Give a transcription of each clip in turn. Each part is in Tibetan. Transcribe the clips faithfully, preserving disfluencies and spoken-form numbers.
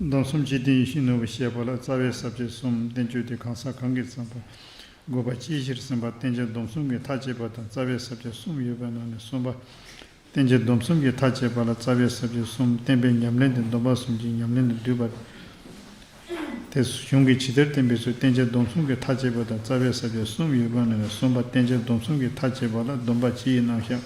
སྡོམ་གསུམ་འཇིག་རྟེན་ཡེ་ཤེས་ནོར་བུ་བཤད་པ་ལ། རྩ་བའི་ས་བཅད་གསུམ། བསྟན་བཅོས་དེ་གང་ཟག་གང་གིས་བརྩམས་པ། དགོས་པ་ཅིའི་ཕྱིར་ཟིན་པ། བསྟན་བྱ་སྡོམ་གསུམ་གྱི་མཐའ་བཅད་པ་དང་། རྩ་བའི་ས་བཅད་གསུམ་ཡོད་པའི་ནང་ནས་གསུམ་པ། བསྟན་བྱ་སྡོམ་གསུམ་གྱི་མཐའ་བཅད་པ་ལ། རྩ་བའི་ས་བཅད་གསུམ། བསྟན་པའི་ཉམས་ལེན་དེ་སྡོམ་པ་གསུམ་གྱི་ཉམས་ལེན་དུ་འདུས་པ། དེ་གཞུང་གིས་ཇི་ལྟར་བསྟན་པའི་ཚུལ། བསྟན་བྱ་སྡོམ་གསུམ་གྱི་མཐའ་བཅད་པ་དང་། རྩ་བའི་ས་བཅད་གསུམ་ཡོད་པའི་ནང་ནས་གསུམ་པ། བསྟན་བྱ་སྡོམ་གསུམ་གྱི་མཐའ་བཅད་པ་ལ། སྡོམ་པ་སྤྱི་ཡི་རྣམ་གཞག་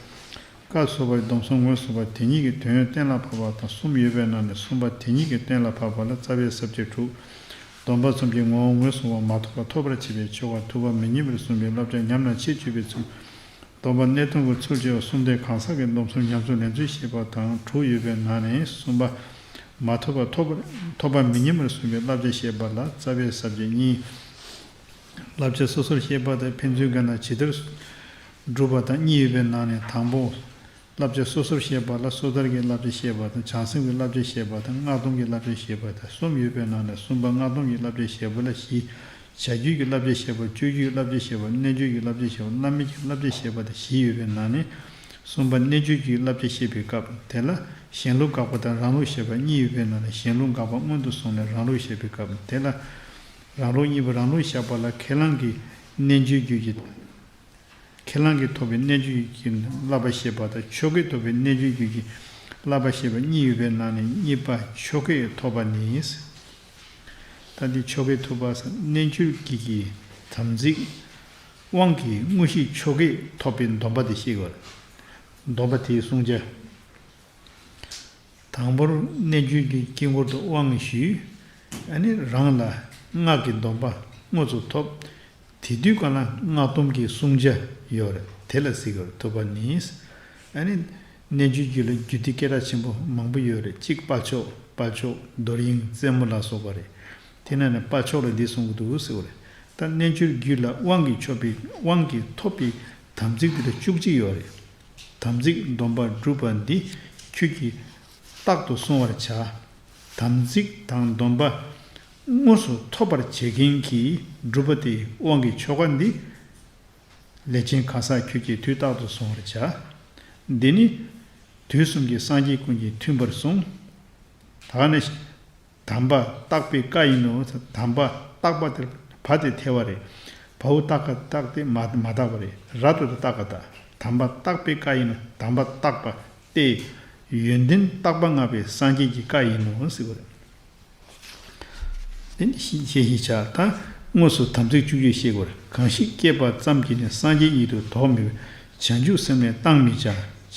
ཀ་སོགས་པའི་སྡོམ་གསུམ་ངོས་བཟུང་བ་དེ་ཉིད་ཀྱི་དོན་གཏན་ལ་ཕབ་པ་དང་། གསུམ་ཡོད་པའི་ནང་ནས་གསུམ་པ་དེ་ཉིད་ཀྱི་གཏན་ལ་ཕབ་པ་ལ། རྩ་བའི་ས་བཅད་དྲུག། སྡོམ་པ་གསུམ་གྱི་ངོ་བོ་ངོས་བཟུང་བ། མ་ཐོབ་པ་ཐོབ་པར་བྱེད་པའི་ཆོ་ག། ཐུབ་པ་མི་སྙན་པར་གསུངས་པའི་བསླབ་བྱ། ཉམས་ལ་ཆེད་བཅུག་པའི་ཚུལ། སྡོམ་པ་གནས་སྟངས་ཀྱི་ཚུལ་བཅས་པ་གསུམ་སྟེ། གང་ཟག་གི་སྡོམ་གསུམ་ཉམས་སུ་ལེན་ཚུལ་བཤད་པ་དང་། དྲུག་ཡོད་པའི་ནང་ནས་གསུམ་པ། མ་ཐོབ་པ་ཐོབ་པར་ཐོབ་པ་མི་སྙན་པར་གསུངས་པའི་བསླབ་བྱ་བཤད་པ་ལ། རྩ་བའི་ས་བཅད་གཉིས། བསླབ་བྱ་སོ་སོར་བཤད་པ་དང་། ཕན་ཚུན་བཀའ་ན་ཇི་ལྟར་སྒྲུབ་པ་དང་། གཉིས་ཡོད་པའི་ནང་ནས་དང་པོ། བསླབ་བྱ་སོ་སོར་བཤད་པ་ལ། སོ་ཐར་གྱི་བསླབ་བྱ་བཤད་པ་དང་། བྱང་སེམས་ཀྱི་བསླབ་བྱ་བཤད་པ་དང་། སྔགས་སྡོམ་གྱི་བསླབ་བྱ་བཤད་པ་དང་། གསུམ་ཡོད་པའི་ནང་ནས་གསུམ་པ། སྔགས་སྡོམ་གྱི་བསླབ་བྱ་བཤད་པ་ལ་བཞི། བྱ་རྒྱུད་ཀྱི་བསླབ་བྱ་བཤད་པ། སྤྱོད་རྒྱུད་ཀྱི་བསླབ་བྱ་བཤད་པ། རྣལ་འབྱོར་གྱི་བསླབ་བྱ་བཤད་པ། བླ་མེད་ཀྱི་བསླབ་བྱ་བཤད་པ་དང་བཞི་ཡོད་པའི་ནང་ནས། གསུམ་པ་རྣལ་འབྱོར་གྱི་བསླབ་བྱ་བཤད་པའི་སྐབས་དེ་ལ། གཞན་ལུགས་དགག་པ་དང་རང་ལུགས་བཤད་པ་གཉིས་ཡོད་པའི་ནང་ནས། གཞན་ལུགས་དགག་པ་སྔོན་དུ་སོང་ནས་རང་ལུགས་བཤད་པའི་སྐབས་དེ་ལ། རང་ལུགས་གཉིས་པ་རང་ལུགས་བཤད་པ་ལ། ཁས་བླངས་ཀྱི་རྣལ་འབྱོར་རྒྱུད་ཀྱི། ཁས་བླངས་ཀྱིས་ཐོབ་པའི་རྣལ་འབྱོར་རྒྱུད་ཀྱི་བསླབ་པ་བཤད་པ་དང་། ཆོས་གོས་ཐོབ་པའི་རྣལ་འབྱོར་རྒྱུད་ཀྱི་བསླབ་པ་བཤད་པ་གཉིས་ཡོད་པའི་ནང་ནས། གཉིས་པ་ཆོས་གོས་ཐོབ་པ་ནི། ད་འདི་ཆོས་གོས་ཐོབ་པ་ཟེར། རྣལ་འབྱོར་རྒྱུད་ཀྱི་དམ་ཚིག་དབང་གིས་དངོས་གཞི་ཆོས་གོས་ཐོབ་པའི་སྡོམ་པ་དེ་བཤད་དགོས། སྡོམ་པ་དེའི་བསྲུང་བྱ། དང་པོར་རྣལ་འབྱོར་གྱི་དཀྱིལ་འཁོར་དུ་དབང་ཞུས། ཨ་ནི་རང་ལ་སྔགས་ཀྱི་སྡོམ་པ་དངོས་སུ་ཐོབ། དེ་དུས་གང་ལ་སྔགས་སྡོམ་གྱི་བསྲུང་བྱ་ཡོད་རེད། དེ་ལ་ཟེར་གྱི་རེད། ཐུབ་པ་ནི། ཨ་ནི་རྣལ་འབྱོར་རྒྱུད་ལ་རྒྱུད་སྡེ་སྐད་གྲགས་ཆེན་པོ་མང་པོ་ཡོད་རེད། གཅིག་དཔལ་མཆོག་དཔལ་མཆོག་རྡོར་དབྱིངས་རྩེ་མོ་ལ་སོགས་པ་རེད། དེ་ནང་ནས་དཔལ་མཆོག་ལ་འདི་གསུང་གི་འདུག་ཟེར་བ་རེད། ད་རྣལ་འབྱོར་རྒྱུད་ལ་དབང་གིས་ཆོད་པའི་དབང་གིས་ཐོབ་པའི་དམ་ཚིག་དེ་ལ་བཅུ་གཅིག་ཡོད་རེད། དམ་ཚིག་སྡོམ་པ་སྒྲུབ་པ་འདི་ཁྱོད་ཀྱིས་རྟག་ཏུ་བསྲུང་བར་བྱ། དམ་ཚིག་དང་སྡོམ་པ་དངོས་སུ་ཐོབ་པར་བྱེད་མཁན་གྱི་སྒྲུབ་པ་དེ་དབང་གིས་ཆོད་པ་འདི། ལས་ཅན་གང་ཟག་ཁྱོད་ཀྱིས་དུས་རྟག་ཏུ་བསྲུང་བར་བྱ། འདི་ནི་དུས་གསུམ་གྱི་སངས་རྒྱས་ཀུན་གྱིས་མཐུན་པར་གསུངས། ད་ནི། དམ་པ་བརྟག་པའི་བཀའ་ཡིན་ནོ། དམ་པ་བརྟག་པ་དེར་བ་དེ་ཐལ་བ་རེད། བའོ་བརྟག་པ་བརྟག་སྟེ་མ་མ་བརྟག་པ་རེད། ར་ཏོ་དེ་བརྟག་པ་དང་། དམ་པ་བརྟག་པའི་བཀའ་ཡིན་ནོ། དམ་པ་བརྟག་པ་སྟེ། ཡོན་ཏན་བརྟག་པ་མངའ་བའི་སངས་རྒྱས་ཀྱི་བཀའ་ཡིན་ནོ་ཟེར་བ་རེད། དེ་ནི་ཤེས་ཤེས་བྱ་དང་། དངོས་སུ་དམ་ཚིག་བཅུ་གཅིག་བཤད་དགོས། གང་ཞིག་སྐྱེས་པ་ཙམ་གྱིས་ནི། སངས་རྒྱས་ཉིད་དུ་དོགས་མེད་པས། བྱང་ཆུབ་སེམས་ལས་བཏང་མི་བྱ།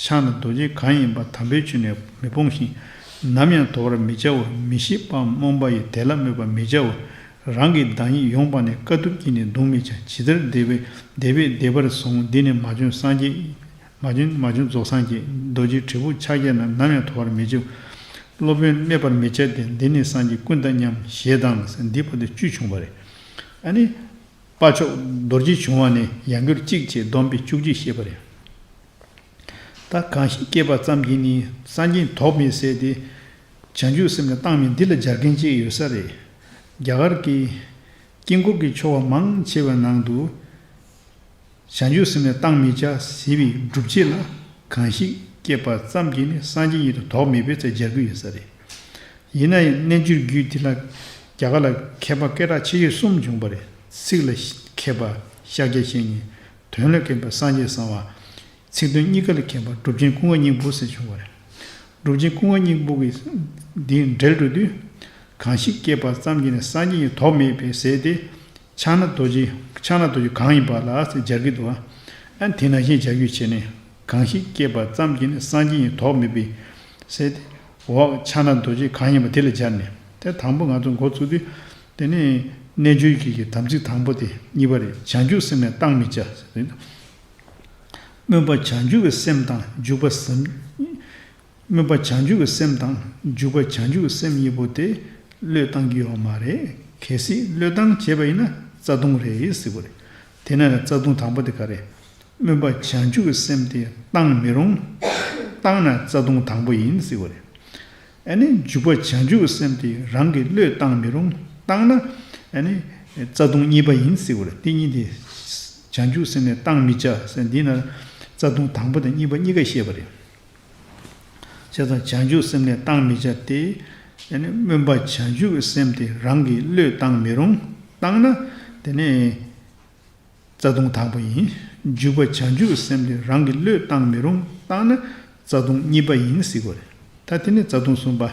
ཕྱག་ན་རྡོ་རྗེ་གང་ཡིན་པ། དམ་པའི་ཆོས་ནི་མི་སྤོང་ཞིང་། ནམ་ཡང་དོར་བར་མི་བྱའོ། མི་ཤེས་པ་རྨོངས་པ་ཡིས། དེ་ལ་སྨོད་པར་མི་བྱའོ། རང་གི་བདག་ཉིད་ཡོངས་པ་ནས། དཀའ་ཐུབ་ཀྱིས་ནི་བརྡུང་མི་བྱ། ཇི་ལྟར་འདས་པའི་འདས་པས་འདས་པར་བཟུང་། འདི་ནི་མ་བྱོན་སངས་རྒྱས། མ་བྱོན་མ་བྱོན་རྫོགས་སངས་རྒྱས། རྡོ་རྗེ་དྲིལ་བུ་ཕྱག་རྒྱ་ན། ནམ་ཡང་དོར་བར་མི་བྱའོ། སློབ་དཔོན་སྨད་པར་མི་བྱ་སྟེ། འདི་ནི་སངས་རྒྱས་ཀུན་དང་མཉམ། ཞེས་དང་། འདི་པོ་དེ་བཅུ་བྱུང་བ་རེད། ཨ་ནི། དཔལ་མཆོག་རྡོ་རྗེ་འབྱུང་བ་ནས་ཡང་སྒྱུར་གཅིག་བྱས། སྡོམ་པའི་བཅུ་གཅིག་བཤད་པ་རེད། ད་གང་ཞིག་སྐྱེས་པ་ཙམ་གྱིས་ནི། སངས་རྒྱས་དོགས་མེད་ཟེར་ཏེ། བྱང་ཆུབ་སེམས་ལས་བཏང་མིན་འདི་ལ་སྦྱར་མཁན་གཅིག་ཡོད་ས་རེད། རྒྱ་གར་གྱི་དཀྱིལ་འཁོར་གྱི་ཆོ་ག་མང་ཆེ་བའི་ནང་དུ། བྱང་ཆུབ་སེམས་ལས་བཏང་མི་བྱ་ཟེར་བའི་སྒྲུབ་བྱེད་ལ། གང་ཞིག་སྐྱེས་པ་ཙམ་གྱིས་ནི། སངས་རྒྱས་ཉིད་དུ་དོགས་མེད་པས་ཟེར་སྦྱར་གྱི་ཡོད་ས་རེད། ཡིན་ན་ཡང་རྣལ་འབྱོར་རྒྱུད་འདི་ལ་རྒྱ་གར་ལ་མཁས་པ་སྐད་གྲགས་ཆེ་ཤོས་གསུམ་བྱུང་བ་རེད། ཚིག་ལ་མཁས་པ་ཤཱཀྱ་བཤེས་གཉེན། དོན་ལ་མཁས་པ་སངས་རྒྱས་གསང་བ། ཚིག་དོན་གཉིས་ཀ་ལ་མཁས་པ་གྲུབ་ཆེན་ཀུན་དགའ་སྙིང་པོ་ཟེར་བྱུང་བ་རེད། གྲུབ་ཆེན་ཀུན་དགའ་སྙིང་པོ་གིས་འདི་འགྲེལ་དྲུག་དུས། གང་ཞིག་སྐྱེས་པ་ཙམ་གྱིས་ནི། སངས་རྒྱས་ཉིད་དོགས་མེད་པས་ཟེར་ཏེ། ཕྱག་ན་རྡོ་རྗེ་ཕྱག་ན་རྡོ་རྗེ་གང་ཡིན་པ་ལ་ཟེར་སྦྱར་གྱི་འདུག་ཨ། ཨ་དེ་ནང་བཞིན་སྦྱར་རྒྱུ་བྱས་ནས། གང་ཞིག་སྐྱེས་པ་ཙམ་གྱིས་ནི། སངས་རྒྱས་ཉིད་དོགས་མེད་པས་ཟེར་ཏེ། འོག་ཕྱག་ན་རྡོ་རྗེ་གང་ཡིན་པ་དེ་ལ་སྦྱར་ནས། དེ་དང་པོ་ང་ཚོ་འགོ་ཚུགས་དུས། དེ་ནས་རྣལ་འབྱོར་གྱི་གི་དམ་ཚིག་དང་པོ་དེ་གཉིས་པ་རེད། བྱང་ཆུབ་སེམས་ལས་བཏང་མི་བྱ་ཟེར་དུས། སྨོན་པ་བྱང་ཆུབ་ཀྱི་སེམས་དང་འཇུག་པ་སེམས། སྨོན་པ་བྱང་ཆུབ་ཀྱི་སེམས་དང་འཇུག་པ་བྱང་ཆུབ་ཀྱི་སེམས་གཉིས་པོ་དེ་བློས་བཏང་གི་ཡོད་མ་རེད། གལ་སྲིད་བློས་བཏང་བྱས་པ་ཡིན་ན་རྩ་ལྟུང་རེད་ཟེར་བ་རེད། དེ་ན་ནི་རྩ་ལྟུང་དང་པོ་དེ་ག་རེད། སྨོན་པ་བྱང་ཆུབ་ཀྱི་སེམས་དེ་བཏང་མི་རུང་། བཏང་ན་རྩ་ལྟུང་དང་པོ་ཡིན་ཟེར་བ་རེད། ཨ་ནི་འཇུག་པ་བྱང་ཆུབ་ཀྱི་སེམས་དེ་རང་གི་བློས་བཏང་མི་རུང་། བཏང་ན་ཨ་ནི་རྩ་ལྟུང་གཉིས་པ་ཡིན་ཟེར་བ་རེད། དེ་གཉིས་དེ་བྱང་ཆུབ་སེམས་ནས་བཏང་མི་བྱ་ཟེར། འདི་ན་རྩ་ལྟུང་དང་པོ་དང་གཉིས་པ་གཉིས་ཀ་བཤད་པ་རེད། བྱས་ཙང་བྱང་ཆུབ་སེམས་ནས་བཏང་མི་བྱ་སྟེ། དེ་ནས་སྨོན་པ་བྱང་ཆུབ་སེམས་དེ་རང་གིས་བློས་བཏང་མི་རུང་། བཏང་ན་དེ་ནས་རྩ་ལྟུང་དང་པོ་ཡིན། འཇུག་པ་བྱང་ཆུབ་སེམས་དེ་རང་གིས་བློས་བཏང་མི་རུང་། བཏང་ན་རྩ་ལྟུང་གཉིས་པ་ཡིན་ཟེར་གོ་རེད། ད་དེ་ནས་རྩ་ལྟུང་གསུམ་པ།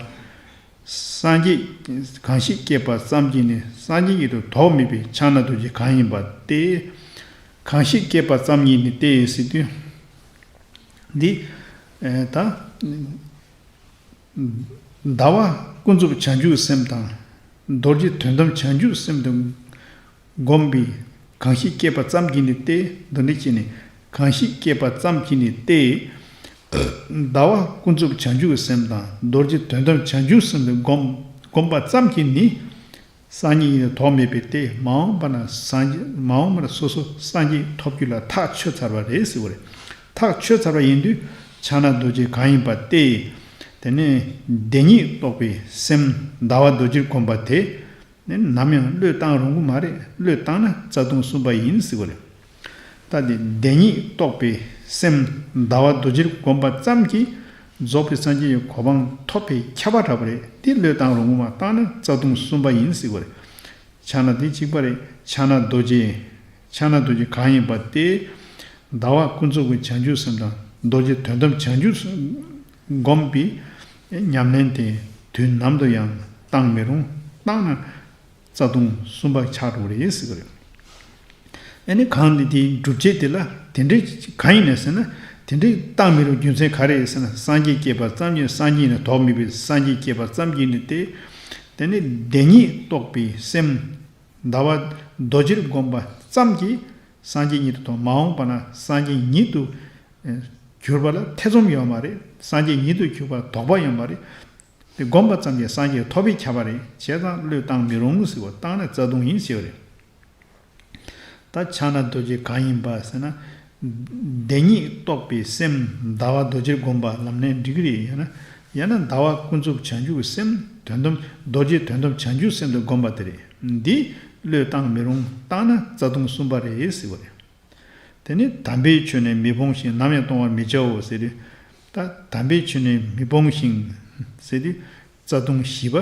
སངས་རྒྱས་གང་ཞིག་སྐྱེས་པ་ཙམ་གྱིས་ནི། སངས་རྒྱས་ཉིད་དུ་དོགས་མེད་པའི་ཕྱག་ན་རྡོ་རྗེ་གང་ཡིན་པ་སྟེ། གང་ཞིག་སྐྱེས་པ་ཙམ་གྱིས་ནི་སྟེ་ཟེར་དུས། འདི་ད་ཟླ་བ་ཀུན་རྫོབ་བྱང་ཆུབ་སེམས་དང་རྡོ་རྗེ་དོན་དམ་བྱང་ཆུབ་སེམས་དུ་བསྒོམས་པའི། གང་ཞིག་སྐྱེས་པ་ཙམ་གྱིས་ནི་སྟེ། འདི་འདྲ་བྱས་ནས་གང་ཞིག་སྐྱེས་པ་ཙམ་གྱིས་ནི་སྟེ། ཟླ་བ་ཀུན་རྫོབ་བྱང་ཆུབ་སེམས་དང་རྡོ་རྗེ་དོན་དམ་བྱང་ཆུབ་སེམས་དུ་བསྒོམ་བསྒོམས་པ་ཙམ་གྱིས་ནི། སངས་རྒྱས་ཉིད་དུ་དོགས་མེད་པས་ཏེ། མ་འོངས་པ་ན་སངས་རྒྱས་མ་འོངས་པ་ན་སོ་སོ་སངས་རྒྱས་ཐོབ་རྒྱུ་ལ་ཐག་ཆོད་ཚར་བ་རེད་ཟེར་བ་རེད། ཐག་ཆོད་ཚར་བ་ཡིན་དུས་ཕྱག་ན་རྡོ་རྗེ་གང་ཡིན་པ་སྟེ། དེ་ནས་བདེན་གཉིས་རྟོགས་པའི་སེམས་ཟླ་བ་རྡོ་རྗེར་བསྒོམས་པ་དེ། ནི་ནམ་ཡང་བློས་བཏང་རུང་གི་མ་རེད། བློས་བཏང་ན་རྩ་ལྟུང་གསུམ་པ་ཡིན་ཟེར་བ་རེད། ད་དེ་བདེན་གཉིས་རྟོགས་པའི་སེམས་ཟླ་བ་རྡོ་རྗེར་བསྒོམས་པ་ཙམ་གྱིས་རྫོགས་པའི་སངས་རྒྱས་ཀྱི་གོ་འཕང་ཐོབ་པའི་ཁྱབ་པ་འདྲ་པོ་རེད། དེ་བློས་བཏང་རུང་གི་མ་བཏང་ན་རྩ་ལྟུང་གསུམ་པ་ཡིན་ཟེར་བ་རེད། ཕྱག་ན་དེ་གཅིག་པ་རེད། ཕྱག་ན་རྡོ་རྗེ། ཕྱག་ན་རྡོ་རྗེ་གང་ཡིན་པ་སྟེ། ཟླ་བ་ཀུན་རྫོབ་ཀྱི་བྱང་ཆུབ་སེམས་དང་རྡོ་རྗེ་དོན་དམ་བྱང་ཆུབ་སེམས་བསྒོམས་པའི་ཉམས་ལེན་དེ་དུས་ནམ་དུ་ཡང་བཏང་མི་རུང་། བཏང་ན་རྩ་ལྟུང་གསུམ་པ་ཆགས་འགྲོ་གི་རེད་ཟེར་གི་རེད། ཨ་ནི་གང་འདི་དེའི་སྒྲུབ་བྱེད་དེ་ལ་དེ་འདྲའི་གང་ཡིན་ནས་ཟེར་ན། དེ་འདྲའི་བཏང་མི་རུང་རྒྱུ་མཚན་ག་རེ་ཡིན་ཟེར་ན། སངས་རྒྱས་སྐྱེས་པ་ཙམ་གྱིས་སངས་རྒྱས་ནི་དོགས་མེད་པའི་སངས་རྒྱས་སྐྱེས་པ་ཙམ་གྱིས་ནི་སྟེ། དེ་ནི་བདེན་གཉིས་རྟོགས་པའི་སེམས་ཟླ་བ་རྡོ་རྗེར་བསྒོམས་པ་ཙམ་གྱིས་སངས་རྒྱས་ཉིད་དུ་དོགས། མ་འོངས་པ་ན་སངས་རྒྱས་ཉིད་དུ་གྱུར་པ་ལ་ཐེ་ཚོམ་ཡོད་མ་རེད། སངས་རྒྱས་ཉིད་དུ་གྱུར་པ་དོགས་པ་ཡོད་མ་རེད། དེ་བསྒོམས་པ་ཙམ་གྱིས་སངས་རྒྱས་ཐོབ་པའི་ཁྱབ་པ་རེད། བྱས་ཙང་བློས་བཏང་མི་རུང་ཟེར་བ། བཏང་ན་རྩ་ལྟུང་ཡིན་ཟེར་བ་རེད། ད་ཕྱག་ན་རྡོ་རྗེ་གང་ཡིན་པ་ཟེར་ན། བདེན་གཉིས་རྟོགས་པའི་སེམས་ཟླ་བ་རྡོ་རྗེར་བསྒོམས་པ་ལམ་ལྷོང་འགྲིག་གི་རེད། ཡང་ན་ཡང་ན་ཟླ་བ་ཀུན་རྫོབ་བྱང་ཆུབ་སེམས་དོན་དམ་རྡོ་རྗེ་དོན་དམ་བྱང་ཆུབ་སེམས་དུ་བསྒོམས་པ་དེ་རེད། འདི་བློས་བཏང་མི་རུང་། བཏང་ན་རྩ་ལྟུང་གསུམ་པ་རེད་ཟེར་བ་རེད། དེ་ནི་དམ་པའི་ཆོས་ནི་མི་སྤོང་ཞིང་། ནམ་ཡང་གཏོང་བར་མི་བྱའོ་ཟེར་དུས། ད་དམ་པའི་ཆོས་ནི་མི་སྤོང་ཞིང་ཟེར་དུས་རྩ་ལྟུང་བཞི་པ།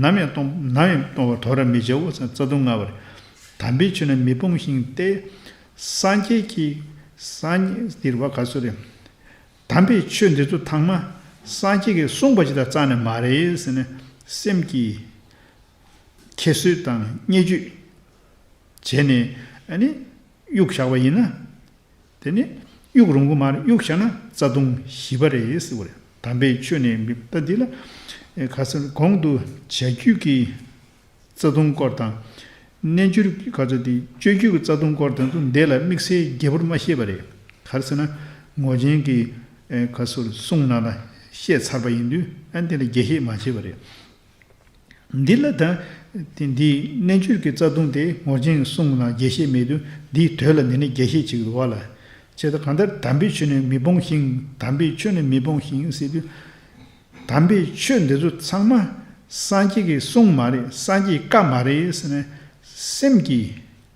ནམ་ཡང་གཏོང་ནམ་ཡང་གཏོང་བར་དོར་བར་མི་བྱའོ་ཟེར་རྩ་ལྟུང་ལྔ་པ་རེད། དམ་པའི་ཆོས་ནི་མི་སྤོང་ཞིང་སྟེ། སངས་རྒྱས་ཀྱི་སངས་རྒྱས་འདིར་བ་ག་སོ་རེད། དམ་པའི་ཆོས་འདི་ཚོ་ཚང་མ་སངས་རྒྱས་ཀྱིས་གསུངས་པ་ཅིག་དང་རྩ་ནས་མ་རེད་ཟེར་ནས་སེམས་ཀྱི་ཁྱད་གསོད་དང་བརྙས་བཅོས་བྱས་ནས་ཨ་ནི་གཡུག་བཞག་པ་ཡིན་ན། དེ་ནི་གཡུག་རུང་གི་མ་རེད། གཡུག་བཞག་ན་རྩ་ལྟུང་བཞི་པ་རེད་ཟེར་བ་རེད། དམ་པའི་ཆོས་ནི་མི་ད་འདི་ལ་ག་ཟེར་གོང་དུ་བྱ་རྒྱུད་ཀྱི་རྩ་ལྟུང་སྐོར་དང་། རྣལ་འབྱོར་གྱི་ག་ཚོད་དེ་སྤྱོད་རྒྱུད་ཀྱི་རྩ་ལྟུང་སྐོར་དེ་ཚོ་འདི་ལ་དམིགས་བསལ་རྒྱས་པོར་མ་བཤད་པ་རེད། ག་རེ་ཟེར་ན་ངོར་ཆེན་གྱི་ག་ཟེར་གསུང་ནང་ལ་བཤད་ཚར་པ་ཡིན་དུས་ཨ་འདི་ལ་རྒྱས་བཤད་མ་བྱས་པ་རེད། འདི་ལ་ད་དེ་འདི་རྣལ་འབྱོར་གྱི་རྩ་ལྟུང་དེ་ངོར་ཆེན་གསུང་ནང་རྒྱས་བཤད་མེད་དུས་འདིའི་དོན་ལ་འདི་ནི་རྒྱས་བཤད་བྱེད་ཀྱི་འདུག་བ་ལ། བྱས་ཙང་གང་ལྟར་དམ་པའི་ཆོས་ནི་མི་སྤོང་ཞིང་། དམ་པའི་ཆོས་ནི་མི་སྤོང་ཞིང་ཟེར་དུས། དམ་པའི་ཆོས་འདི་ཚོ་ཚང་མ་སངས་རྒྱས་ཀྱིས་གསུངས་མ་རེད། སངས་རྒྱས་བཀའ་མ་རེད་ཟེར་ནས་སེམས་ཀྱི་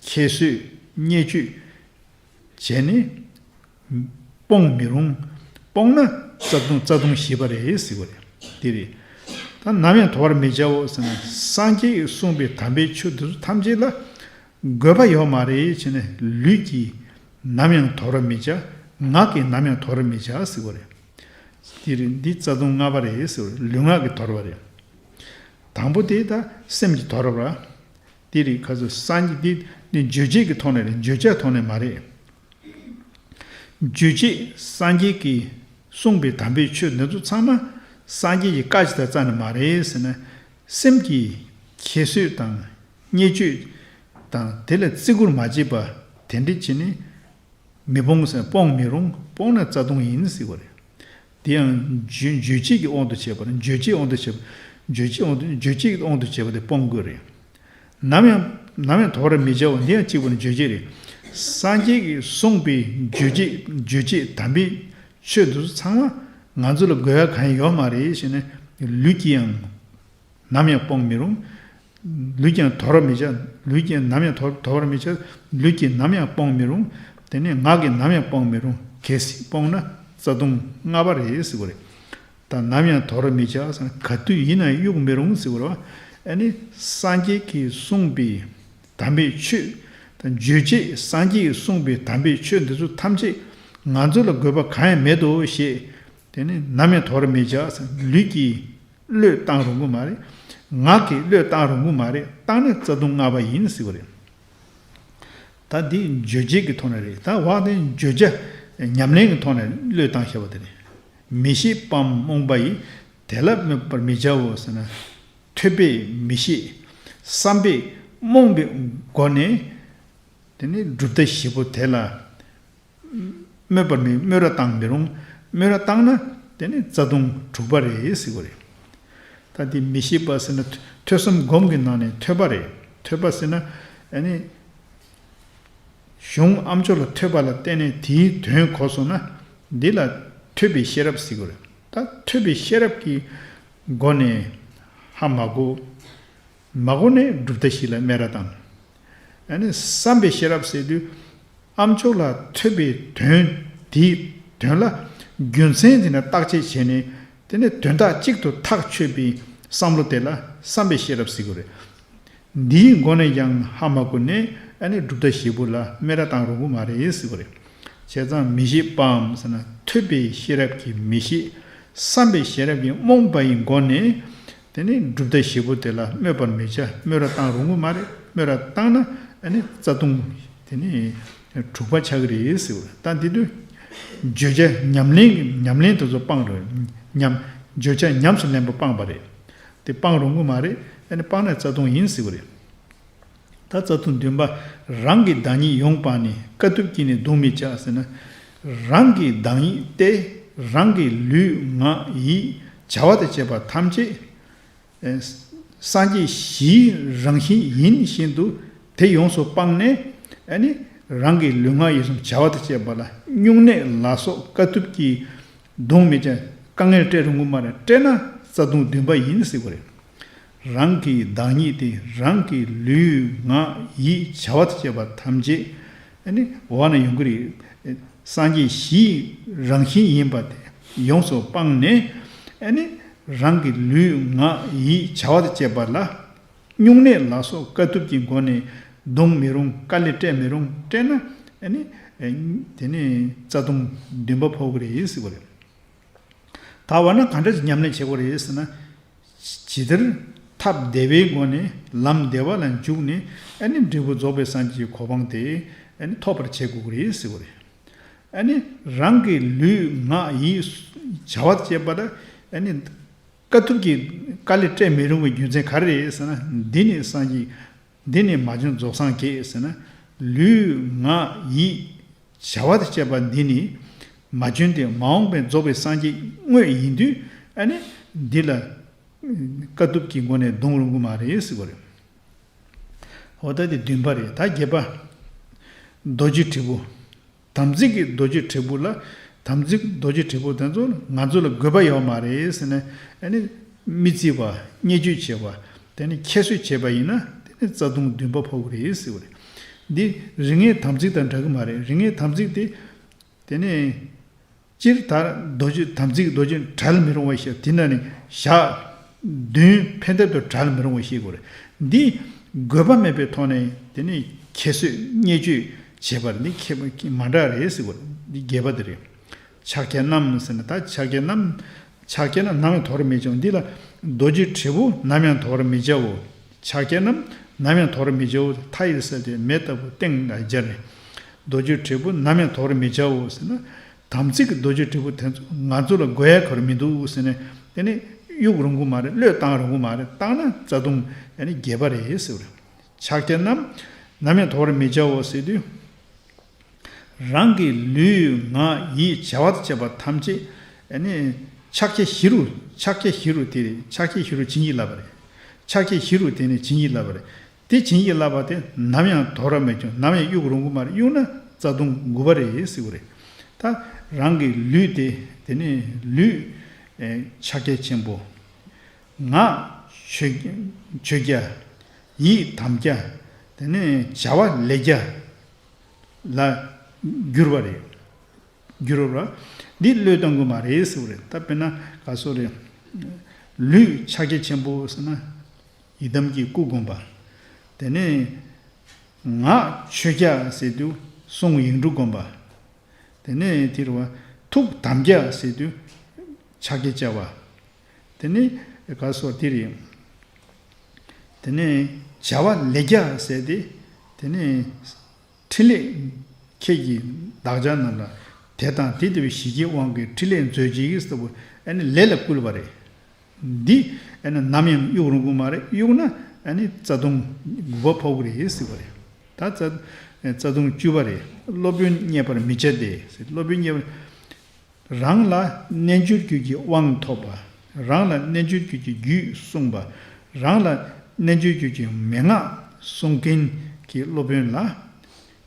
ཁྱད་གསོད་བརྙས་བཅོས་བྱས་ནས་སྤོང་མི་རུང་། སྤོང་ན་རྩ་ལྟུང་རྩ་ལྟུང་བཞི་པ་རེད་ཟེར་བ་རེད། དེ་རེད། ད་ནམ་ཡང་དོར་བར་མི་བྱའོ་ཟེར་ན་སངས་རྒྱས་ཀྱིས་གསུངས་པའི་དམ་པའི་ཆོས་འདི་ཚོ་ཐམས་ཅད་ལ་དགོས་པ་ཡོད་མ་རེད་བྱས་ནས་ལུས་ཀྱིས་ནམ་ཡང་དོར་བར་མི་བྱ། ངག་གིས་ནམ་ཡང་དོར་བར་མི་བྱ་ཟེར་བ་རེད། དེ་རེད། འདི་རྩ་ལྟུང་ལྔ་པ་རེད་ཟེར་བ་རེད། ལུས་ངག་གིས་དོར་བ་རེད། དང་པོ་དེ་ད་སེམས་ཀྱིས་དོར་བ་རེད། དེ་རེད། ཁ་སོ་སངས་རྒྱས་འདི་འདི་རྗོད་བྱེད་ཀྱི་ཐོག་ནས་རེད། བརྗོད་བྱ་ཐོག་ནས་མ་རེད། རྗོད་བྱེད་སངས་རྒྱས་ཀྱིས་གསུངས་པའི་དམ་པའི་ཆོས་འདི་ཚོ་ཚང་མ་སངས་རྒྱས་ཀྱི་བཀའ་ཞིག་དང་རྩ་ནས་མ་རེད་ཟེར་ན། སེམས་ཀྱི་ཁྱད་གསོད་དང་བརྙས་བཅོས་དང་དེ་ལ་བརྩི་བཀུར་མ་བྱེད་པ་དེ་འདྲ་བྱས་ནས་མི་སྤོང་ཟེར། སྤོང་མི་རུང་། སྤོང་ན་རྩ་ལྟུང་ཡིན་ཟེར་བ་རེད། དེ་ཡང་རྗོད་རྗོད་བྱེད་ཀྱི་དབང་དུ་བྱས་པ་རེད། རྗོད་བྱེད་དབང་དུ་བྱས་པ། རྗོད་བྱེད་དབང་དུ་རྗོད་བྱེད་ཀྱི་དབང་དུ་བྱས་པ་དེ་སྤོང་དགོས་རེད། ནམ་ཡང་ནམ་ཡང་དོར་བར་མི་བྱའོ། འདི་ཡང་གཅིག་པ་ནི་རྗོད་བྱེད་རེད། སངས་རྒྱས་ཀྱིས་གསུངས་པའི་རྗོད་བྱེད་རྗོད་བྱེད་དམ་པའི་ཆོས་འདི་ཚོ་ཚང་མ་ང་ཚོ་ལ་དགོས་ཡ་གང་ཡང་ཡོད་མ་རེད་ཞེས་ནས་ལུས་ཀྱིས་ཡང་ནམ་ཡང་སྤོང་མི་རུང་། ལུས་ཀྱང་དོར་བར་མི་བྱ། ལུས་ཀྱང་ནམ་ཡང་དོར་དོར་བར་མི་བྱ། ལུས་ཀྱིས་ནམ་ཡང་སྤོང་མི་རུང་། དེ་ནས་ངག་གིས་ནམ་ཡང་སྤོང་མི་རུང་། གལ་སྲིད་སྤོང་ན་རྩ་ལྟུང་ལྔ་པ་རེད་ཟེར་བ་རེད། དང་ནམ་ཡང་དོར་མི་བྱ་ཟེར་ན། ག་དུས་ཡིན་ན་གཡུག་མི་རུང་ཟེར་བ་རེད་བ། ཨ་ནི་སངས་རྒྱས་ཀྱིས་གསུངས་པའི་དམ་པའི་ཆོས་དང་རྗོད་བྱེད། སངས་རྒྱས་ཀྱིས་གསུངས་པའི་དམ་པའི་ཆོས་འདི་ཚོ་ཐམས་ཅད་ང་ཚོ་ལ་དགོས་པ་གང་ཡང་མེད་དོ་ཞེས། དེ་ནི་ནམ་ཡང་དོར་མི་བྱ་ཟེར། ལུས་ཀྱིས་བློས་བཏང་རུང་གི་མ་རེད། ངག་གིས་བློས་བཏང་རུང་གི་མ་རེད། བཏང་ན་རྩ་ལྟུང་ལྔ་པ་ཡིན་ཟེར་བ་རེད། ད་འདི་རྗོད་བྱེད་ཀྱི་ཐོག་ནས་རེད། ད་འོ་དེ་བརྗོད་བྱ་ཉམས་ལེན་གྱི་ཐོག་ནས་བློས་བཏང་བྱ་བ་དེ་རེད། མི་ཤེས་པའམ་རྨོངས་པ་ཡིས། དེ་ལ་སྨོད་པར་མི་བྱའོ་ཟེར་ན། ཐོས་པས་མི་ཤེས། བསམ་པས་རྨོངས་པའི་སྒོ་ནས། དེ་ནི་གྲུབ་མཐའ་བཞི་པོ་དེ་ལ་སྨོད་པར་མི། སྨོད་ར་བཏང་མི་རུང་། སྨོད་ར་བཏང་ན་དེ་ནི་རྩ་ལྟུང་དྲུག་པ་རེད་ཟེར་བ་རེད། ད་དེ་མི་ཤེས་པ་ཟེར་ན་ཐོས་བསམ་སྒོམ་གྱི་ནང་ནས་ཐོས་པ་རེད། ཐོས་པ་ཟེར་ན་ཨ་ནི་གཞུང་ཨ་མཆོག་ལ་ཐོས་པ་ལ་བརྟེན་ནས་དེའི་དོན་གོ་སོང་ན་འདི་ལ་ཐོས་པའི་ཤེས་རབ་ཟེར་གྱི་རེད། ད་ཐོས་པའི་ཤེས་རབ་ཀྱི་སྒོ་ནས་ཧ་མ་གོ། མ་གོ་ནས་གྲུབ་མཐའ་བཞི་ལ་སྨད་ར་བཏང་། ཨ་ནི་བསམ་པའི་ཤེས་རབ་ཟེར་དུས་ཨ་མཆོག་ལ་ཐོས་པའི་དོན་དེའི་དོན་ལ་རྒྱུ་མཚན་དེ་ནས་བརྟག་དཔྱད་བྱས་ནས། དེ་ནས་དོན་དག་གཅིག་ཏུ་ཐག་ཆོད་པའི་བསམ་བློ་དེ་ལ་བསམ་པའི་ཤེས་རབ་ཟེར་གྱི་རེད། འདིའི་སྒོ་ནས་ཀྱང་ཧ་མ་གོ་ནས་ཨ་ནི་གྲུབ་མཐའ་བཞི་པོ་ལ་སྨད་ར་བཏང་རུང་གི་མ་རེད་ཟེར་གྱི་རེད། བྱས་ཙང་མི་ཤེས་པའམ་ཟེར་ན་ཐོས་པའི་ཤེས་རབ་ཀྱིས་མི་ཤེས། བསམ་པའི་ཤེས་རབ་ཀྱིས་རྨོངས་པ་ཡི་སྒོ་ནས། དེ་ནི་གྲུབ་མཐའ་བཞི་པོ་དེ་ལ་སྨོད་པར་མི་བྱ། སྨོད་ར་བཏང་རུང་གི་མ་རེད། སྨོད་ར་བཏང་ན་ཨ་ནི་རྩ་ལྟུང་དེ་ནི་དྲུག་པ་ཆགས་ཀྱི་རེད་ཟེར་བ་རེད། ད་འདི་དུས་བརྗོད་བྱ་ཉམས་ལེན་གྱི་ཉམས་ལེན་དེ་ཚོ་སྤངས་རེད། ཉམས། བརྗོད་བྱ་ཉམས་སུ་ལེན་པ་སྤངས་པ་རེད། དེ་སྤང་རུང་གི་མ་རེད། ཨ་ནི་སྤང་ན་རྩ་ལྟུང་ཡིན་ཟེར་བ་རེད། ད་རྩ་ལྟུང་བདུན་པ། རང་གི་བདག་ཉིད་ཡོངས་སྤངས་ནས། དཀའ་ཐུབ་ཀྱིས་ནི་གདུང་མི་བྱ་ཟེར་ན། རང་གི་བདག་ཉིད་དེ་རང་གི་ལུས་ངག་ཡིད་བྱ་བ་དང་བཅས་པ་ཐམས་ཅད་ཨེ་སངས་རྒྱས་གཞིའི་རང་བཞིན་ཡིན་བཞིན་དུ་དེ་ཡོངས་སུ་སྤངས་ནས། ཨ་ནི་རང་གི་ལུས་ངག་ཡིད་གསུམ་བྱ་བ་དང་བཅས་པ་ལ་སྨྱུང་གནས་ལ་སོགས་དཀའ་ཐུབ་ཀྱིས་གདུང་མི་བྱ། དཀའ་ངལ་སྤྲད་རུང་གི་མ་རེད། སྤྲད་ན་རྩ་ལྟུང་བདུན་པ་ཡིན་ཟེར་བ་རེད། རང་གི་བདག་ཉིད་དེ་རང་གི་ལུས་ངག་ཡིད་བྱ་བ་དང་བཅས་པ་ཐམས་ཅད་ཨ་ནི་འོག་ན་ཡོང་གི་རེད། སངས་རྒྱས་གཞིའི་རང་བཞིན་ཡིན་པ་དེ་ཡོངས་སུ་སྤངས་ནས། ཨ་ནི་རང་གི་ལུས་ངག་ཡིད་བྱ་བ་དང་བཅས་པ་ལ་སྨྱུང་གནས་ལ་སོགས་དཀའ་ཐུབ་ཀྱི་སྒོ་ནས་གདུང་མི་རུང་། དཀའ་ལས་སྤྲད་མི་རུང་། སྤྲད་ན་ཨ་ནི་དེ་ནི་རྩ་ལྟུང་བདུན་པ་ཕོག་གི་རེད་ཟེར་བ་རེད། ད་འོ་ན་ག་འདྲ་ཞིག་ཉམས་ལེན་བྱེད་དགོས་རེད་ཟེར་ན། ཇི་ལྟར་ཐབས་བདེ་བའི་སྒོ་ནས་ལམ་བདེ་བ་ལ་འཇུག་ནས་ཨ་ནི་འབྲས་བུ་རྫོགས་པའི་སངས་རྒྱས་ཀྱི་གོ་འཕང་དེ་ཨ་ནི་ཐོབ་པར་བྱེད་དགོས་ཀྱི་རེད་ཟེར་བ་རེད། ཨ་ནི་རང་གི་ལུས་ངག་ཡིད་བྱ་བ་བཅས་པ་ལ་ཨ་ནི་དཀའ་ཐུབ་ཀྱི་དཀའ་ལས་སྤྲད་མི་རུང་བའི་རྒྱུ་མཚན་ག་རེ་རེད་ཟེར་ན། འདི་ནི་སངས་རྒྱས། འདི་ནི་མ་བྱོན་རྫོགས་སངས་རྒྱས་ཟེར་ན། ལུས་ངག་ཡིད་བྱ་བ་དང་བཅས་པ་འདི་ནི་མ་བྱོན་ཏེ་མ་འོངས་པའི་རྫོགས་པའི་སངས་རྒྱས་དངོས་ཡིན་དུས། ཨ་ནི་འདི་ལ་དཀའ་ཐུབ་ཀྱི་སྒོ་ནས་གདུང་རུང་གི་མ་རེད་ཟེར་བ་རེད། འོ་ད་དེ་བདུན་པ་རེད། ད་བརྒྱད་པ། རྡོ་རྗེ་དྲིལ་བུ། དམ་ཚིག་གི་རྡོ་རྗེ་དྲིལ་བུ་ལ། དམ་ཚིག་རྡོ་རྗེ་དྲིལ་བུ་དེ་ཚོ་ང་ཚོ་ལ་དགོས་པ་ཡོད་མ་རེད་ཟེར་ནས། ཨ་ནི་མི་བརྩི་བ། བརྙས་བཅོས་བྱེད་པ། དེ་ནི་ཁྱད་གསོད་བྱེད་པ་ཡིན་ན་དེ་ནི་རྩ་ལྟུང་བདུན་པ་ཕོག་གི་རེད་ཟེར་བ་རེད། འདི་རིགས་ལྔའི་དམ་ཚིག་དང་འདྲ་གི་མ་རེད། རིགས་ལྔའི་དམ་ཚིག་དེ། དེ་ནི་སྤྱིར་ད་རྡོ་རྗེ་དམ་ཚིག་རྡོ་རྗེ་བྲལ་མི་རུང་བ་ཞེས། དེ་ན་ནི་ཞག་བདུན་ཕན་ཐབས་དུ་བྲལ་མི་རུང་བ་ཞེས་དགོས་རེད། འདི་དགོས་པ་མེད་པའི་ཐོག་ནས་དེ་ནི་ཁྱད་གསོད་བརྙས་བཅོས་བྱེད་པར་འདི་ཁྱད་མ་འདྲ་རེད་ཟེར་བ་རེད། འདི་བརྒྱད་པ་དེ་རེད། ཕྱག་རྒྱ་རྣམས་ཟེར་ན། ད་ཕྱག་རྒྱ་རྣམས། ཕྱག་རྒྱ་རྣམས་ནམ་ཡང་དོར་མི་བྱའོ། འདི་ལ་རྡོ་རྗེ་དྲིལ་བུ་ནམ་ཡང་དོར་མི་བྱའོ། ཕྱག་རྒྱ་རྣམས་ནམ་ཡང་དོར་མི་བྱའོ། མཐའ་ཡས་གསལ་བྱེད་མེ་ལྟ་བུ་སྟེང་ལ་སྦྱར་ནས། རྡོ་རྗེ་དྲིལ་བུ་ནམ་ཡང་དོར་མི་བྱའོ་ཟེར་ན། དམ་ཚིག་གི་རྡོ་རྗེ་དྲིལ་བུ་དེ་ཚོ་ང་ཚོ་ལ་དགོས་ཡ་ག་རེ་མི་འདུག་ཟེར་ནས། དེ་ནི་གཡུག་རུང་གི་མ་རེད། བློས་བཏང་རུང་གི་མ་རེད། བཏང་ན་རྩ་ལྟུང་ཨ་ནི་བརྒྱད་པ་རེད་ཟེར་བ་རེད། ཕྱག་རྒྱ་རྣམས་ནམ་ཡང་དོར་མི་བྱའོ་ཟེར་དུས། རང་གི་ལུས་ངག་ཡིད་བྱ་བ་དང་བཅས་པ་ཐམས་ཅད་ཨ་ནི་ཕྱག་རྒྱ་བཞི་རུ། ཕྱག་རྒྱ་བཞི་རུ་དེ་རེད། ཕྱག་རྒྱ་བཞི་རུ་བྱིན་གྱིས་བརླབས་པ་རེད། ཕྱག་རྒྱ་བཞི་རུ་དེ་ནི་བྱིན་གྱིས་བརླབས་པ་རེད། དེ་བྱིན་གྱིས་བརླབས་པ་དེ་ནམ་ཡང་དོར་བ་མེད་ཀྱང་ནམ་ཡང་གཡུག་རུང་གི་མ་རེད། གཡུག་ན་རྩ་ལྟུང་དགུ་པ་རེད་ཟེར་བ་རེད། ད་རང་གི་ལུས་དེ། དེ་ནི་ལུས་ཨེ་ཕྱག་རྒྱ་ཆེན་པོ། ངག་ཆོས་ཆོས་རྒྱ། ཡིད་དམ་རྒྱ། དེ་ནི་བྱ་བ་ལས་རྒྱ་ལ་བསྒྱུར་བ་རེད། འགྱུར་བ། འདི་བློས་གཏོང་གི་མ་རེད་ཟེར་བ་རེད། ད་དཔེར་ན་ག་སོ་རེད། ལུས་ཕྱག་རྒྱ་ཆེན་པོ་ཟེར་ན་ཡི་དམ་གྱི་སྐུ་བསྒོམ་པ། དེ་ནས་ངག་མཆོད་རྒྱ་ཟེར་དུས་གསུང་ཡིག་འབྲུ་བསྒོམ་པ། དེ་ནས་དེ་རུ་བ་ཐུགས་དམ་རྒྱ་ཟེར་དུས་ཕྱག་རྒྱ་བཅའ་བ། དེ་ནས་ག་སོ་དེ་རེད། དེ་ནས་བྱ་བ་ལས་རྒྱ་ཟེར་ཏེ། དེ་ནས་ཕྲིན་ལས་ཁྱེད་ཀྱི་བདག་ཅག་རྣམས་ལ་དེ་དང་དེ་ལྟ་བུའི་ཞི་རྒྱས་དབང་གི་ཕྲིན་ལས་མཛོད་ཅིག་ཟེར་བ་ཨ་ནི་ལས་ལ་བསྐུལ་བ་རེད། འདི་ཨ་ནི་ནམ་ཡང་གཡུག་རུང་གི་མ་རེད། གཡུག་ན་ཨ་ནི་རྩ་ལྟུང་དགུ་པ་ཕོག་གི་རེད་ཟེར་བ་རེད། ད་རྩ་རྩ་ལྟུང་བཅུ་པ་རེད། སློབ་དཔོན་མཉེས་པར་མི་བྱ་སྟེ། སློབ་དཔོན་མཉེས་པར། རང་ལ་རྣལ་འབྱོར་རྒྱུད་ཀྱི་དབང་ཐོབ་པ། རང་ལ་རྣལ་འབྱོར་རྒྱུད་ཀྱི་རྒྱུད་གསུངས་པ། རང་ལ་རྣལ་འབྱོར་རྒྱུད་ཀྱི་མན་ངག་གསུང་མཁན་གྱི་སློབ་དཔོན་ལ།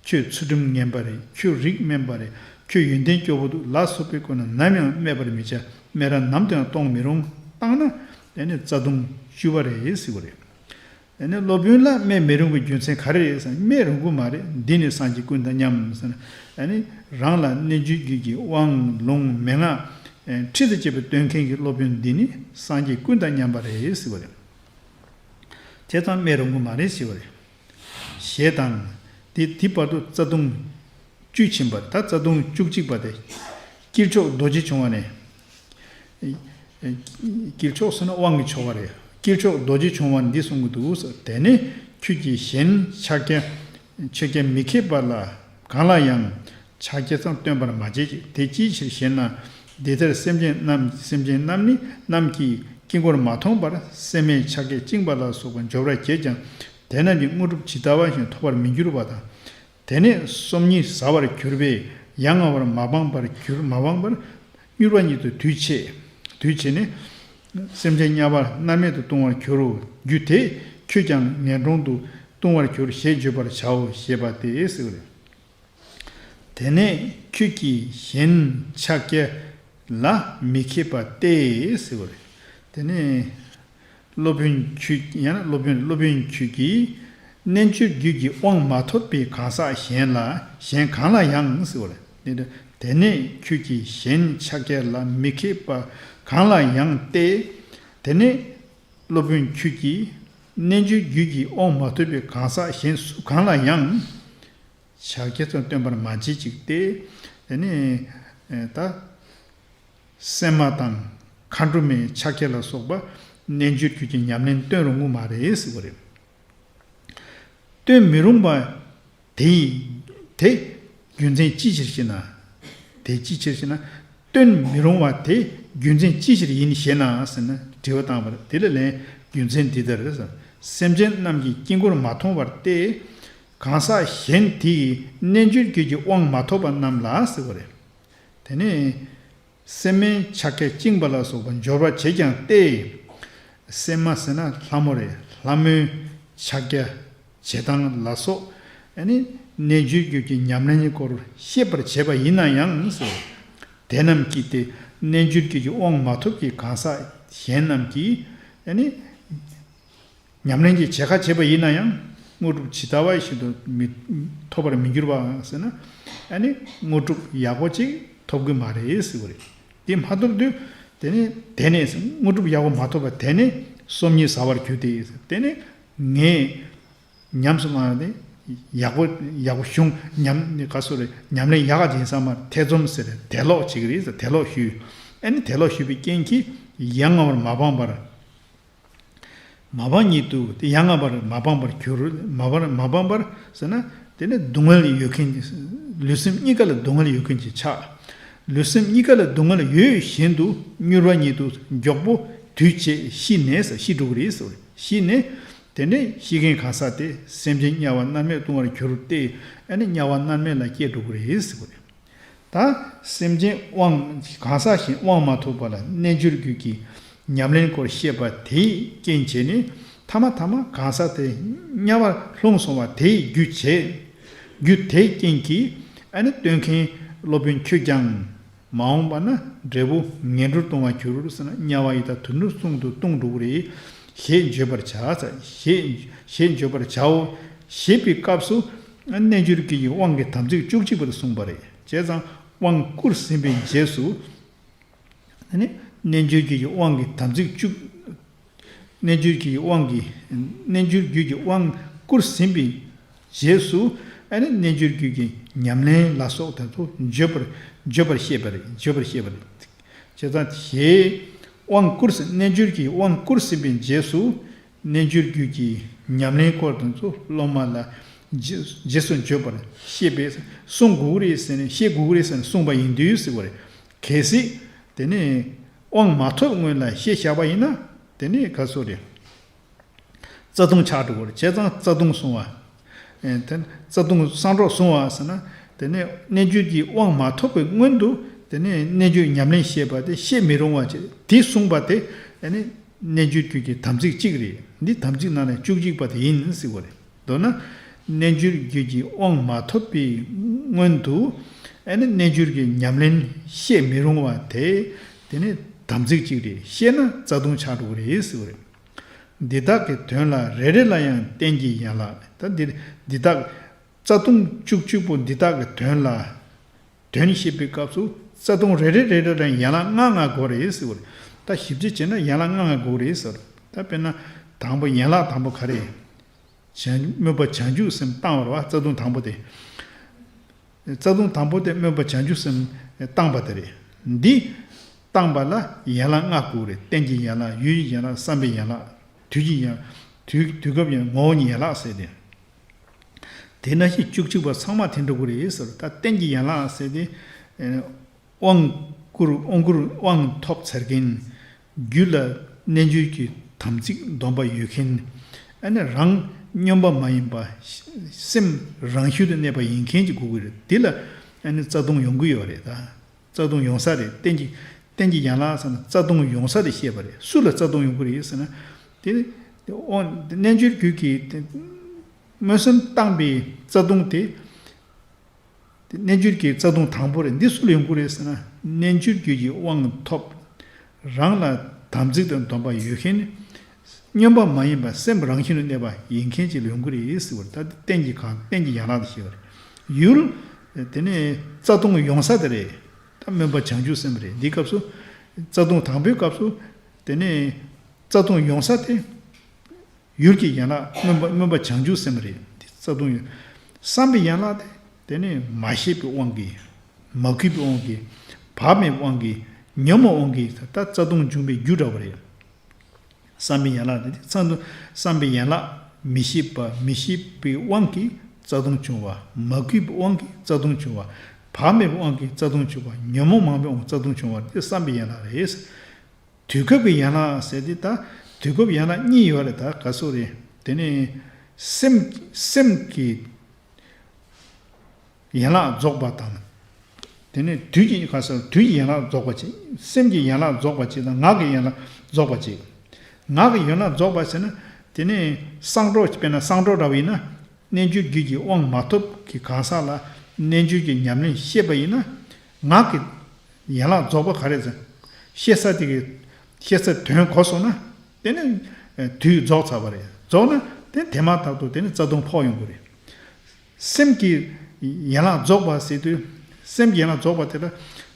ཁྱོད་ཚུལ་ཁྲིམས་ངན་པ་རེད། ཁྱོད་རིགས་དམན་པ་རེད། ཁྱོད་ཡོན་ཏན་སྐྱོ་པོ་འདུག་ལ་སོགས་པའི་སྐོར་ན་ནམ་ཡང་སྨད་པར་མི་བྱ། སྨད་ར་ནམ་དུ་ཡང་གཏོང་མི་རུང་། བཏང་ན་དེ་ནི་རྩ་ལྟུང་བཅུ་པ་རེད་ཟེར་བ་རེད། ཨ་ནི་སློབ་དཔོན་ལ་སྨད་མི་རུང་བའི་རྒྱུ་མཚན་ག་རེ་རེད་ཟེར་ན། སྨད་རུང་གི་མ་རེད། འདི་ནི་སངས་རྒྱས་ཀུན་དང་མཉམ་ཟེར་ན། ཨ་ནི་རང་ལ་རྣལ་འབྱོར་རྒྱུད་ཀྱི་དབང་ལུང་མན་ངག་ཁྲིད་དང་བཅས་པ་སྟོན་མཁན་གྱི་སློབ་དཔོན་འདི་ནི་སངས་རྒྱས་ཀུན་དང་མཉམ་པ་རེད་ཟེར་བ་རེད། བྱས་ཙང་སྨད་རུང་གི་མ་རེད་ཟེར་བ་རེད། ཞེས་དང་། དེ་དེ་བར་དུ་རྩ་ལྟུང་བཅུ་ཕྱིན་པ། ད་རྩ་ལྟུང་བཅུ་གཅིག་པ་དེ། དཀྱིལ་ཆོག་རྡོ་རྗེ་འཆང་བ་ནས། དཀྱིལ་ཆོག་ཟེར་ན་དབང་གི་ཆོག་པ་རེད། དཀྱིལ་ཆོག་རྡོ་རྗེ་འཆང་བ་འདི་གསུང་གི་འདུག་ཟེར། དེ་ནས་ཁྱོད་ཀྱིས་གཞན་ཕྱག་རྒྱ་མཆོད་རྒྱ་མི་མཁས་པ་ལ་གང་ལ་ཡང་ཕྱག་རྒྱ་ཙམ་སྟོན་པར་མ་བྱེད་ཅིག། དེ་ཅིའི་ཕྱིར་ཞེ་ན། འདི་ལྟར་སེམས་ཅན་རྣམས་སེམས་ཅན་རྣམས་ནི་རྣམས་ཀྱིས་དཀྱིལ་འཁོར་མ་མཐོང་བར་སེམས་མེད་ཕྱག་རྒྱ་བཅིངས་པ་ལ་སོགས་པ་འབྱོར་བར་བྱེད་ཀྱང་། དེ་རྣམས་ཀྱི་དངོས་གྲུབ་ཇི་ལྟ་བ་བཞིན་ཐོབ་པར་མི་འགྱུར་བ་དང་། དེ་ནས་སོམ་ཉི་ཟ་བར་གྱུར་པས་ཡ་ང་བར་མ་སྤངས་པར་གྱུར། མ་སྤངས་པར་མྱུར་བ་ཉིད་དུ་དུས་བྱས། དུས་བྱས་ནས་སེམས་ཅན་དམྱལ་བར་མནར་མེད་དུ་ལྟུང་བར་གྱུར་རོ། རྒྱུ་དེས་ཁྱོད་ཀྱང་ངན་སོང་དུ་ལྟུང་བར་གྱུར་ཞེས་བརྗོད་པར་བྱའོ་ཞེས་པ་སྟེ་ཟེར་བ་རེད། དེ་ནས་ཁྱོད་ཀྱིས་གཞན་ཕྱག་རྒྱ་ལ་མི་མཁས་པ་སྟེ་ཟེར་བ་རེད། དེ་ནས། སློབ་དཔོན་ཁྱོད་ཡང་ན་སློབ་དཔོན་སློབ་དཔོན་ཁྱོད་ཀྱིས་རྣལ་འབྱོར་རྒྱུད་ཀྱི་དབང་མ་ཐོབ་པའི་གང་ཟག་གཞན་ལ་གཞན་གང་ལ་ཡང་ཟེར་བ་རེད། དེ་ནས་ཁྱོད་ཀྱིས་གཞན་ཕྱག་རྒྱ་ལ་མི་མཁས་པ་གང་ལ་ཡང་སྟེ། དེ་ནས་སློབ་དཔོན་ཁྱོད་ཀྱིས་རྣལ་འབྱོར་རྒྱུད་ཀྱི་དབང་མ་ཐོབ་པའི་གང་ཟག་གཞན་སུ་གང་ལ་ཡང་། ཕྱག་རྒྱ་ཙམ་སྟོན་པར་མ་བྱེད་ཅིག་སྟེ། དེ་ནས་ད་སྲན་མ་དང་མཁའ་འགྲོ་མའི་ཕྱག་རྒྱ་ལ་སོགས་པ་རྣལ་འབྱོར་རྒྱུད་ཀྱི་ཉམས་ལེན་སྟོན་རུང་གི་མ་རེད་ཟེར་བ་རེད། སྟོན་མི་རུང་བ་དེ་ཡི་དེ་རྒྱུ་མཚན་ཅིའི་ཕྱིར་ཞེ་ན། དེ་ཅིའི་ཕྱིར་ཞེ་ན། སྟོན་མི་རུང་བ་དེ་རྒྱུ་མཚན་ཅིའི་ཕྱིར་ཡིན་ཞེ་ན་ཟེར་ན་དྲི་བ་བཏང་བར་དེ་ལ་ལན་རྒྱུ་མཚན་འདི་ལྟར་ཟེར། སེམས་ཅན་རྣམས་ཀྱིས་དཀྱིལ་འཁོར་མ་མཐོང་བར་སྟེ། གང་ཟག་གཞན་དེ་ཡིས་རྣལ་འབྱོར་རྒྱུད་ཀྱི་དབང་མ་ཐོབ་པ་རྣམས་ལ་ཟེར་བ་རེད། དེ་ནས་སྲན་མའི་ཕྱག་རྒྱ་བཅིངས་པ་ལ་སོགས་པ་འབྱོར་བར་བྱེད་ཀྱང་སྟེ། སྲན་མ་ཟེར་ན་ལྷ་མོ་རེད། ལྷ་མོའི་ཕྱག་རྒྱ་བྱེད་སྟངས་ལ་སོགས་ཨ་ནི་རྣལ་འབྱོར་རྒྱུད་ཀྱི་ཉམས་ལེན་གྱི་སྐོར་ཤེས་པར་བྱེད་པ་ཡིན་ན་ཡང་ཟེར། དེ་རྣམས་ཀྱིས་ཏེ་རྣལ་འབྱོར་རྒྱུད་ཀྱི་དབང་མ་ཐོབ་ཀྱི་གང་ཟག་གཞན་རྣམས་ཀྱིས་ཨ་ནི། ཉམས་ལེན་གྱི་བྱེད་ཁ་བྱེད་པ་ཡིན་ན་ཡང་དངོས་གྲུབ་ཇི་ལྟ་བ་བཞིན་དུ་མི་ཐོབ་པར་མི་འགྱུར་བ་ཟེར་ན། ཨ་ནི་དངོས་གྲུབ་ཡག་པོ་ཅིག་ཐོབ་གི་མ་རེད་ཟེར་བ་རེད། དེ་མ་ཐོབ་དུས་དེ་ནས་དེ་ནས་དངོས་གྲུབ་ཡག་པོ་མ་ཐོབ་པ་དེ་ནས་སོམ་ཉི་ཟ་བར་གྱུར་ཏེ། དེ་ནས་ངས་ཉམས་སུ་བླངས་ཏེ་ཡག་པོ་ཡག་པོ་བྱུང་། ཉམས་ག་སོ་རེད། ཉམས་ལེན་ཡག་ག་ཡིན་ས་མ་རེད། ཐེ་ཚོམ་ཟེར་དེ་ལོག་བྱེད་ཀྱི་རེད་ཟེར། དེ་ལོག་ཞུས། ཨ་ནི་དེ་ལོག་ཞུས་པའི་རྐྱེན་གྱིས་ཡ་ང་བར་མ་སྤངས་པར། མ་སྤངས་ཉིད་དུ་དེ་ཡ་ང་བར་མ་སྤངས་པར་གྱུར། མ་སྤངས་མ་སྤངས་པར་ཟེར་ན་དེ་ནི་སྡུག་བསྔལ་ཡོད་མཁན་གྱི་ལུས་སེམས་གཉིས་ཀ་ལ་སྡུག་བསྔལ་ཡོད་མཁན་གྱི་ཆགས། ལུས་སེམས་གཉིས་ཀ་ལ་སྡུག་བསྔལ་ཡོད་བཞིན་དུ་མྱུར་བ་ཉིད་དུ་མགྱོགས་པོ་དུས་བྱས་ཤི་ནས་ཟེར། ཤི་འགྲོ་གི་རེད་ཟེར། ཤི་ནས་དེ་ནས་ཤི་མཁན་གང་ཟག་དེ་སེམས་ཅན་དམྱལ་བ་མནར་མེད་ལྟུང་བར་གྱུར་ཏེ། ཨ་ནི་དམྱལ་བ་མནར་མེད་ལ་སྐྱེ་འགྲོ་གི་རེད་ཟེར་བ་རེད། ད་སེམས་ཅན་དབང་གང་ཟག་གཞན་དབང་མ་ཐོབ་པ་ལ་རྣལ་འབྱོར་རྒྱུད་ཀྱི་ཉམས་ལེན་སྐོར་བཤད་པ་དེའི་རྐྱེན་བྱས་ནས་ཐ་མ་ཐ་མ་གང་ཟག་དེ་དམྱལ་བར་ལྷུང་སོང་བ་དེའི་རྒྱུ་བྱས། རྒྱུ་དེའི་རྐྱེན་གྱིས་ཨ་ནི་སྟོན་མཁན་སློབ་དཔོན་ཁྱོད་ཀྱང་མ་འོངས་པ་ན་འབྲས་བུ་ངན་འགྲོར་ལྟུང་བར་འགྱུར་ཟེར་ན། དམྱལ་བ་ཡི་དྭགས་དུད་འགྲོའི་གསུང་དུ་ལྟུང་འགྲོ་གི་རེད་ཞེས་བརྗོད་པར་བྱ། ཞེས་ཞེས་བརྗོད་པར་བྱའོ་ཞེས་པའི་སྐབས་སུ་རྣལ་འབྱོར་རྒྱུད་ཀྱི་དབང་གི་དམ་ཚིག་བཅུ་གཅིག་པ་དེ་གསུངས་པ་རེད། བྱས་ཙང་། དབང་བསྐུར་ཟིན་པའི་རྗེས་སུ། དེ་ནས་རྣལ་འབྱོར་རྒྱུད་ཀྱི་དབང་གི་དམ་ཚིག་བཅུ། རྣལ་འབྱོར་རྒྱུད་ཀྱི་དབང་གི། རྣལ་འབྱོར་རྒྱུད་ཀྱི་དབང་བསྐུར་ཟིན་པའི་རྗེས་སུ། ཨ་ནི་རྣལ་འབྱོར་རྒྱུད་ཀྱི་ཉམས་ལེན་ལ་སོགས་དེ་ཚོ་བརྗོད་པར་བརྗོད་པར་བཤད་པ་རེད། བརྗོད་པར་བཤད་པ་རེད། བྱས་ཙང་ཞེས་དབང་བསྐུར་ཟིན། རྣལ་འབྱོར་གྱི་དབང་བསྐུར་ཟིན་པའི་རྗེས་སུ། རྣལ་འབྱོར་རྒྱུད་ཀྱི་ཉམས་ལེན་སྐོར་དེ་ཚོ་སློབ་མ་ལ་རྗེས་རྗེས་སུ་བརྗོད་པར་བཤད་པས། གསུང་དགོས་ཀྱི་རེད་ཟེར་ནས། བཤད་དགོས་ཀྱི་རེད་ཟེར་ནས་གསུངས་པ་ཡིན་དུས་ཟེར་བ་རེད། གལ་སྲིད་དེ་ནས་དབང་མ་ཐོབ་སྔོན་ལ་བཤད་བཞག་པ་ཡིན་ན། དེ་ནས་ག་ཚོད་རེད། རྩ་ལྟུང་ཆགས་འགྲོ་གི་རེད། བྱས་ཙང་རྩ་ལྟུང་བསྲུང་བ། ཨེ་དེ་རྩ་ལྟུང་གསང་སྒྲོག་བསྲུང་བ་ཟེར་ན། དེ་ནས་རྣལ་འབྱོར་གྱི་དབང་མ་ཐོབ་པའི་སྔོན་དུ། དེ་ནས་རྣལ་འབྱོར་ཉམས་ལེན་བཤད་པ་དེ་བཤད་མི་རུང་བ་བྱས། དེ་གསུངས་པ་དེ། ཨ་ནི་རྣལ་འབྱོར་རྒྱུད་ཀྱི་དམ་ཚིག་གཅིག་རེད། འདི་དམ་ཚིག་ནང་ནས་བཅུ་གཅིག་པ་དེ་ཡིན་ཟེར་བ་རེད། མདོར་ན། རྣལ་འབྱོར་རྒྱུད་ཀྱི་དབང་མ་ཐོབ་པའི་སྔོན་དུ། ཨ་ནི་རྣལ་འབྱོར་གྱི་ཉམས་ལེན་བཤད་མི་རུང་བ་དེ། དེ་ནི་དམ་ཚིག་གཅིག་རེད། བཤད་ན་རྩ་ལྟུང་ཆགས་འགྲོ་གི་རེད་ཟེར་བ་རེད། འདི་དག་གི་དོན་ལ་རེ་རེ་ལ་ཡང་རྟེན་གྱི་ཡན་ལག་ད་འདི་འདི་དག་རྩ་ལྟུང་བཅུ་གཅིག་པོ་འདི་དག་གི་དོན་ལ། དོན་བཤད་པའི་སྐབས་སུ་རྩ་ལྟུང་རེ་རེ་རེ་རེ་ལ་ཡན་ལག་ལྔ་ལྔ་དགོས་རེད་ཟེར་བ་རེད། ད་ཞིབ་འཇུག་བྱས་ན་ཡན་ལག་ལྔ་ལྔ་དགོས་རེད་ཟེར་བ་རེད། ད་དཔེར་ན། དང་པོ་ཡན་ལག་དང་པོ་ག་རེ། བྱང་སྨོན་པ་བྱང་ཆུབ་སེམས་བཏང་བ་རེད་བ། རྩ་ལྟུང་དང་པོ་དེ། རྩ་ལྟུང་དང་པོ་དེ་སྨོན་པ་བྱང་ཆུབ་སེམས་བཏང་པ་དེ་རེད། འདི་བཏང་པ་ལ་ཡན་ལག་ལྔ་དགོས་རེད། རྟེན་གྱི་ཡན་ལག་ཡུལ་གྱི་ཡན་ལག་བསམ་པའི་ཡན་ལག་དུས་ཀྱི་ཡན། དུས་དུས་སྐབས་ཡན། ངོ་བོ་ཉིད་ཡན་ལག་ཟེར་ཏེ། དེ་ནང་བཞིན་བཅུ་གཅིག་པ་ཚང་མ་དེ་འགྲོ་གི་རེད་ཟེར། ད་རྟེན་གྱི་ཡན་ལག་ཟེར་ཏེ། དབང་བསྐུར་དབང་བསྐུར་དབང་ཐོབ་ཚར་མཁན། རྒྱུད་ལ་རྣལ་འབྱོར་གྱི་དམ་ཚིག་སྡོམ་པ་ཡོད་མཁན། ཨ་ནི་རང་སྨྱོན་པ་མ་ཡིན་པ། སེམས་རང་བཞིན་དུ་གནས་པ་ཡིན་མཁན་གྱི་དགོས་ཀྱི་རེད། དེ་ལ་ཨ་ནི་རྩ་ལྟུང་ཡོང་གི་ཡོད་རེད་ད། རྩ་ལྟུང་ཡོང་ས་རེད། རྟེན་གྱི་རྟེན་གྱི་ཡན་ལག་ཟེར་ན་རྩ་ལྟུང་ཡོང་ས་དེ་བཤད་པ་རེད། སུ་ལ་རྩ་ལྟུང་ཡོང་གི་རེད་ཟེར་ན། དེ་ནི་དབང་རྣལ་འབྱོར་རྒྱུད་ཀྱི་དེ་སྨོན་སེམས་བཏང་པའི་རྩ་ལྟུང་དེ། དེ་རྣལ་འབྱོར་གྱི་རྩ་ལྟུང་དང་པོ་རེད། འདི་སུ་ལ་ཡོང་གི་རེད་ཟེར་ན། རྣལ་འབྱོར་རྒྱུད་ཀྱི་དབང་ཐོབ། རང་ལ་དམ་ཚིག་དང་སྡོམ་པ་ཡོད་མཁན། སྨྱོན་པ་མ་ཡིན་པ་སེམས་རང་བཞིན་དུ་གནས་པ་ཡིན་མཁན་ཅིག་ལ་ཡོང་གི་རེད་ཟེར་བ་རེད། ད་རྟེན་གྱི་གང་རྟེན་གྱི་ཡན་ལག་དེ་ཞེས་པ་རེད། ཡུལ། དེ་ནས་རྩ་ལྟུང་ཡོང་ས་དེ་རེད། ད་སྨོན་པ་བྱང་ཆུབ་སེམས་རེད། འདིའི་སྐབས་སུ། རྩ་ལྟུང་དང་པོའི་སྐབས་སུ། དེ་ནས་རྩ་ལྟུང་ཡོང་ས་དེ། ཡུལ་གྱི་ཡན་ལག་སྨོན་པ་སྨོན་པ་བྱང་ཆུབ་སེམས་རེད། འདི་རྩ་ལྟུང་ཡོད། བསམ་པའི་ཡན་ལག་དེ། དེ་ནི་མ་ཤེས་པའི་དབང་གིས། མ་གུས་པའི་དབང་གིས། བག་མེད་པའི་དབང་གིས། ཉོན་མོངས་དབང་གིས། ད་རྩ་ལྟུང་འབྱུང་བའི་རྒྱུ་འདྲ་བ་རེད། བསམ་པའི་ཡན་ལག་དེ་རྩ་ལྟུང་། བསམ་པའི་ཡན་ལག་མི་ཤེས་པ། མི་ཤེས་པའི་དབང་གིས་རྩ་ལྟུང་བྱུང་བ། མ་གུས་པའི་དབང་གིས་རྩ་ལྟུང་བྱུང་བ། བག་མེད་པའི་དབང་གིས་རྩ་ལྟུང་བྱུང་བ། ཉོན་མོངས་མང་པོའི་དབང་གིས་རྩ་ལྟུང་བྱུང་བ་དེ་བསམ་པའི་ཡན་ལག་རེད། དུས་སྐབས་ཀྱི་ཡན་ལག་ཟེར་དེ་ད། དུས་སྐབས་ཡན་ལག་གཉིས་ཡོད་རེད། ད་ག་སོ་རེད། དེ་ནས་སེམས་སེམས་ཀྱི་ཡན་ལག་རྫོགས་པ་དང་། དེ་ནས་དུས་ཀྱི་ག་སོ་དུས་ཀྱི་ཡན་ལག་རྫོགས་པ་གཅིག་སེམས་ཀྱི་ཡན་ལག་རྫོགས་པ་གཅིག་དང་ངག་གི་ཡན་ལག་རྫོགས་པ་གཅིག་ངག་གི་ཡན་ལག་རྫོགས་པ་ཟེར་ན། དེ་ནས་གསང་སྒྲོག་དཔེར་ན་གསང་སྒྲོག་འདྲ་བ་ཡིན་ན། རྣལ་འབྱོར་རྒྱུད་ཀྱི་དབང་མ་ཐོབ་ཀྱི་གང་ཟག་ལ་རྣལ་འབྱོར་གྱི་ཉམས་ལེན་བཤད་པ་ཡིན་ན། ངག་གི་ཡན་ལག་རྫོགས་པ་ག་རེ་ཟེར། བཤད་ས་དེ་གི་བཤད་ས་དོན་གོ་སོང་ན། དེ་ནི་དུས་རྫོགས་ཚར་བ་རེད། རྫོགས་ན་དེ་དེ་མ་ཐག་ཏུ་དེ་ནི་རྩ་ལྟུང་ཕོག་ཡོང་གི་རེད། སེམས་ཀྱི་ཡན་ལག་རྫོགས་པ་ཟེར་དུས། སེམས་ཀྱི་ཡན་ལག་རྫོགས་པ་དེ་ལ་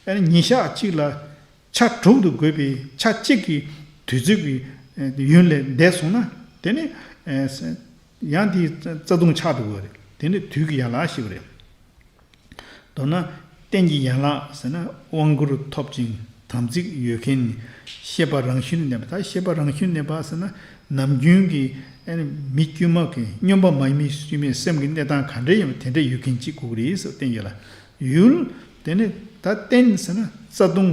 ཨ་ནི་ཉིན་ཞག་གཅིག་ལ་ཆ་དྲུག་ཏུ་བགོས་པའི་ཆ་གཅིག་གི་དུས་ཚོད་ཀྱི་ཡུན་ལས་འདས་སོང་ན། དེ་ནི་ཡང་དེའི་རྩ་ལྟུང་ཆགས་འགྲོ་གི་རེད། དེ་ནི་དུས་ཀྱི་ཡན་ལག་ཞེས་པ་རེད། མདོར་ན་རྟེན་གྱི་ཡན་ལག་ཟེར་ན་དབང་བསྐུར་ཐོབ་ཅིང་དམ་ཚིག་ཡོད་མཁན། ཤེས་པ་རང་བཞིན་གནས་པ། ད་ཤེས་པ་རང་བཞིན་གནས་པ་ཟེར་ན་ནམ་རྒྱུན་གྱི་ཨ་ནི་མི་དཀྱུས་མ་གི་སྨྱོན་པ་མ་ཡིན་མི་དཀྱུས་མའི་སེམས་ཀྱི་གནས་སྟངས་ག་འདྲ་ཡིན་པ་དེ་འདྲ་ཡོད་མཁན་གཅིག་དགོས་ཀྱི་རེད་ཟེར། རྟེན་གྱི་ལ་ཡུལ། དེ་ནི་ད་རྟེན་ཟེར་ན་རྩ་ལྟུང་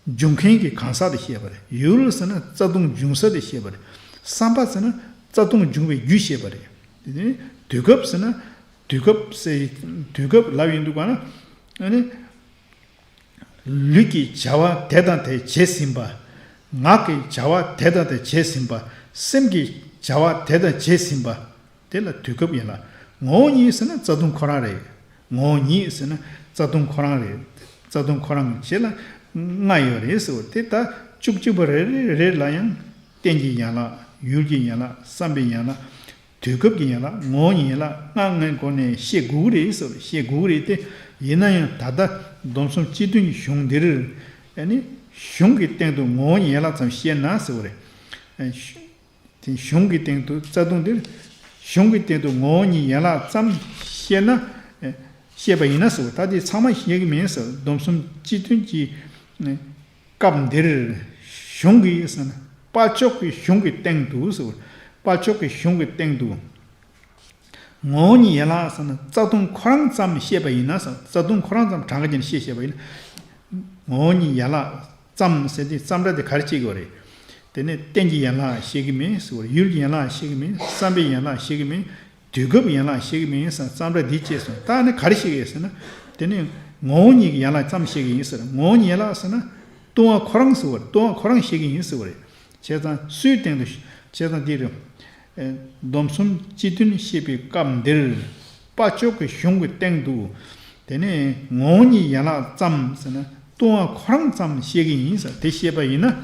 འབྱུང་མཁན་གྱི་གང་ཟག་དེ་བཤད་པ་རེད། ཡུལ་ཟེར་ན་རྩ་ལྟུང་འབྱུང་ས་དེ་བཤད་པ་རེད། བསམ་པ་ཟེར་ན་རྩ་ལྟུང་འབྱུང་བའི་རྒྱུ་བཤད་པ་རེད། དེ་ནི་དུས་སྐབས་ཟེར་ན། དུས་སྐབས་ཟེར། དུས་སྐབས་ལབ་ཡོང་དུས་ག་ན། ཨ་ནི། ལུས་ཀྱི་བྱ་བ་དེ་དང་དེ་བྱས་ཟིན་པ། ངག་གི་བྱ་བ་དེ་དང་དེ་བྱས་ཟིན་པ། སེམས་ཀྱི་བྱ་བ་དེ་དང་བྱས་ཟིན་པ། དེ་ལ་དུས་སྐབས་ཡིན་ལ། ངོ་བོ་ཉིད་ཟེར་ན་རྩ་ལྟུང་ཁོ་རང་རེད། ངོ་བོ་ཉིད་ཟེར་ན་རྩ་ལྟུང་ཁོ་རང་རེད། རྩ་ལྟུང་ཁོ་རང་བྱས་ལ་ལྔ་ཡོད་རེད་ཟེར་བ་དེ། ད་བཅུ་གཅིག་པ་རེ་རེ་རེ་ལ་ཡང་རྟེན་གྱི་ཡན་ལག་ཡུལ་གྱི་ཡན་ལག་བསམ་པའི་ཡན་ལག་དུས་སྐབས་ཀྱི་ཡན་ལག་ངོ་བོ་ཉིད་ཡན་ལག་ལྔ་ལྔའི་སྒོ་ནས་བཤད་དགོས་ཀྱི་རེད་ཟེར་བ་རེད། བཤད་དགོས་ཀྱི་རེད་དེ། ཡིན་ན་ཡང་ད་ལྟ་སྡོམ་གསུམ་སྤྱི་དོན་གྱི་གཞུང་འདིར་ཨ་ནི་གཞུང་གི་སྟེང་དུ་ངོ་བོ་ཉིད་ཡན་ལག་ཙམ་བཤད་ན་ཟེར་བ་རེད། ཨ་གཞུ་དེ་གཞུང་གི་སྟེང་དུ་རྩ་ལྟུང་འདིར་གཞུང་གི་སྟེང་དུ་ངོ་བོ་ཉིད་ཡན་ལག་ཙམ་བཤད་ན། ཨ་བཤད་པ་ཡིན་ན་ཟེར་བ། ད་དེ་ཚང་མ་བཤད་ཀྱི་མིན་ཟེར། སྡོམ་གསུམ་སྤྱི་དོན་གྱི་ཨ་སྐབས་འདིར་གཞུང་གི་ཟེར་ན་དཔལ་མཆོག་གི་གཞུང་གི་སྟེང་དུ་ཟེར་བ། དཔལ་མཆོག་གི་གཞུང་གི་སྟེང་དུ། ངོ་བོ་ཉིད་ཡན་ལག་ཟེར་ན་རྩ་ལྟུང་ཁོ་རང་ཙམ་བཤད་པ་ཡིན་ན་ཟེར། རྩ་ལྟུང་ཁོ་རང་ཙམ་གྲངས་ཀ་བྱས་ནས་བཤད་བཤད་པ་ཡིན་ན། ངོ་བོ་ཉིད་ཡན་ལག་ཙམ་ཟེར་དེ་ཙམ་སྒྲ་དེ་ག་རེ་བྱེད་ཀྱི་ཡོད་རེད། དེ་ནས་རྟེན་གྱི་ཡན་ལག་བཤད་ཀྱི་མིན་ཟེར་བ་རེད། ཡུལ་གྱི་ཡན་ལག་བཤད་ཀྱི་མིན། བསམ་པའི་ཡན་ལག་བཤད་ཀྱི་མིན། དུས་སྐབས་ཡན་ལག་བཤད་ཀྱི་མིན་ཟེར། ཙམ་སྒྲ་འདི་བཅས་སོང་། ད་ནི་ག་རེ་བཤད་ཀྱི་ཡོད་ཟེར་ན། དེ་ནི་ངོ་བོ་ཉིད་ཀྱི་ཡན་ལག་ཙམ་བཤད་ཀྱི་ཡིན་ཟེར། ངོ་བོ་ཉིད་ཡན་ལག་ཟེར་ན་ལྟུང་བ་ཁོ་རང་ཟེར་བ་རེད། ལྟུང་བ་ཁོ་རང་བཤད་ཀྱི་ཡིན་ཟེར་བ་རེད། བྱས་ཙང་སུའི་སྟེང་དུ། བྱས་ཙང་འདི་རེད། ཨེ་སྡོམ་གསུམ་སྤྱི་དོན་བཤད་པའི་སྐབས་འདིར་དཔལ་མཆོག་གི་གཞུང་གི་སྟེང་དུ། དེ་ནས་ངོ་བོ་ཉིད་ཡན་ལག་ཙམ་ཟེར་ན་ལྟུང་བ་ཁོ་རང་ཙམ་བཤད་ཀྱི་ཡིན་ཟེར། དེ་བཤད་པ་ཡིན་ན།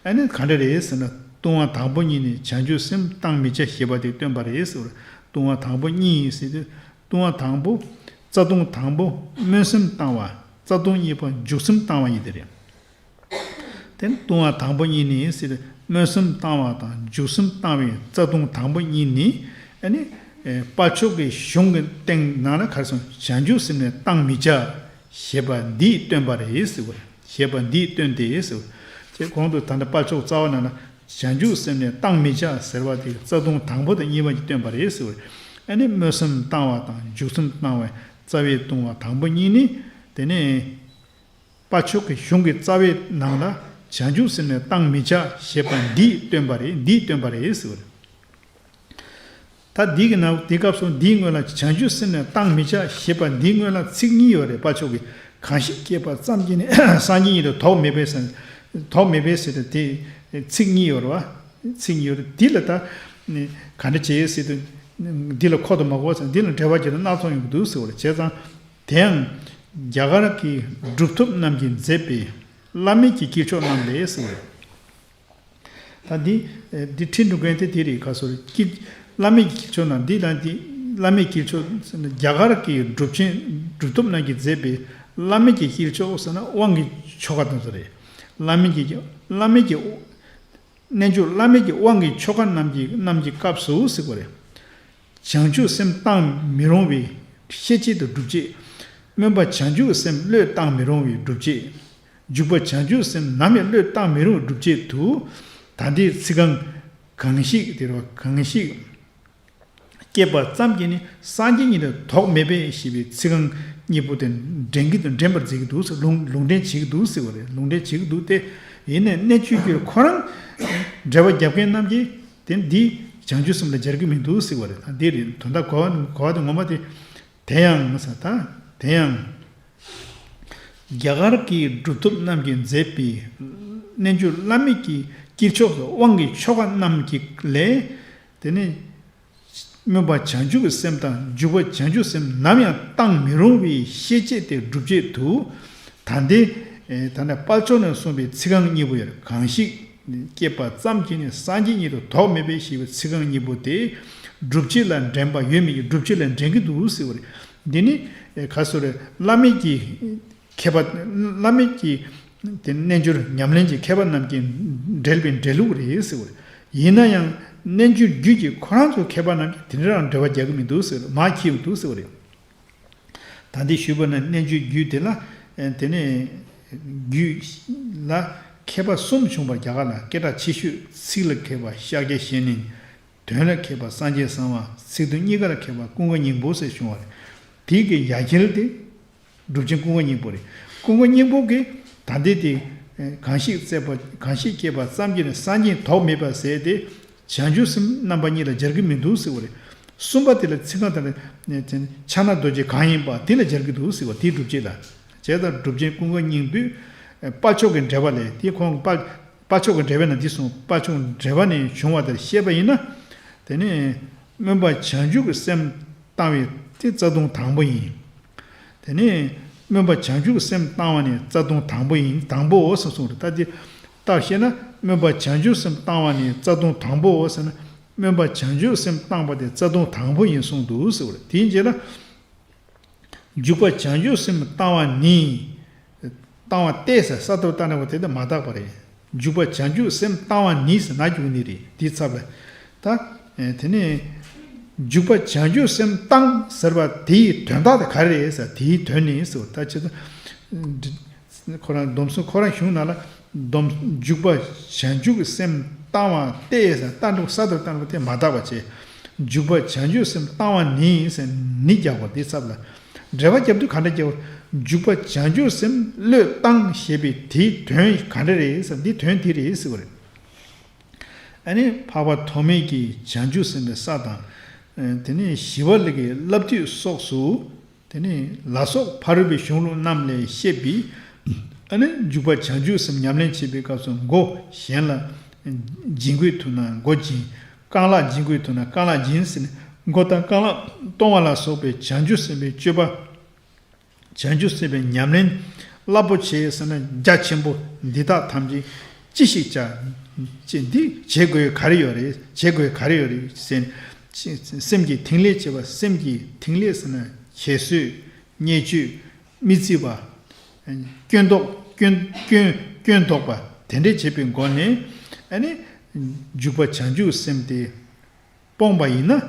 ཨ་ནི་ག་འདྲ་རེད་ཟེར་ན། ལྟུང་བ་དང་པོ་གཉིས་ནི་བྱང་ཆུབ་སེམས་བཏང་མི་བྱ་ཞེས་པ་དེ་སྟོན་པ་རེད་ཟེར། ལྟུང་བ་དང་པོ་གཉིས་ཟེར་དུས། ལྟུང་བ་དང་པོ། རྩ་ལྟུང་དང་པོ་སྨོན་སེམས་བཏང་བ། རྩ་ལྟུང་གཉིས་པ་འཇུག་སེམས་བཏང་བ་ཡིན་དེ་རེད། དེ་ལྟུང་བ་དང་པོ་གཉིས་ནི་ཟེར། སྨོན་སེམས་བཏང་བ་དང་འཇུག་སེམས་བཏང་བའི་རྩ་ལྟུང་དང་པོ་གཉིས་ནི། ཨ་ནི་ཨེ་དཔལ་མཆོག་གི་གཞུང་གི་སྟེང་ནང་ལ་ག་རེ་གསུངས། བྱང་ཆུབ་སེམས་ནི་བཏང་མི་བྱ་ཞེས་པ་འདིས་སྟོན་པ་རེད་ཟེར་བ། ཞེས་པ་འདིས་སྟོན་ཏེ་ཟེར་བ། དེ་གོང་དུ་ད་ལྟ་དཔལ་མཆོག་རྩ་བ་ནང་ལ་བྱང་ཆུབ་སེམས་ནི་བཏང་མི་བྱ་ཟེར་བ་དེ་རྩ་ལྟུང་དང་པོ་དང་གཉིས་པ་གཉིས་སྟོན་པ་རེད་ཟེར་བ། ཨ་ནི་སྨོན་སེམས་བཏང་བ་དང་འཇུག་སེམས་བཏང་བའི་རྩ་བའི་ལྟུང་བ་དང་པོ་གཉིས་ནི། དེ་ནས། དཔལ་མཆོག་གི་གཞུང་གི་རྩ་བའི་ནང་ལ་བྱང་ཆུབ་སེམས་ནི་བཏང་མི་བྱ་ཞེས་པ་འདིས་སྟོན་པ་རེད། འདིས་སྟོན་པ་རེད་ཟེར་བ་རེད། ད་འདི་གི་ནང་འདི་སྐབས་སུ་འདིའི་སྔོན་ལ་བྱང་ཆུབ་སེམས་ནི་བཏང་མི་བྱ་ཞེས་པ་འདིའི་སྔོན་ལ་ཚིག་གཉིས་ཡོད་རེད། དཔལ་མཆོག་གིས་གང་ཞིག་སྐྱེས་པ་ཙམ་གྱིས་ནི་སངས་རྒྱས་ཉིད་དུ་དོགས་མེད་པས་ཟེར། དོགས་མེད་པས་ཟེར་ཏེ་དེ་ཚིག་གཉིས་ཡོད་རེད་བ། ཚིག་གཉིས་ཡོད་རེད། འདི་ལ་ད་ག་འདྲ་བྱེད་ཟེར་དུས། འདི་ལ་ཁོ་ཐག་མ་གོ་ཟེར། འདི་ལ་འགྲེལ་པ་བྱེད་ན་སྣ་ཚོགས་ཡོང་གི་འདུག་ཟེར་བ་རེད། བྱས་ཙང་། དེ་ཡང་རྒྱ་གར་གྱི་གྲུབ་ཐོབ་རྣམས་ཀྱིས་མཛད་པའི་བླ་མེད་ཀྱི་དཀྱིལ་ཆོག་རྣམས་ལས་ཟེར་བ་རེད། ད་འདི་འདི་ཁྲིད་འགྲོ་མཁན་དེ་དེ་རེད། ག་སོ་རེད། དཀྱིལ་བླ་མེད་ཀྱི་དཀྱིལ་ཆོག་རྣམས་འདི་ལ་འདི་བླ་མེད་དཀྱིལ་ཆོག་རྒྱ་གར་གྱི་གྲུབ་ཆེན་གྲུབ་ཐོབ་རྣམས་ཀྱིས་མཛད་པའི་བླ་མེད་ཀྱི་དཀྱིལ་ཆོག་ཟེར་ན་དབང་གི་ཆོ་ག་དེ་ཚོ་རེད། བླ་མེད་ཀྱི་བླ་མེད་ཀྱི་རྣལ་འབྱོར་བླ་མེད་ཀྱི་དབང་གི་ཆོ་ག་རྣམས་ཀྱི་རྣམས་ཀྱི་སྐབས་སུ་ཟེར་བ་རེད། བྱང་ཆུབ་སེམས་བཏང་མི་རུང་བའི་ཤེས་བྱེད་དུ་སྒྲུབ་བྱེད། སྨོན་པ་བྱང་ཆུབ་སེམས་བློས་བཏང་མི་རུང་བའི་སྒྲུབ་བྱེད། འཇུག་པ་བྱང་ཆུབ་སེམས་ནམ་ཡང་བློས་བཏང་མི་རུང་བའི་སྒྲུབ་བྱེད་དུ། ད་ལྟའི་ཚིག་རྐང་གང་ཞིག་དེ་རུ་གང་ཞིག་སྐྱེས་པ་ཙམ་གྱིས་ནི་སངས་རྒྱས་ཉིད་དུ་དོགས་མེད་པས་ཞེས་པའི་ཚིག་རྐང་གཉིས་པོ་དེ་འདྲེན་གྱི་འདུག་འདྲེན་པར་མཛད་ཀྱི་འདུག་ཟེར། ལུང་ལུང་འདྲེན་བྱེད་ཀྱི་འདུག་ཟེར་བ་རེད། ལུང་འདྲེན་བྱེད་ཀྱི་འདུག་སྟེ། ཡིན་ནའི་གནད་གཅོད་ཀྱི་ཁོ་རང་འགྲེལ་པ་རྒྱབ་མཁན་རྣམས་ཀྱིས་དེ་འདི་བྱང་ཆུབ་སེམས་ལ་སྦྱར་གྱི་མི་འདུག་ཟེར་བ་རེད། ད་འདི་རེད། དོན་དག་གོ་བ་གོ་བ་དེ་ངོ་མ་དེ། དེ་ཡང་ཟེར། ད་དེ་ཡང་རྒྱ་གར་གྱི་གྲུབ་ཐོབ་རྣམས་ཀྱིས་མཛད་པའི་རྣལ་འབྱོར་བླ་མེད་ཀྱི་དཀྱིལ་ཆོག་ཏུ་དབང་གི་ཆོ་ག་རྣམས་ཀྱི་ལས། དེ་ནི་སྨོན་པ་བྱང་ཆུབ་ཀྱི་སེམས་དང་འཇུག་པ་བྱང་ཆུབ་སེམས་ནམ་ཡང་བཏང་མི་རུང་བའི་ཤེས་བྱེད་དེ་སྒྲུབ་བྱེད་དུ། ད་ལྟའི་ད་ནི་དཔལ་མཆོག་ནས་གསུངས་པའི་ཚིག་རྐང་གཉིས་པོ་ཡོད། གང་ཞིག་སྐྱེས་པ་ཙམ་གྱིས་ནི་སངས་རྒྱས་ཉིད་དུ་དོགས་མེད་པས་ཞེས་པའི་ཚིག་རྐང་གཉིས་པོ་དེ་སྒྲུབ་བྱེད་ལ་འདྲེན་པ་ཡོད་མེད་ཀྱི་སྒྲུབ་བྱེད་ལ་འདྲེན་གྱི་འདུག་ཟེར་བ་རེད། འདི་ནི་ག་སོ་རེད། བླ་མེད་ཀྱི་མཁས་པ་བླ་མེད་ཀྱི་དེ་རྣལ་འབྱོར་ཉམས་ལེན་གྱི་མཁས་པ་རྣམས་ཀྱིས་འགྲེལ་པའི་འགྲེལ་ལུགས་རེད་ཟེར་བ་རེད། ཡིན་ན་ཡང་རྣལ་འབྱོར་རྒྱུད་ཀྱི་ཁོ་རང་ཚོ་མཁས་པ་རྣམས་ཀྱིས་དེ་འདྲ་རང་འགྲེལ་པ་རྒྱག་གི་མི་འདུག་ཟེར་བ་རེད། མར་འཁྱེར་ཡོང་འདུག་ཟེར་བ་རེད། ད་ལྟའི་ཞུས་པ་ན་རྣལ་འབྱོར་རྒྱུད་དེ་ལ། དེ་ནས་རྒྱུད་ལ་མཁས་པ་གསུམ་བྱུང་བ། རྒྱ་གར་ལ་སྐད་གྲགས་ཆེ་ཤོས་ཚིག་ལ་མཁས་པ་ཤཱཀྱ་བཤེས་གཉེན། དོན་ལ་མཁས་པ་སངས་རྒྱས་གསང་བ། ཚིག་དོན་གཉིས་ཀ་ལ་མཁས་པ་ཀུན་དགའ་སྙིང་པོ་ཟེར་བྱུང་བ་རེད། དེ་གི་ཡ་གྱལ་དེ་གྲུབ་ཆེན་ཀུན་དགའ་སྙིང་པོ་རེད། ཀུན་དགའ་སྙིང་པོ་གིས་ད་ལྟའི་དེ་གང་ཞིག་སྐྱེས་པ་གང་ཞིག་སྐྱེས་པ་ཙམ་གྱིས་ནི་སངས་རྒྱས་དོགས་མེད་པ་ཟེར་ཏེ། བྱང་ཆུབ་སེམས་རྣམ་པ་གཉིས་ལ་སྦྱར་གྱི་མི་འདུག་ཟེར་བ་རེད། གསུམ་པ་དེ་ལ་ཚིག་རྐང་དང་ཕྱག་ན་རྡོ་རྗེ་གང་ཡིན་པ་དེ་ལ་སྦྱར་གྱི་འདུག་ཟེར་བ་དེའི་སྒྲུབ་བྱེད་ལ། བྱས་ཙང་གྲུབ་ཆེན་ཀུན་དགའ་སྙིང་པོས་དཔལ་མཆོག་གི་འགྲེལ་པ་ལས་དེ་ཁོང་དཔལ་དཔལ་མཆོག་གི་འགྲེལ་པ་ན་འདི་གསུངས། དཔལ་མཆོག་གི་འགྲེལ་པ་ནས་བྱུང་བ་དེར་བཤད་པ་ཡིན་ན། དེ་ནས་སྨོན་པ་བྱང་ཆུབ་ཀྱི་སེམས་བཏང་བའི་དེ་རྩ་ལྟུང་དང་པོ་ཡིན། དེ་ནས་སྨོན་པ་བྱང་ཆུབ་ཀྱི་སེམས་བཏང་བ་ནི་རྩ་ལྟུང་དང་པོ་ཡིན། དང་པོའོ་ཟེར་གསུངས་རེད། ད་དེ་ལྟར་བཤད་ན་སྨོན་པ་བྱང་ཆུབ་སེམས་བཏང་བ་ནི་རྩ་ལྟུང་དང་པོའོ་ཟེར་ན། སྨོན་པ་བྱང་ཆུབ་སེམས་བཏང་བ་དེ་རྩ་ལྟུང་དང་པོ་ཡིན་གསུངས་འདུག་ཟེར་བ་རེད། དེའི་རྗེས་ལ། འཇུག་པ་བྱང་ཆུབ་སེམས་བཏང་བ་ནི། བཏང་བ་སྟེ་ཟེར་ས་ཐོབ་བཏང་ན་བ་དེ་དང་མ་དག་པ་རེད། འཇུག་པ་བྱང་ཆུབ་སེམས་བཏང་བ་ནི་ཟེར་ན་འཇུག་ནི་རེད། དེའི་ཚབ་ལ། ད། དེ་ནས། འཇུག་པ་བྱང་ཆུབ་སེམས་བཏང་ཟེར་བ་དེའི་དོན་དག་དེ་ག་རེ་རེད་ཟེར། དེའི་དོན་ནི་ཟེར་བ་ད་ཅི་ད། ཁོ་རང་སྡོམ་གསུམ་ཁོ་རང་གཞུང་ནང་ལ་སྡོམ་འཇུག་པ་བྱང་ཆུབ་སེམས་བཏང་བ་སྟེ་ཟེར་ལྟ་འགྲོ་ས་ཐོབ་བཏང་ན་བ་དེ་མ་དག་པ་བྱས། འཇུག་པ་བྱང་ཆུབ་སེམས་བཏང་བ་ནི་ཟེར་ནི་རྒྱག་པ་འདི་ཚབ་ལ། འགྲེལ་པ་རྒྱབ་དུས་ག་འདྲ་རྒྱབ། འཇུག་པ་བྱང་ཆུབ་སེམས་བློས་བཏང་ཞེས་པའི་དེའི་དོན་ག་འདྲ་རེད་ཟེར། འདི་དོན་འདི་རེད་ཟེར་བ་རེད། ཨ་ནི་འཕགས་པ་ཐོགས་མེད་ཀྱི་བྱང་ཆུབ་སེམས་དཔའི་ས་དང་། དེ་ནས་ཞི་བ་ལྷ་གི་བསླབ་བཏུས་སོགས་སུ། དེ་ནས་ལ་སོགས་ཕ་རོལ་པོའི་གཞུང་ལུགས་རྣམས་ལས་བཤད་པའི། ཨ་ནི་འཇུག་པ་བྱང་ཆུབ་སེམས་ཉམས་ལེན་བྱེད་པའི་སྐབས་སུ་མགོ་གཞན་ལ་སྦྱིན་དགོས་ཐུག་ན་མགོ་སྦྱིན། རྐང་ལག་སྦྱིན་དགོས་ཐུག་ན་རྐང་ལག་སྦྱིན་ཟེར་ནས་མགོ་དང་རྐང་ལག་གཏོང་བ་ལ་སོགས་པའི་བྱང་ཆུབ་སེམས་དཔའི་སྤྱོད་པ། བྱང་ཆུབ་སེམས་དཔའི་ཉམས་ལེན་རླབས་པོ་ཆེ་ཟེར་ན་རྒྱ་ཆེན་པོ་འདི་དག་ཐམས་ཅད་ཅི་ཞིག་བྱ། ཅི་འདི་བྱེད་དགོས་ག་རེ་ཡོད་རེད། བྱེད་དགོས་ག་རེ་ཡོད་རེད་ཟེར་ན། སེམས་ཀྱི་ཐིག་ལེ་བྱེད་པ། སེམས་ཀྱི་ཐིག་ལེ་ཟེར་ན་ཁྱད་གསོད། བརྙས་བཅོས། མི་བརྩི་བ། སྐྱོན་འདོགས། སྐྱོན་སྐྱོན་སྐྱོན་འདོགས་པ་དེ་འདྲས་བྱེད་པའི་སྒོ་ནས་ཨ་ནི་འཇུག་པ་བྱང་ཆུབ་སེམས་དེ་སྤོང་བ་ཡིན་ན་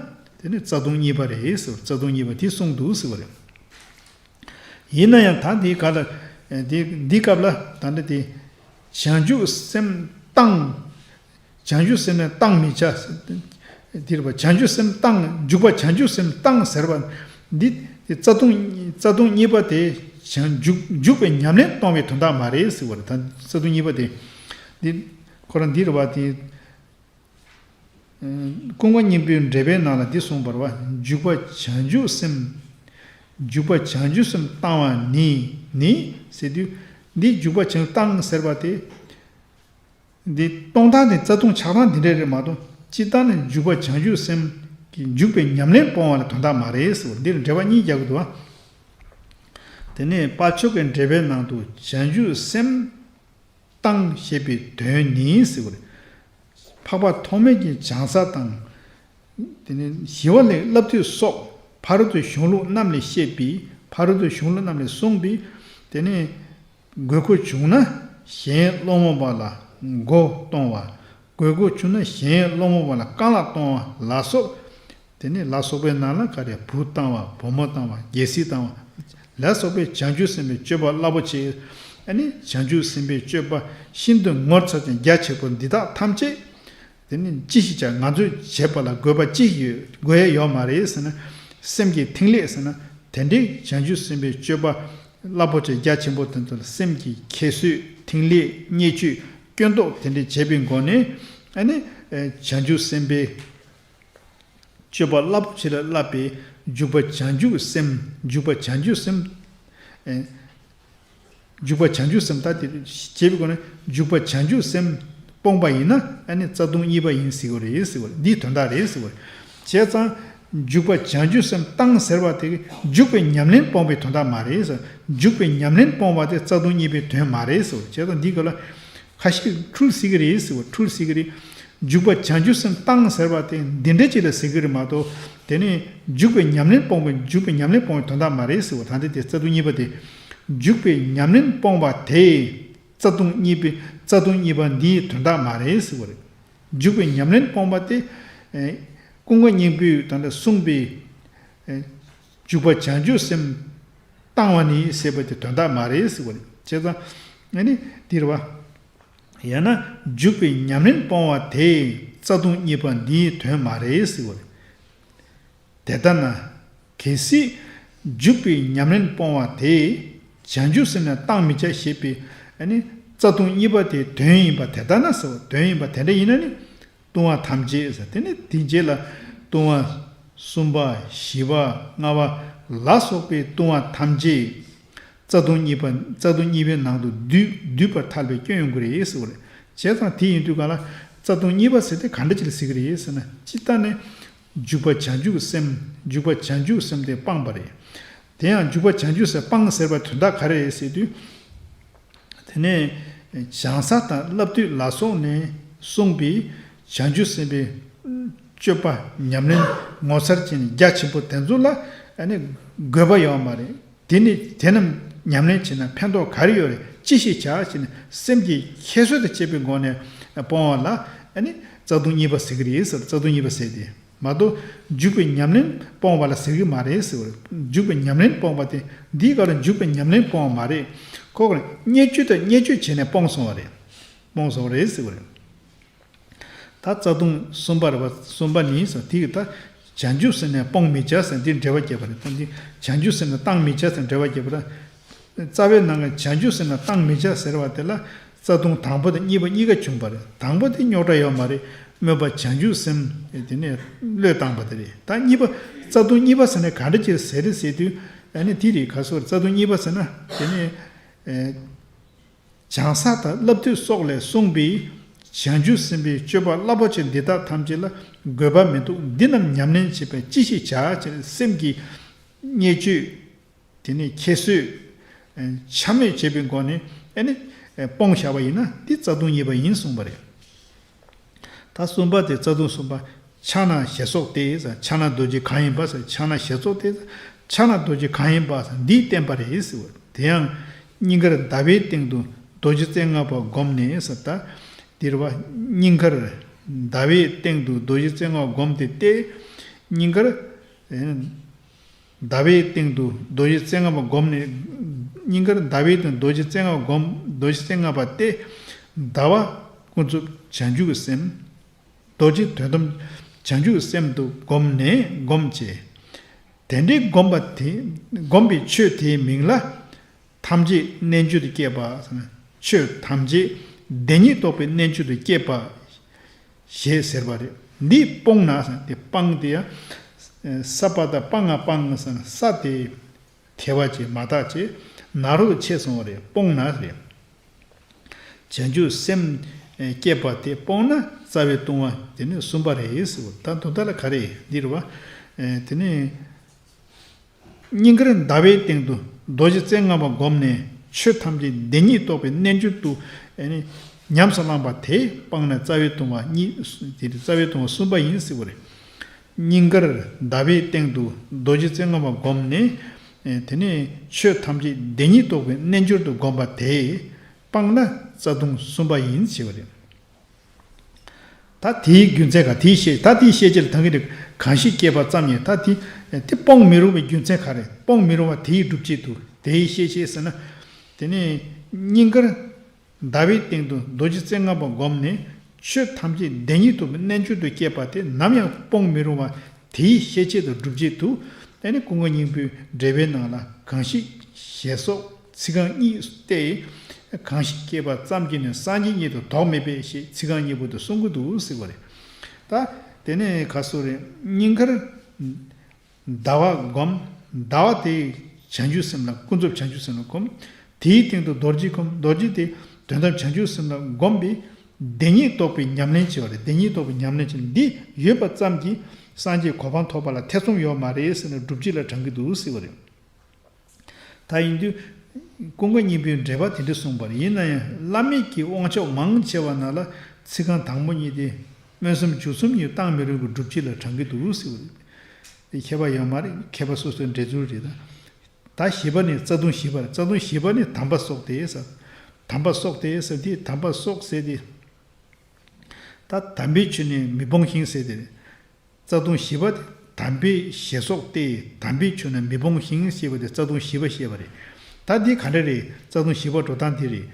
དེ་ནི་རྩ་ལྟུང་གཉིས་པ་རེད་ཟེར། རྩ་ལྟུང་གཉིས་པ་དེ་གསུངས་འདུག་ཟེར་བ་རེད། ཡིན་ན་ཡང་ད་འདི་ག་ལ་འདི་འདི་སྐབས་ལ་ད་འདི་དེ་བྱང་ཆུབ་སེམས་བཏང་། བྱང་ཆུབ་སེམས་ནི་བཏང་མི་བྱ། འདིར་བ་བྱང་ཆུབ་སེམས་བཏང་འཇུག་པ་བྱང་ཆུབ་སེམས་བཏང་ཟེར་བ་འདི་རྩ་ལྟུང་རྩ་ལྟུང་གཉིས་པ་དེ་བྱང་འཇུག་འཇུག་པའི་ཉམས་ལེན་གཏོང་བའི་དོན་དག་མ་རེད་ཟེར་བ་རེད། ད་རྩ་ལྟུང་གཉིས་པ་དེ་འདི་ཁོ་རང་འདིར་བ་དེ། ཀུན་མཁྱེན་སྙིང་པོའི་འགྲེལ་པའི་ནང་ལ་འདི་གསུངས་པ་རེད་བ། འཇུག་པ་བྱང་ཆུབ་སེམས། འཇུག་པ་བྱང་ཆུབ་སེམས་བཏང་བ་ནི་ནི་ཟེར་དུས། འདི་འཇུག་པ་བྱང་བཏང་ཟེར་བ་དེ། འདི་གཏོང་སྟངས་དེ་རྩ་ལྟུང་ཆགས་སྟངས་འདི་འདྲ་རེད་མ་གཏོགས་སྤྱིར་བཏང་ནི་འཇུག་པ་བྱང་ཆུབ་སེམས་ཀྱི་འཇུག་པའི་ཉམས་ལེན་སྤོང་བ་ལ་དོན་དག་མ་རེད་ཟེར་བ། འདིར་འགྲེལ་པ་གཉིས་རྒྱག་གི་འདུག་བ། དེ་ནས་དཔལ་མཆོག་གི་འགྲེལ་པའི་ནང་དུ་བྱང་ཆུབ་སེམས། བཏང་ཞེས་པའི་དོན་ནི་ཟེར་བ་རེད། འཕགས་པ་ཐོགས་མེད་ཀྱི་བྱང་ས་དང་། དེ་ནས་ཞི་བ་ལྷའི་བསླབ་བཏུས་སོགས་ཕ་རོལ་ཏུ་གཞུང་ལུགས་རྣམས་ལས་བཤད་པའི་ཕ་རོལ་ཏུ་གཞུང་ལུགས་རྣམས་ལས་གསུངས་པའི། དེ་ནས་དགོས་མཁོ་བྱུང་ན་གཞན་སློང་མོ་བ་ལ་མགོ་གཏོང་བ། དགོས་མཁོ་བྱུང་ན་གཞན་སློང་མོ་བ་ལ་རྐང་ལག་གཏོང་བ་ལ་སོགས། དེ་ནས་ལ་སོགས་པའི་ནང་ལ་ག་རེ་བུ་བཏང་བ། བུ་མོ་བཏང་བ། རྒྱལ་སྲིད་བཏང་བ་ལ་སོགས་པའི་བྱང་ཆུབ་སེམས་དཔའི་སྤྱོད་པ་རླབས་པོ་ཆེ། ཨ་ནི་བྱང་ཆུབ་སེམས་དཔའི་སྤྱོད་པ་ཤིན་ཏུ་ངོ་མཚར་ཅན་རྒྱ་ཆེ་པོ་འདི་དག་ཐམས་ཅད། དེ་ནི་ཅི་ཞིག་བྱ། ང་ཚོས་བྱེད་པ་ལ་དགོས་པ་ཅི་ཡོད་དགོས་ཡ་ཡོད་མ་རེད་ཟེར་ན། སེམས་ཀྱི་ཐིག་ལེ་ཟེར་ན་དེ་འདྲའི་བྱང་ཆུབ་སེམས་དཔའི་སྤྱོད་པ་རླབས་པོ་ཆེ་རྒྱ་ཆེན་པོ་དེ་ཚོ་ལ་སེམས་ཀྱི་ཁྱད་གསོད་ཐིག་ལེ་བརྙས་བཅོས་སྐྱོན་འདོགས་དེ་འདྲ་བྱེད་པའི་སྒོ་ནས། ཨ་ནི་བྱང་ཆུབ་སེམས་དཔའི་སྤྱོད་པ་རླབས་ཆེ་ལ་བསླབ་པའི་འཇུག་པ་བྱང་ཆུབ་སེམས། འཇུག་པ་བྱང་ཆུབ་སེམས། ཨེ། འཇུག་པ་བྱང་ཆུབ་སེམས་ད་དེ་བྱེད་པའི་སྒོ་ནས་འཇུག་པ་བྱང་ཆུབ་སེམས་སྤོང་པ་ཡིན་ན་ཨ་ནི་རྩ་ལྟུང་གཉིས་པ་ཡིན་ཟེར་གྱི་རེད་ཟེར་གྱི་འདིའི་དོན་དག་རེད་ཟེར་གྱི་རེད། བྱས་ཙང་འཇུག་པ་བྱང་ཆུབ་སེམས་བཏང་ཟེར་བ་དེ་འཇུག་པའི་ཉམས་ལེན་སྤོང་པའི་དོན་དག་མ་རེད་ཟེར། འཇུག་པའི་ཉམས་ལེན་སྤོང་བ་དེ་རྩ་ལྟུང་གཉིས་པའི་དོན་མ་རེད་ཟེར་གྱི་རེད། བྱས་ཙང་འདིའི་སྐབས་ལ། ཁ་ཤས་འཁྲུལ་སྲིད་ཀྱི་རེད་ཟེར་བ། འཁྲུལ་སྲིད་ཀྱི་རེད། འཇུག་པ་བྱང་ཆུབ་སེམས་བཏང་ཟེར་བ་དེ་འདི་འདྲ་ཅིག་ལ་ཟེར་གྱི་རེད་མ་གཏོགས། དེ་ནི་འཇུག་པའི་ཉམས་ལེན་སྤོང་བའི་འཇུག་པའི་ཉམས་ལེན་སྤོང་བའི་དོན་དག་མ་རེད་ཟེར་བ། ད་འདི་དེ་རྩ་ལྟུང་གཉིས་པ་དེ། འཇུག་པའི་ཉམས་ལེན་སྤོང་བ་དེ་རྩ་ལྟུང་གཉིས་པའི་རྩ་ལྟུང་གཉིས་པ་འདིའི་དོན་དག་མ་རེད་ཟེར་བ་རེད། འཇུག་པའི་ཉམས་ལེན་སྤོང་བ་དེ། ཀུན་མཁྱེན་སྙིང་པོས་ད་ལྟ་གསུངས་པའི། འཇུག་པ་བྱང་ཆུབ་སེམས་བཏང་བ་ནི་ཟེར་བ་དེ་དོན་དག་མ་རེད་ཟེར་བ་རེད། བྱས་ཙང་ཨ་ནི་འདིར་བ། ཡང་ན་འཇུག་པའི་ཉམས་ལེན་སྤོང་བ་དེ་རྩ་ལྟུང་གཉིས་པ་འདིའི་དོན་མ་རེད་ཟེར་བ་རེད། དེ་ལྟ་ན། གལ་སྲིད་འཇུག་པའི་ཉམས་ལེན་སྤོང་བ་དེ་བྱང་ཆུབ་སེམས་ལ་བཏང་མི་བྱ་ཞེས་པའི་ཨ་ནི་རྩ་ལྟུང་གཉིས་པ་དེའི་དོན་ཡིན་པ་དེ་ལྟ་ན་ཟེར་བ། དོན་ཡིན་པ་དེ་འདྲ་ཡིན་ན་ནི། ལྟུང་བ་ཐམས་ཅད་ཟེར། དེ་ནི་དེའི་རྗེས་ལ་ལྟུང་བ་གསུམ་པ་བཞི་པ་ལྔ་པ་ལ་སོགས་པའི་ལྟུང་བ་ཐམས་ཅད་རྩ་ལྟུང་གཉིས་པ་རྩ་ལྟུང་གཉིས་པའི་ནང་དུ་འདུས་འདུས་པར་ཐལ་བའི་སྐྱོན་ཡོང་གི་རེད་ཟེར་བ་རེད། བྱས་ཙང་དེ་ཡིན་དུས་གང་ལ་རྩ་ལྟུང་གཉིས་པ་ཟེར་དེ་ག་འདྲ་ཅིག་ལ་ཟེར་གི་རེད་ཟེར་ན། སྤྱིར་བཏང་ནས་འཇུག་པ་བྱང་ཆུབ་སེམས། འཇུག་པ་བྱང་ཆུབ་སེམས་དེ་སྤངས་པ་རེད། དེ་ཡང་འཇུག་པ་བྱང་ཆུབ་སེམས་སྤངས་ཟེར་བ་དོན་དག་ག་རེ་རེད་ཟེར་དུས། དེ་ནས་བྱང་ས་དང་བསླབ་བཏུས་ལ་སོགས་ནས་གསུངས་པའི་བྱང་ཆུབ་སེམས་དཔའི་ སྤྱོད་པ་ཉམས་ལེན་ངོ་མཚར་ཅན་རྒྱ་ཆེན་པོ་དེ་ཚོ་ལ་ཨ་ནི་དགོས་པ་ཡོད་མ་རེད། དེ་ནི་དེ་རྣམས་ཉམས་ལེན་བྱས་ན་ཕན་ཐོགས་ག་རེ་ཡོད་རེད། ཅི་ཞིག་བྱ་ཞེས་ནས་སེམས་ཀྱི་ཁྱད་གསོད་དང་བཅས་པའི་སྒོ་ནས་སྤོང་བ་ལ་ཨ་ནི་རྩ་ལྟུང་གཉིས་པ་ཟེར་གྱི་རེད་ཟེར། རྩ་ལྟུང་གཉིས་པ་ཟེར་ཏེ་མ་གཏོགས་འཇུག་པའི་ཉམས་ལེན་སྤོང་བ་ལ་ཟེར་གྱི་མ་རེད་ཟེར་བ་རེད། འཇུག་པའི་ཉམས་ལེན་སྤོང་བ་དེ་འདིའི་སྐབས་ལ་འཇུག་པའི་ཉམས་ལེན་སྤོང་བ་མ་རེད། ཁོ་ག་ལ་བརྙས་བཅོས་དང་བརྙས་བཅོས་བྱས་ནས་སྤོང་སོང་བ་རེད། སྤོང་སོང་བ་རེད་ཟེར་བ་རེད། ད་རྩ་ལྟུང་གསུམ་པ་རེད་པ། གསུམ་པ་ནི་ཟེར་དེ་གི་ད་བྱང་ཆུབ་སེམས་ནི་སྤོང་མི་བྱ་ཟེར་འདི་འགྲེལ་པ་བརྒྱབ་པ་རེད། ད་འདི་བྱང་ཆུབ་སེམས་ནི་བཏང་མི་བྱ་ཟེར་འགྲེལ་པ་བརྒྱབ་པ་རེད། རྩ་བའི་ནང་གི་བྱང་ཆུབ་སེམས་ནི་བཏང་མི་བྱ་ཟེར་བ་དེ་ལ་རྩ་ལྟུང་དང་པོ་དང་གཉིས་པ་གཉིས་ཀ་བྱུང་བ་རེད། དང་པོ་དེ་རྙོག་དྲ་ཡོད་མ་རེད། སྨོན་པ་བྱང་ཆུབ་སེམས་དེ་ནས་བློས་བཏང་པ་དེ་རེད། ད་གཉིས་པ་རྩ་ལྟུང་གཉིས་པ་ཟེར་ནས་ག་འདྲ་ཅིག་ཟེར་རེད་ཟེར་དུས་ཨ་ནི་དེ་རེད། ག་སོགས་རྩ་ལྟུང་གཉིས་པ་ཟེར་ན་དེ་ནས། བྱང་ས་དང་བསླབ་བཏུས་སོགས་ལས་གསུངས་པའི་བྱང་ཆུབ་སེམས་དཔའི་སྤྱོད་པ་རླབས་པོ་ཆེ་འདི་དག་ཐམས་ཅད་ལ་དགོས་པ་མི་འདུག་འདི་རྣམས་ཉམས་ལེན་བྱེད་པས་ཅི་ཞིག་བྱ་ཞེས་སེམས་ཀྱི་བརྙས་བཅོས་དེ་ནས་ཁྱད་གསོད་ཆ་མེད་བྱེད་པའི་སྒོ་ནས་ཨ་ནི་སྤོང་བྱ་བ་ཡིན་ན་འདི་རྩ་ལྟུང་གཉིས་པ་ཡིན་གསུངས་པ་རེད། ད་གསུམ་པ་དེ་རྩ་ལྟུང་གསུམ་པ། ཕྱག་ན་ཞེས་སོགས་ཏེ། ཕྱག་ན་རྡོ་རྗེ་གང་ཡིན་པ། ཕྱག་ན་ཞེས་སོགས་ཏེ། ཕྱག་ན་རྡོ་རྗེ་གང་ཡིན་པ། འདིས་བསྟན་པ་རེད་ཟེར་བ། དེ་ཡང་སྙིང་གར་ཟླ་བའི་སྟེང་དུ་རྡོ་རྗེ་རྩེ་ལྔ་པ་བསྒོམས་ནས་ཟེར། ད་འདིར་བ་སྙིང་གར་ཟླ་བའི་སྟེང་དུ་རྡོ་རྗེ་རྩེ་ལྔ་པ་བསྒོམས་ཏེ་སྟེ། སྙིང་གར་ཟླ་བའི་སྟེང་དུ་རྡོ་རྗེ་རྩེ་ལྔ་པ་བསྒོམས་ནས། སྙིང་གར་ཟླ་བའི་སྟེང་དུ་རྡོ་རྗེ་རྩེ་ལྔ་པ་བསྒོམ། རྡོ་རྗེ་རྩེ་ལྔ་པ་སྟེ། ཟླ་བ་ཀུན་རྫོབ་བྱང་ཆུབ་ཀྱི་སེམས། རྡོ་རྗེ་དོན་དམ་བྱང་ཆུབ་སེམས་དུ་བསྒོམས་ནས་བསྒོམ་བྱས། དེ་འདྲའི་བསྒོམས་པ་དེ་བསྒོམས་པའི་ཆོས་དེའི་མིང་ལ་ཐམས་ཅད་རྣལ་འབྱོར་དུ་སྐྱེས་པ། ཆོས་ཐམས་ཅད་བདེན་གཉིས་རྟོགས་པའི་རྣལ་འབྱོར་དུ་སྐྱེས་པ་ཞེས་ཟེར་བ་རེད། འདི་སྤོང་ན་དེ་སྤང་དེ་ཡང་ས་པ་ད་སྤང་ང་སྤང་ས་ས་དེ། ཐལ་བ་ཅན་མ་དག་ཅེས་ན་རོ་ཆད་སོང་བ་རེད། སྤོང་ན་རེད། བྱང་ཆུབ་སེམས་སྐྱེས་པ་དེ་སྤོང་ན་རྩ་བའི་ལྟུང་བ་དེ་ནི་གསུམ་པ་རེད་ཟེར་བ། ད་དོན་དག་ལ་ག་རེ་འདི་རེད་བ། དེ་ནི་སྙིང་གར་ཟླ་བའི་སྟེང་དུ་རྡོ་རྗེ་རྩེ་ལྔ་པ་བསྒོམས་ནས་ཆོས་ཐམས་ཅད་བདེན་གཉིས་རྟོགས་པའི་རྣལ་འབྱོར་དུ་ཉམས་སུ་བླངས་པ་དེ་སྤངས་ན་རྩ་བའི་ལྟུང་བ་གཉིས། དེ་རྩ་བའི་ལྟུང་བ་གསུམ་པ་ཡིན་ཟེར་བ་རེད། སྙིང་གར་ཟླ་བའི་སྟེང་དུ་རྡོ་རྗེ་རྩེ་ལྔ་པ་བསྒོམས་ནས། དེ་ནས་ཆོས་ཐམས་ཅད་བདེན་གཉིས་རྟོགས་པའི་རྣལ་འབྱོར་དུ་བསྒོམས་པ་དེས་སྤངས་ན་རྩ་ལྟུང་གསུམ་པ་ཡིན་ཞེས་པ་རེད། ད་དེའི་རྒྱུ་མཚན་ག་དེའི་ཤེས། ད་དེའི་ཤེས་བྱེད་ལ་ཐང་གི་རིགས་གང་ཞིག་སྐྱེས་པ་ཙམ་ཡིན། ད་དེ་དེ་སྤོང་མི་རུང་བའི་རྒྱུ་མཚན་ག་རེ། སྤོང་མི་རུང་བ་དེའི་སྒྲུབ་བྱེད་དུ་དེའི་ཤེས་བྱེད་ཟེར་ན། དེ་ནས་སྙིང་གར་ཟླ་བའི་སྟེང་དུ་རྡོ་རྗེ་རྩེ་ལྔ་པ་བསྒོམས་ནས་ཆོས་ཐམས་ཅད་བདེན་གཉིས་རྟོགས་པའི་རྣལ་འབྱོར་དུ་སྐྱེས་པ་དེ་ནམ་ཡང་སྤོང་མི་རུང་བ་དེའི་ཤེས་བྱེད་དང་སྒྲུབ་བྱེད་དུ། ཨ་ནི་ཀུན་མཁྱེན་སྙིང་པོའི་འགྲེལ་པའི་ནང་ལ་གང་ཞིག་ཞེས་སོགས་ཚིག་རྐང་གཉིས་ཏེ། གང་ཞིག་སྐྱེས་པ་ཙམ་གྱིས་ནི་སངས་རྒྱས་ཉིད་དུ་དོགས་མེད་པས་ཞེས་ཚིག་རྐང་གཉིས་པོ་དེ་གསུང་གི་འདུག་ཟེར་བ་རེད། ད་དེ་ནས་ག་སོ་རེད། སྙིང་གར་ཟླ་བ་བསྒོམ། ཟླ་བ་དེ་བྱང་ཆུབ་སེམས་ལ་ཀུན་རྫོབ་བྱང་ཆུབ་སེམས་ལ་བསྒོམ། དེའི་སྟེང་དུ་རྡོ་རྗེ་བསྒོམ། རྡོ་རྗེ་དེ་དོན་དམ་བྱང་ཆུབ་སེམས་ལ་བསྒོམས་པས་བདེན་གཉིས་རྟོགས་པའི་ཉམས་ལེན་བྱེད་པ་རེད། བདེན་གཉིས་རྟོགས་པའི་ཉམས་ལེན་བྱེད། འདི་ཡོད་པ་ཙམ་གྱིས་སངས་རྒྱས་གོ་འཕང་ཐོབ་པ་ལ་ཐེ་ཚོམ་ཡོད་མ་རེད་ཟེར་ནས་སྒྲུབ་བྱེད་ལ་དྲངས་ཀྱི་འདུག་ཟེར་བ་རེད། ད་ཡིན་དུས་ཀུན་མཁྱེན་སྙིང་པོའི་འགྲེལ་པ་དེ་འདྲ་གསུངས་པ་རེད། ཡིན་ན་ཡང་བླ་མེད་ཀྱི་དབང་ཆོག་མང་ཆེ་བ་ནང་ལ་ཚིག་རྐང་དང་པོ་གཉིས་དེ་སྨོན་སེམས་འཇུག་སེམས་གཉིས་བཏང་མི་རུང་བའི་སྒྲུབ་བྱེད་ལ་དྲངས་ཀྱི་འདུག་ཟེར་བ་རེད། དེ་ཁྱད་པར་ཡོད་མ་རེད། མཁས་པ་སོ་སོའི་འགྲེལ་ཚུལ་རེད། ད་ད་བཞི་པ་ནི་རྩ་ལྟུང་བཞི་པ་རེད། རྩ་ལྟུང་བཞི་པ་ནི་དམ་པ་སོགས་ཏེ་ཟེར། དམ་པ་སོགས་ཏེ་ཟེར་དེ་དམ་པ་སོགས་ཟེར་དེ། ད་དམ་པའི་ཆོས་ནི་མི་སྤོང་ཞིང་ཟེར་དེ་རེད། རྩ་ལྟུང་བཞི་པ་དེ་དམ་པའི་ཞེས་སོགས་ཏེ། དམ་པའི་ཆོས་ནི་མི་སྤོང་ཞིང་ཞེས་པ་དེ་རྩ་ལྟུང་བཞི་པ་བཤད་པ་རེད། ད་འདི་ག་འདྲ་རེད། རྩ་ལྟུང་བཞི་པ་འགྲོ་སྟངས་འདི་རེད།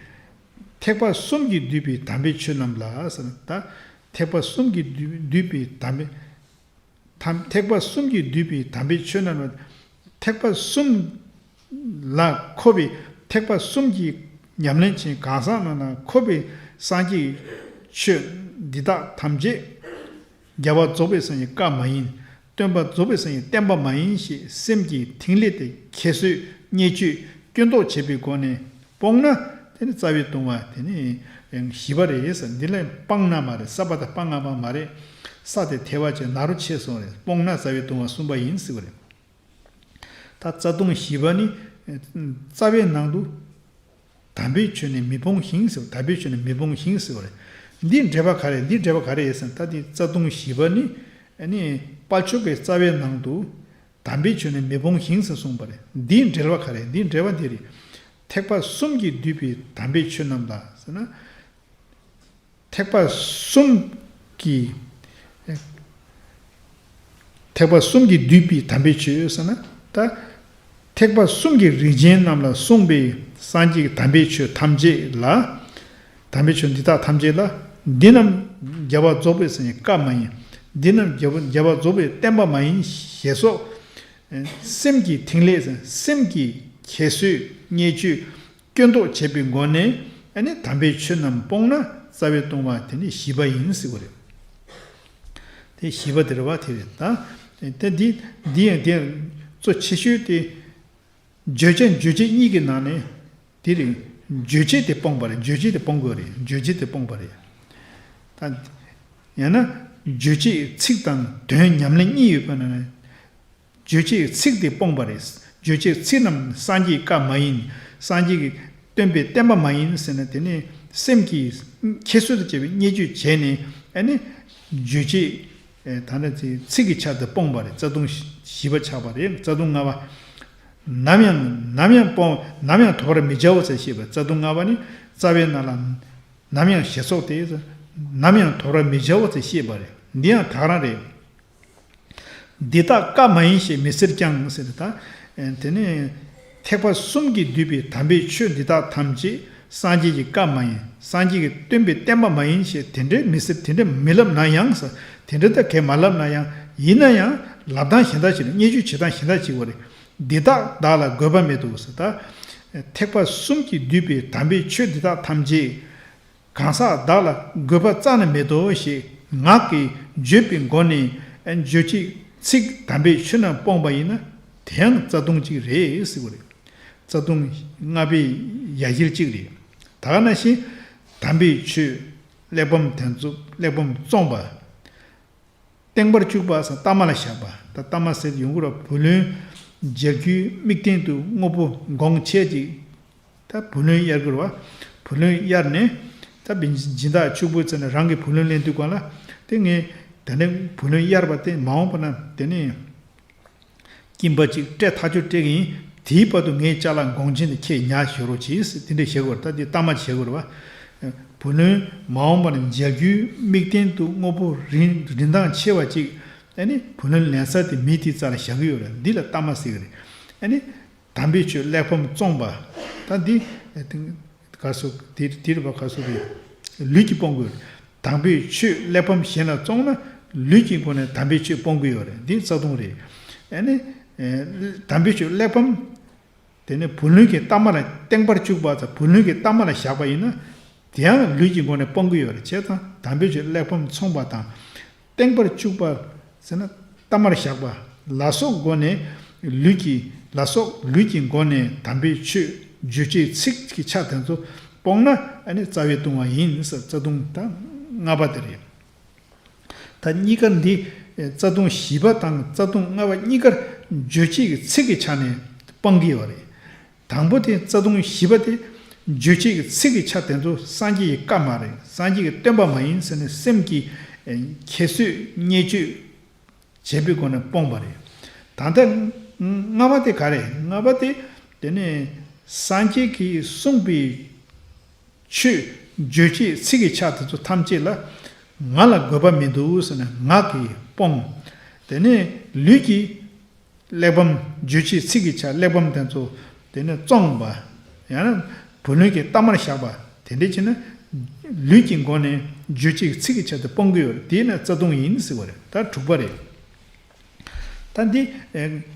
ཐེག་པ་གསུམ་གྱིས་བསྡུས་པའི་དམ་པའི་ཆོས་རྣམས་ལ་ཟེར། ད་ཐེག་པ་གསུམ་གྱིས་བསྡུས་བསྡུས་པའི་དམ་པའི་དམ། ཐེག་པ་གསུམ་གྱིས་བསྡུས་པའི་དམ་པའི་ཆོས་རྣམས་ལ། ཐེག་པ་གསུམ་ལ་མཁོ་བའི་ཐེག་པ་གསུམ་གྱི་ཉམས་ལེན་ཅན་གང་ཟག་རྣམས་ལ་མཁོ་བའི་སངས་རྒྱས་ཆོས་འདི་དག་ཐམས་ཅད་རྒྱལ་བ་རྫོགས་པའི་སངས་རྒྱས་བཀའ་མ་ཡིན། སྟོན་པ་རྫོགས་པའི་སངས་རྒྱས་བསྟན་པ་མ་ཡིན་ཞེས་སེམས་ཀྱི་ཐིག་ལེ་དེ་ཁྱད་གསོད་བརྙས་བཅོས་སྐྱོན་འདོགས་བྱེད་པའི་སྒོ་ནས་སྤོང་ན། དེ་ནི་རྩ་བའི་ལྟུང་བ་དེ་ནི་བཞི་པ་རེད་ཟེར། འདི་ལ་སྤང་ན་མ་རེད། ས་པ་ད་སྤང་ང་སྤང་མ་རེད། ས་དེ་ཐལ་བ་ཅན་ན་རོ་ཆད་སོང་རེད། སྤོང་ན་རྩ་བའི་ལྟུང་བ་གསུམ་པ་ཡིན་ཟེར་བ་རེད། ད་རྩ་ལྟུང་བཞི་པ་ནི་རྩ་བའི་ནང་དུ་དམ་པའི་ཆོས་ནི་མི་སྤོང་ཞིང་ཟེར། དམ་པའི་ཆོས་ནི་མི་སྤོང་ཞིང་ཟེར་བ་རེད། འདི་འགྲེལ་པ་ག་རེ། འདི་འགྲེལ་པ་ག་རེ་ཡིན་ཟེར་ན། ད་འདི་རྩ་ལྟུང་བཞི་པ་ནི་ ཨ་ནི་དཔལ་མཆོག་གི་རྩ་བའི་ནང་དུ་དམ་པའི་ཆོས་ནི་མི་སྤོང་ཞིང་ཟེར་གསུངས་པ་རེད། འདིའི་འགྲེལ་བ་ག་རེ། འདིའི་འགྲེལ་བ་འདི་རེད། ཐེག་པ་གསུམ་གྱིས་བསྡུས་པའི་དམ་པའི་ཆོས་རྣམས་ལ་ཟེར་ན། ཐེག་པ་གསུམ་གྱི་ཐེག་པ་གསུམ་གྱིས་བསྡུས་པའི་དམ་པའི་ཆོས་ཟེར་ན། ད་ཐེག་པ་གསུམ་གྱི་རིགས་ཅན་རྣམས་ལ་གསུངས་པའི་སངས་རྒྱས་ཀྱི་དམ་པའི་ཆོས་ཐམས་ཅད་ལ། དམ་པའི་ཆོས་འདི་དག་ཐམས་ཅད་ལ། འདི་རྣམས་རྒྱལ་བ་རྫོགས་པའི་སངས་རྒྱས་བཀའ་མ་ཡིན། འདི་རྣམས་རྒྱལ་བ་རྒྱལ་བ་རྫོགས་པའི་བསྟན་པ་མ་ཡིན་ཞེས་སོགས། སེམས་ཀྱི་ཐིག་ལེ། སེམས་ཀྱི་ཁྱད་གསོད་བརྙས་བཅོས་སྐྱོན་འདོགས་བྱས་པའི་སྒོ་ནས། ཨ་ནི་དམ་པའི་ཆོས་རྣམས་སྤོང་ན་རྩ་བའི་ལྟུང་བ་དེ་ནི་བཞི་པ་ཡིན་ཟེར་བ་རེད། དེ་བཞི་པ་དེ་རེད་བ། དེ་རེད་ད། དེ་འདི་འདི་ཡང་དེ་གཙོ་ཆེ་ཤོས་དེ། བརྗོད་བྱ་རྗོད་བྱེད་གཉིས་ཀྱི་ནང་ནས་དེ་རེད། རྗོད་བྱེད་དེ་སྤོང་བ་རེད། རྗོད་བྱེད་དེ་སྤོང་དགོས་རེད། རྗོད་བྱེད་དེ་སྤོང་བ་རེད། ད་ཡང་ན་རྗོད་བྱེད་ཚིག་དང་དོན་ཉམས་ལེན་གཉིས་ཡོད་པ་ན། རྗོད་བྱེད་ཚིག་དེ་སྤོང་བ་རེད། རྗོད་བྱེད་ཚིག་རྣམས་སངས་རྒྱས་བཀའ་མ་ཡིན། སངས་རྒྱས་ཀྱིས་སྟོན་པའི་བསྟན་པ་མ་ཡིན་ཟེར་ན། དེ་ནི་སེམས་ཀྱི་ཁྱད་གསོད་དང་བཅས་པའི་བརྙས་བཅོས་བྱས་ནས། ཨ་ནི་རྗོད་བྱེད་ད་ནི་ཚིག་གི་ཆ་དེ་སྤོང་བ་རེད། རྩ་ལྟུང་བཞི་པ་ཆགས་པ་རེད། རྩ་ལྟུང་ལྔ་པ། ནམ་ཡང་ནམ་ཡང་སྤོང་ནམ་ཡང་དོར་བར་མི་བྱའོ་ཟེར་བཤད་པ། རྩ་ལྟུང་ལྔ་པ་ནི་རྩ་བའི་ནང་ལ་ནམ་ཡང་ཞེས་སོགས་ཏེ། ནམ་ཡང་དོར་བར་མི་བྱའོ་ཟེར་བཤད་པ་རེད། འདི་ཡང་དག་རང་རེད། འདི་དག་བཀའ་མ་ཡིན་ཞེས་མི་ཟེར་ཀྱང་ཟེར། ད་དེ་ནི་ཐེག་པ་གསུམ་གྱིས་བསྡུས་པའི་དམ་པའི་ཆོས་འདི་དག་ཐམས་ཅད་སངས་རྒྱས་ཀྱི་བཀའ་མ་ཡིན། སངས་རྒྱས་ཀྱིས་སྟོན་པའི་བསྟན་པ་མ་ཡིན་ཞེས་དེ་འདྲའི་མི་ཟེར། དེ་འདྲ་མི་ལབ་ན་ཡང་ཟེར། དེ་འདྲ་ད་གས་མ་ལབ་ན་ཡང་། ཡིན་ན་ཡང་ལབ་སྟངས་གཞན་དག་ཅིག་རེད། བརྙས་བཅོས་བྱེད་སྟངས་གཞན་དག་ཅིག་བ་རེད། འདི་དག་བདག་ལ་དགོས་པ་མེད་དོ་ཟེར། ད་ཐེག་པ་གསུམ་གྱིས་བསྡུས་པའི་དམ་པའི་ཆོས་འདི་དག་ཐམས་ཅད་གང་ཟག་བདག་ལ་དགོས་པ་རྩ་ནས་མེད་དོ་ཞེས་ངག་གིས་བརྗོད་པའི་སྒོ་ནས་རྗོད་བྱེད་ཚིག་དམ་པའི་ཆོས་རྣམས་སྤོང་བ་ཡིན་ན། དེ་ཡང་རྩ་ལྟུང་གཅིག་རེད་ཟེར་བ་རེད། རྩ་ལྟུང་ལྔ་པའི་ཡ་གྱལ་གཅིག་རེད། ད་ག་ནང་བཞིན་དམ་པའི་ཆོས་གླེགས་བམ་དེ་ཚོ་གླེགས་བམ་བཙོངས་པ། བརྟེན་པར་བཅུག་པ་ཟེར་གཏའ་མ་ལ་བཞག་པ། ད་གཏའ་མ་ཟེར་ཡོང་གི་རེད། བུ་ལོན་འཇལ་རྒྱུའི་དམིགས་རྟེན་དུ་དངོས་པོ་གོང་ཆེ་ཅིག་ད་བུ་ལོན་གཡར་དགོས་རེད་བ། བུ་ལོན་གཡར་ནས་ད་སྦྱིན་སྦྱིན་བདག་ཕྱུག་པོའི་རྩ་ནས་རང་གི་བུ་ལོན་ལེན་དུས་སྒང་ལ། དེ་ངས་ད་ནི་བུ་ལོན་གཡར་བ་དེ་མ་འོངས་པ་ན་དེ་ནི་སྐྱིན་པ་ཅིག་སྤྲད་ཐག་གཅོད་སྤྲད་ཀྱི་ཡིན། དེའི་བར་དུ་ངའི་ཅ་ལག་གོང་ཆེན་དེ་ཁྱེད་ཉར་བཞག་རོགས་གྱིས་ཟེར། དེ་འདྲ་བྱེད་དགོས་རེད། ད་དེ་གཏའ་མ་བྱེད་དགོས་རེད་བ། བུ་ལོན་མ་འོངས་པ་ན་འཇལ་རྒྱུའི་དམིགས་རྟེན་དུ་དངོས་པོ་རིན་རིན་ཐང་ཆེ་བ་ཅིག་ཨ་ནི་བུ་ལོན་ལེན་ས་དེ་མི་དེའི་རྩ་ལ་བཞག་གི་ཡོད་རེད། འདི་ལ་གཏའ་མ་ཟེར་གི་རེད། ཨ་ནི། དམ་པའི་ཆོས་གླེགས་བམ་བཙོངས་པ། ད་འདི་ག་སོ་དེ་དེ་རུ་བ་ག་སོ་རེད། ལུས་ཀྱིས་སྤོང་དགོས། དམ་པའི་ཆོས་གླེགས་བམ་གཞན་ལ་བཙོངས་ན་ལུས་ཀྱི་སྒོ་ནས་དམ་པའི་ཆོས་སྤོང་གི་ཡོད་རེད། འདི་རྩ་ལྟུང་རེད། ཨ་ནི་དམ་པའི་ཆོས་གླེགས་བམ་དེ་ནི་བུ་ལོན་གྱི་གཏའ་མ་ལ་བརྟེན་པར་བཅུག་པ་དང་བུ་ལོན་གྱི་གཏའ་མ་ལ་བཞག་པ་ཡིན་ན། དེ་ཡང་ལུས་ཀྱི་སྒོ་ནས་སྤོང་གི་ཡོད་རེད། བྱས་ཙང་དམ་པའི་ཆོས་གླེགས་བམ་བཙོངས་པ་དང་། བརྟེན་པར་བཅུག་པ་ཟེར་ན་གཏའ་མར་བཞག་པ། ལ་སོགས་སྒོ་ནས་ལུས་ཀྱི་ལ་སོགས་ལུས་ཀྱི་སྒོ་ནས་དམ་པའི་ཆོས་རྗོད་བྱེད་ཚིག་གི་ཆ་དེ་ཚོ་སྤོང་ན་ཨ་ནི་རྩ་བའི་ལྟུང་བ་ཡིན་ཟེར། རྩ་ལྟུང་ད་ལྔ་པ་དེ་རེད། ད་གཉིས་ཀ་འདི་རྩ་ལྟུང་བཞི་པ་དང་རྩ་ལྟུང་ལྔ་པ་གཉིས་ཀར་རྗོད་བྱེད་ཀྱི་ཚིག་གི་ཆ་ནས་སྤང་གི་ཡོད་རེད། དང་པོ་དེ་རྩ་ལྟུང་བཞི་པ་དེ། རྗོད་བྱེད་ཀྱི་ཚིག་གི་ཆ་དེ་ཚོ་སངས་རྒྱས་ཀྱི་བཀའ་མ་རེད། སངས་རྒྱས་ཀྱི་བསྟན་པ་མ་ཡིན་ཟེར་ནས་སེམས་ཀྱི་ཁྱད་གསོད་བརྙས་བཅོས་བྱས་པའི་སྒོ་ནས་སྤོང་བ་རེད། ད་ལྟ་ལྔ་པ་དེ་ག་རེ། ལྔ་པ་དེ་དེ་ནས་སངས་རྒྱས་ཀྱིས་གསུངས་པའི་ཆོས་རྗོད་བྱེད་ཚིག་གི་ཆ་དེ་ཚོ་ཐམས་ཅད་ལ་ང་ལ་དགོས་པ་མི་འདུག་ཟེར་ནས་ངག་གིས་སྤོང་། དེ་ནས་ལུས་ཀྱིས་གླེགས་བམ་རྗོད་བྱེད་ཚིག་གི་ཆ་གླེགས་བམ་དེ་ཚོ་དེ་ནས་བཙོངས་པ། ཡང་ན་བུ་ལོན་གྱི་གཏའ་མར་བཞག་པ། དེ་འདྲ་བྱས་ན་ལུས་ཀྱི་སྒོ་ནས་རྗོད་བྱེད་ཚིག་གི་ཆ་དེ་སྤོང་གི་ཡོད་རེད། དེས་ན་རྩ་ལྟུང་ཡིན་ཟེར་བ་རེད། ད་དྲུག་པ་རེད། ད་འདི་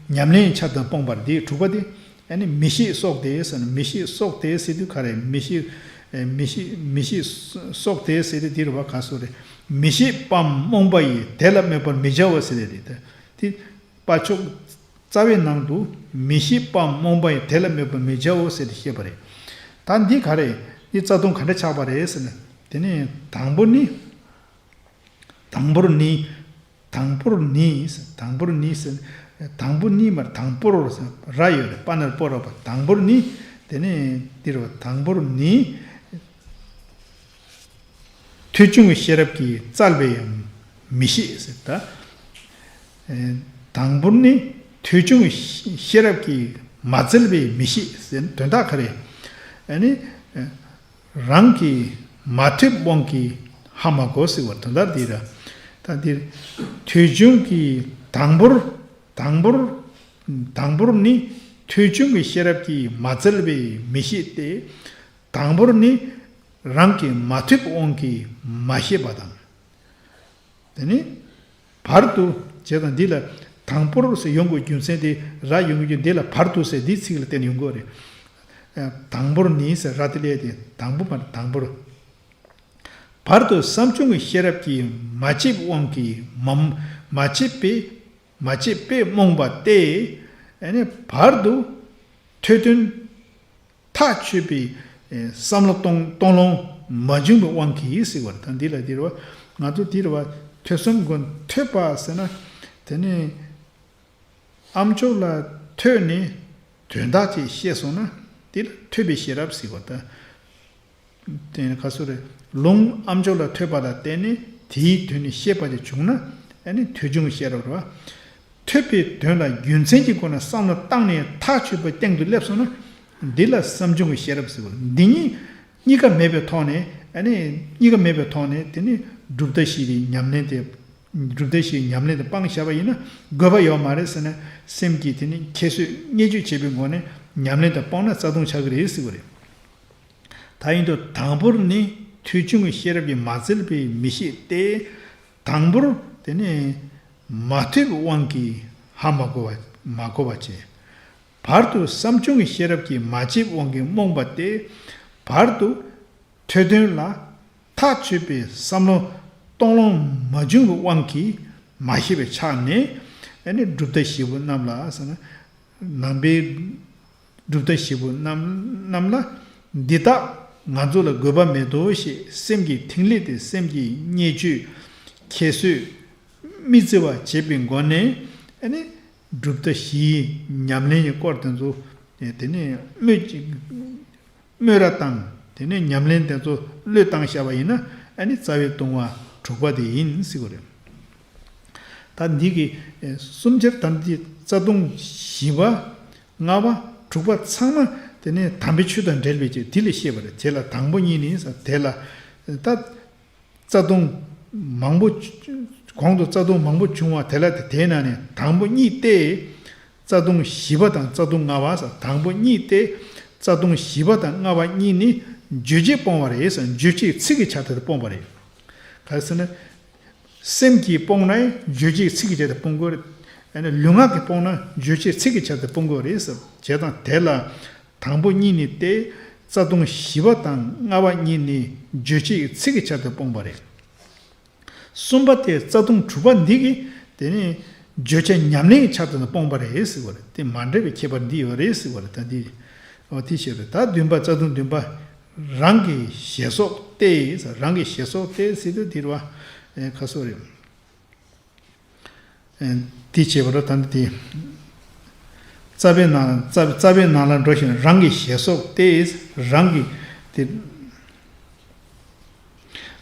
ཉམས་ལེན་ཆ་དང་སྤོང་བར་འདི་དྲུག་པ་དེ། ཨ་ནི་མི་ཤེས་སོགས་ཏེ་ཟེར་ན། མི་ཤེས་སོགས་ཏེ་ཟེར་དུས་ག་རེ། མི་ཤེས་མི་ཤེས་མི་ཤེས་སོགས་ཏེ་ཟེར་དུས་འདི་རུ་བ་ག་སོགས་རེད། མི་ཤེས་པའམ་རྨོངས་པ་ཡིས། དེ་ལ་སྨོད་པར་མི་བྱའོ་ཟེར་རེད། དེ་དཔལ་མཆོག་རྩ་བའི་ནང་དུ་མི་ཤེས་པའམ་རྨོངས་པ་ཡིས། དེ་ལ་སྨོད་པར་མི་བྱའོ་ཟེར་ཏེ་བཤད་པ་རེད། ད་འདི་ག་རེ། འདི་རྩ་ལྟུང་ག་འདྲ་ཆགས་པ་རེད་ཟེར་ན། དེ་ནི་དང་པོ་ནི། དང་པོར་ནི། དང་པོར་ནི། དང་པོར་ནི་ཟེར། དང་པོ་ནི་མར་དང་པོར་ཟེར་ར་ཡོད་རེད། པ་ན་རོ་པོ་རོ་པ། དང་པོར་ནི། དེ་ནི་འདི་རུ་དང་པོར་ནི། ཐོས་བྱུང་གི་ཤེས་རབ་ཀྱིས་བཙལ་བས་ཡང་མི་ཤེས་ཟེར། ད་ དང་པོར་ནི་ཐོས་བྱུང་ཤེས་རབ་ཀྱིས་མ་བཙལ་བས་མི་ཤེས་ཟེར་ན་དོན་དག་ག་རེ། ཨ་ནི། རང་གིས་མ་ཐོས་དབང་གིས་ཧ་མ་གོ་ཟེར་བ་དོན་དག་འདི་ར། ད་འདིར་ཐོས་བྱུང་གི་དང་པོར། དང་པོར། དང་པོར་ནི་ཐོས་བྱུང་གི་ཤེས་རབ་ཀྱིས་མ་བཙལ་བས་མི་ཤེས་ཏེ། དང་པོར་ནི་རང་གིས་མ་ཐོས་དབང་གིས་མ་ཤེས་པ་དང་། དེ་ནི། བར་དུ། བྱས་དང་འདི་ལ་དང་པོར་ཟེར་ཡོང་དགོས་རྒྱུ་མཚན་དེ་ར་ཡོང་གི་རྒྱུ་འདི་ལ་བར་དུ་ཟེར་འདིའི་ཚིག་ལ་བརྟེན་ཡོང་དགོས་རེད། དང་པོར་ནི་ཟེར་ར་དེ་ལས་དེ་དང་པོ་མ་རེད་དང་པོར། བར་དུ་བསམ་བྱུང་གི་ཤེས་རབ་ཀྱིས་མ་དཔྱད་དབང་གིས་མ་མ་དཔྱད་པས་མ་དཔྱད་པས་རྨོངས་པ་སྟེ། ཨ་ནི་བར་དུ་ཐོས་དོན་ཐག་ཆོད་པའི་བསམ་བློ་གཏོང་གཏོང་ལོང་མ་བྱུང་བའི་དབང་གིས་ཟེར་བ་རེད། ད་འདི་ལ་འདིར་བ་ང་ཚོ་འདིར་བ་ཐོས་བསམ་སྒོམ་ཐོས་པ་ཟེར་ན་དེ་ནི་ཨ་མཆོག་ལ་ཐོས་ནས་དོན་དག་ཅིག་ཤེས་སོང་ན་དེ་ལ་ཐོས་པའི་ཤེས་རབ་ཟེར་བ་དང་། དེ་ནི་ག་སུ་རེད། ལུང་ཨ་མཆོག་ལ་ཐོས་པ་ལ་བརྟེན་ནས་དེའི་དོན་ནི་ཤེས་པ་ཅིག་བྱུང་ན་ཨ་ནི་ཐོས་བྱུང་ཤེས་རབ་རེད་བ། ཐོས་པའི་དོན་ལ་རྒྱུ་མཚན་གྱི་སྒོ་ནས་བསམ་བློ་བཏང་ནས་ཐག་ཆོད་པའི་སྟེང་དུ་སླེབས་སོང་ན། འདི་ལ་བསམ་བྱུང་གི་ཤེས་རབ་ཟེར་བ། འདི་གཉིས་གཉིས་ཀ་མེད་པའི་ཐོག་ནས་ཨ་ནི་གཉིས་ཀ་མེད་པའི་ཐོག་ནས་དེ་ནི་གྲུབ་མཐའ་བཞི་དེ་ཉམས་ལེན་དེ་གྲུབ་མཐའ་བཞི་ཉམས་ལེན་དེ་སྤངས་བཞག་པ་ཡིན་ན་དགོས་པ་ཡོད་མ་རེད་ཟེར་ན་སེམས་ཀྱིས་དེ་ནི་ཁྱད་གསོད་བརྙས་བཅོས་བྱེད་པའི་སྒོ་ནས་ཉམས་ལེན་དེ་སྤངས་ན་རྩ་ལྟུང་ཆགས་ཀྱི་རེད་ཟེར་བ་རེད། ད་ཡིན་དུས་དང་པོར་ནི་ཐོས་བྱུང་གི་ཤེས་རབ་ཀྱིས་མ་བཙལ་བས་མི་ཤེས་ཏེ། དང་པོར་དེ་ནི་མ་ཐོས་པའི་དབང་གིས་ཧ་མ་གོ་བ་མ་གོ་བ་བྱས། བར་དུ་བསམ་བྱུང་གི་ཤེས་རབ་ཀྱིས་མ་དཔྱད་དབང་གིས་རྨོངས་པ་སྟེ། བར་དུ་ཐོས་དོན་ལ་ཐག་ཆོད་པའི་བསམ་བློ་གཏོང་ལོང་མ་བྱུང་བའི་དབང་གིས་མ་ཤེས་པའི་ཆ་ནས་ཨ་ནི་གྲུབ་མཐའ་བཞི་པོ་རྣམས་ལ་ཟེར་ན། ནང་པའི་གྲུབ་མཐའ་བཞི་པོ་རྣམས་རྣམས་ལ་འདི་དག་ང་ཚོ་ལ་དགོས་པ་མེད་དོ་ཞེས་སེམས་ཀྱི་ཐིག་ལེ་དེ་སེམས་ཀྱི་བརྙས་བཅོས་ཁྱད་གསོད་མི་བརྩི་བ་བྱེད་པའི་སྒོ་ནས་ཨ་ནི་གྲུབ་མཐའ་བཞིའི་ཉམས་ལེན་གྱི་སྐོར་དེ་ཚོ་དེ་ནས་སྨོས་ཅི། སྨོས་ར་བཏང་། དེ་ནས་ཉམས་ལེན་དེ་ཚོ་བློས་བཏང་བཞག་པ་ཡིན་ན་ཨ་ནི་རྩ་བའི་ལྟུང་བ་དྲུག་པ་དེ་ཡིན་ཟེར་གྱི་རེད། ད་འདི་གི་ཨེ་གསུམ་ཆར་དམ་འདི་རྩ་ལྟུང་བཞི་པ་ལྔ་པ་དྲུག་པ་ཚང་མ་དེ་ནས་དམ་པའི་ཆོས་དང་འབྲེལ་བའི་ཆེད་དེ་ལ་བཤད་པ་རེད། དེ་ལ་དང་པོ་གཉིས་ནི་ས་དེ་ལ་ད། རྩ་ལྟུང་མང་པོ། གོང་དུ་རྩ་ལྟུང་མང་པོ་བྱུང་བ་དེ་ལ་དེ་དེའི་ནང་ནས་དང་པོ་གཉིས་ཏེ། རྩ་ལྟུང་བཞི་པ་དང་རྩ་ལྟུང་ལྔ་པ་ཟེར། དང་པོ་གཉིས་ཏེ། རྩ་ལྟུང་བཞི་པ་དང་ལྔ་པ་གཉིས་ནི་རྗོད་བྱེད་སྤོང་བ་རེད་ཟེར། རྗོད་བྱེད་ཚིག་གི་ཆ་དེ་སྤོང་བ་རེད། ག་རེ་ཟེར་ན། སེམས་ཀྱིས་སྤོང་ན་རྗོད་བྱེད་ཚིག་གི་ཆ་དེ་སྤོང་དགོས་རེད། ཨ་ནི་ལུས་ངག་གིས་སྤོང་ན་རྗོད་བྱེད་ཚིག་གི་ཆ་དེ་སྤོང་དགོས་རེད་ཟེར། བྱས་ཙང་དེ་ལ། དང་པོ་གཉིས་ནི་སྟེ། རྩ་ལྟུང་བཞི་པ་དང་ལྔ་པ་གཉིས་ནི་རྗོད་བྱེད་ཀྱི་ཚིག་གི་ཆ་དེ་སྤོང་བ་རེད། གསུམ་པ་དེ་རྩ་ལྟུང་དྲུག་པ་འདི་གིས་དེ་ནི་བརྗོད་བྱ་ཉམས་ལེན་གྱི་ཆ་དེ་སྤོང་བ་རེད་ཟེར་བ་རེད། དེ་མ་འདྲེས་པའི་ཁྱད་པར་འདི་ཡོད་རེད་ཟེར་བ་རེད། ད་འདི་འོ་དེ་བཤད་རེད། ད་བདུན་པ་རྩ་ལྟུང་བདུན་པ། རང་གི་ཞེས་སོགས་ཏེ། རང་གི་ཞེས་སོགས་ཏེ་ཟེར་དུས་འདིར་བ་ཁ་སོགས་རེད། དེ་བྱས་པ་ར་ད་ནི་དེ། རྩ་བའི་ནང་རྩ་རྩ་བའི་ནང་ལ་འགྲོ་ཞིང་རང་གི་ཞེས་སོགས་ཏེ། རང་གི་དེ།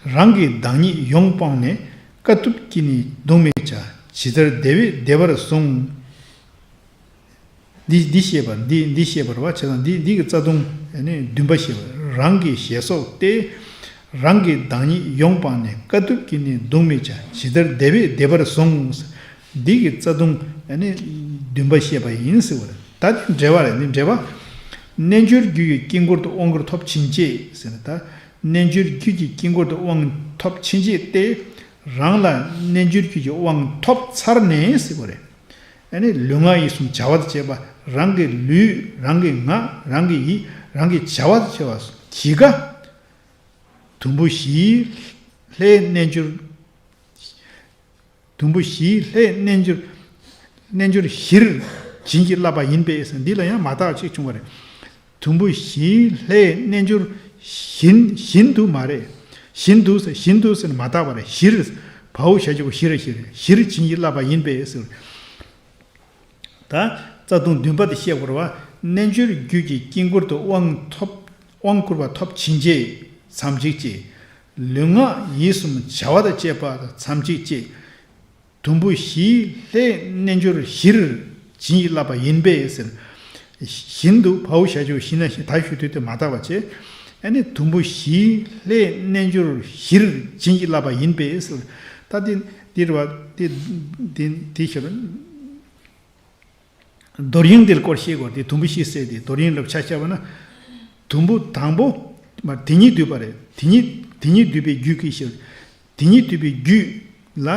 རང་གི་བདག་ཉིད་ཡོངས་སྤངས་ནས། དཀའ་ཐུབ་ཀྱིས་ནི་གདུང་མི་བྱ། ཇི་ལྟར་བདེ་བས་བདེ་བར་བཟུང་། འདི་འདི་ཤེས་པར་འདི་འདི་ཤེས་པར་བ་བྱས་ཙང་འདི་འདི་གི་རྩ་ལྟུང་ནི་བདུན་པ་ཤེས་པར། རང་གི་ཞེས་སོགས་ཏེ། རང་གི་བདག་ཉིད་ཡོངས་སྤངས་ནས། དཀའ་ཐུབ་ཀྱིས་ནི་གདུང་མི་བྱ། ཇི་ལྟར་བདེ་བས་བདེ་བར་བཟུང་། འདི་གི་རྩ་ལྟུང་ནི་བདུན་པ་བཤད་པ་ཡིན་ཟེར་བ་རེད། ད་འདི་འགྲེལ་བ་རེད། འདི་འགྲེལ་བ། རྣལ་འབྱོར་རྒྱུད་ཀྱི་དཀྱིལ་འཁོར་དུ་དབང་བསྐུར་ཐོབ་ཕྱིན་ཆད་ཟེར་ན། ད་རྣལ་འབྱོར་རྒྱུད་ཀྱི་དཀྱིལ་འཁོར་དུ་དབང་ཐོབ་ཕྱིན་ཆད་ཏེ། རང་ལ་རྣལ་འབྱོར་རྒྱུད་ཀྱི་དབང་ཐོབ་ཚར་ནས་ཟེར་བ་རེད། ཨ་ནི་ལུས་ངག་ཡིད་གསུམ་བྱ་བ་དང་བཅས་པ། རང་གི་ལུས། རང་གི་ངག། རང་གི་ཡིད། རང་གི་བྱ་བ་དང་བཅས་པ་གཞི་ག་དུམ་བུ་བཞིའི་ལྷའི་རྣལ་འབྱོར། དུམ་བུ་བཞིའི་ལྷའི་རྣལ་འབྱོར། རྣལ་འབྱོར་བཞིར་བྱིན་གྱིས་བརླབས་པ་ཡིན་པས་ཟེར། འདི་ལ་ཡང་མ་དག་ཅིག་བྱུང་བ་རེད། དུམ་བུ་བཞིའི་ལྷའི་རྣལ་འབྱོར་བཞིན་བཞིན་དུ་མ་རེད། བཞིན་དུ་ཟེར་བཞིན་དུ་ཟེར་ནས་མ་དག་པ་རེད། བཞིར། བའོ་ཞབས་ཀྱུ་བཞི་ར་བཞིར། བཞིར་བྱིན་གྱིས་བརླབས་པ་ཡིན་པས་ཟེར། ད་རྩ་ལྟུང་བདུན་པ་དེ་བཤད་དགོས་རེད་བ། རྣལ་འབྱོར་རྒྱུད་ཀྱི་དཀྱིལ་འཁོར་དུ་དབང་ཐོབ། དབང་བསྐུར་བ་ཐོབ་ཕྱིན་ཆད་མཚམས་གཅིག་བཅད། ལུས་ངག་ཡིད་གསུམ་བྱ་བ་དང་བཅས་པ་མཚམས་གཅིག་བཅད། དུམ་བུ་བཞིའི་ལྷའི་རྣལ་འབྱོར་བཞིར་བྱིན་གྱིས་བརླབས་པ་ཡིན་པས་ཟེར། བཞིན་དུ་བའོ་ཞབས་ཀྱུ་བཞི་ན་བཞི་ད་ཞུ་དུས་དེ་མ་དག་པ་བྱས། ཨ་ནི་དུམ་བུ་བཞིའི་ལྷའི་རྣལ་འབྱོར་བཞིར་བྱིན་གྱིས་བརླབས་པ་ཡིན་པས་ཟེར། ད་དེ་འདིར་བ་དེ་དེ་དེ་ཤར། རྡོར་དབྱིངས་འདིར་སྐོར་ཤེས་དགོས་ཏེ། དུམ་བུ་བཞི་ཟེར་ཏེ་རྡོར་དབྱིངས་ལ་ཆ་བཞག་པ་ན། དུམ་བུ་དང་པོ་མ་དེ་ཉིད་བསྡུས་པ་རེད། དེ་ཉིད་དེ་ཉིད་བསྡུས་པའི་རྒྱུད་ཀྱི་ཕྱིར། དེ་ཉིད་བསྡུས་པའི་རྒྱུད་ལ།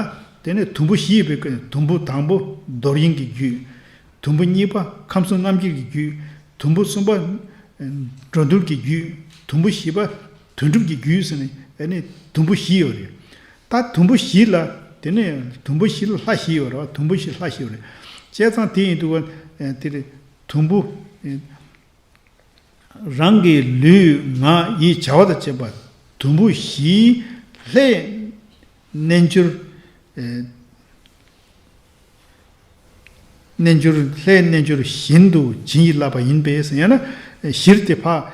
དེ་ནས་དུམ་བུ་བཞི་ཡོད་པའི་སྐབས་ནས། དུམ་བུ་དང་པོ་རྡོར་དབྱིངས་ཀྱི་རྒྱུད། དུམ་བུ་གཉིས་པ་ཁམས་གསུམ་རྣམ་མཁྱེན་གྱི་རྒྱུད། དུམ་བུ་གསུམ་པ་འགྲོ་འདུལ་གྱི་རྒྱུད། དུམ་བུ་བཞི་པ་དོན་གྲུབ་ཀྱི་རྒྱུད་ཟེར་ནས། ཨ་ནི་དུམ་བུ་བཞི་ཡོད་རེད། ད་དུམ་བུ་བཞི་ལ། དེ་ནས་དུམ་བུ་བཞི་ལ་ལྷ་བཞི་ཡོད་རེད་བ། དུམ་བུ་བཞི་ལྷ་བཞི་ཡོད་རེད། བྱས་ཙང་དེ་ཡིན་དུས་བ། དེ་རེད། དུམ་བུ། རང་གི་ལུས་ངག་ཡིད་བྱ་བ་དང་བཅས་པ་དུམ་བུ་བཞིའི་ལྷའི་རྣལ་འབྱོར། རྣལ་འབྱོར། ལྷའི་རྣལ་འབྱོར་བཞིན་དུ་བྱིན་གྱིས་བརླབས་པ་ཡིན་པས། ཡང་ན་བཞིར་དེ་ཕ།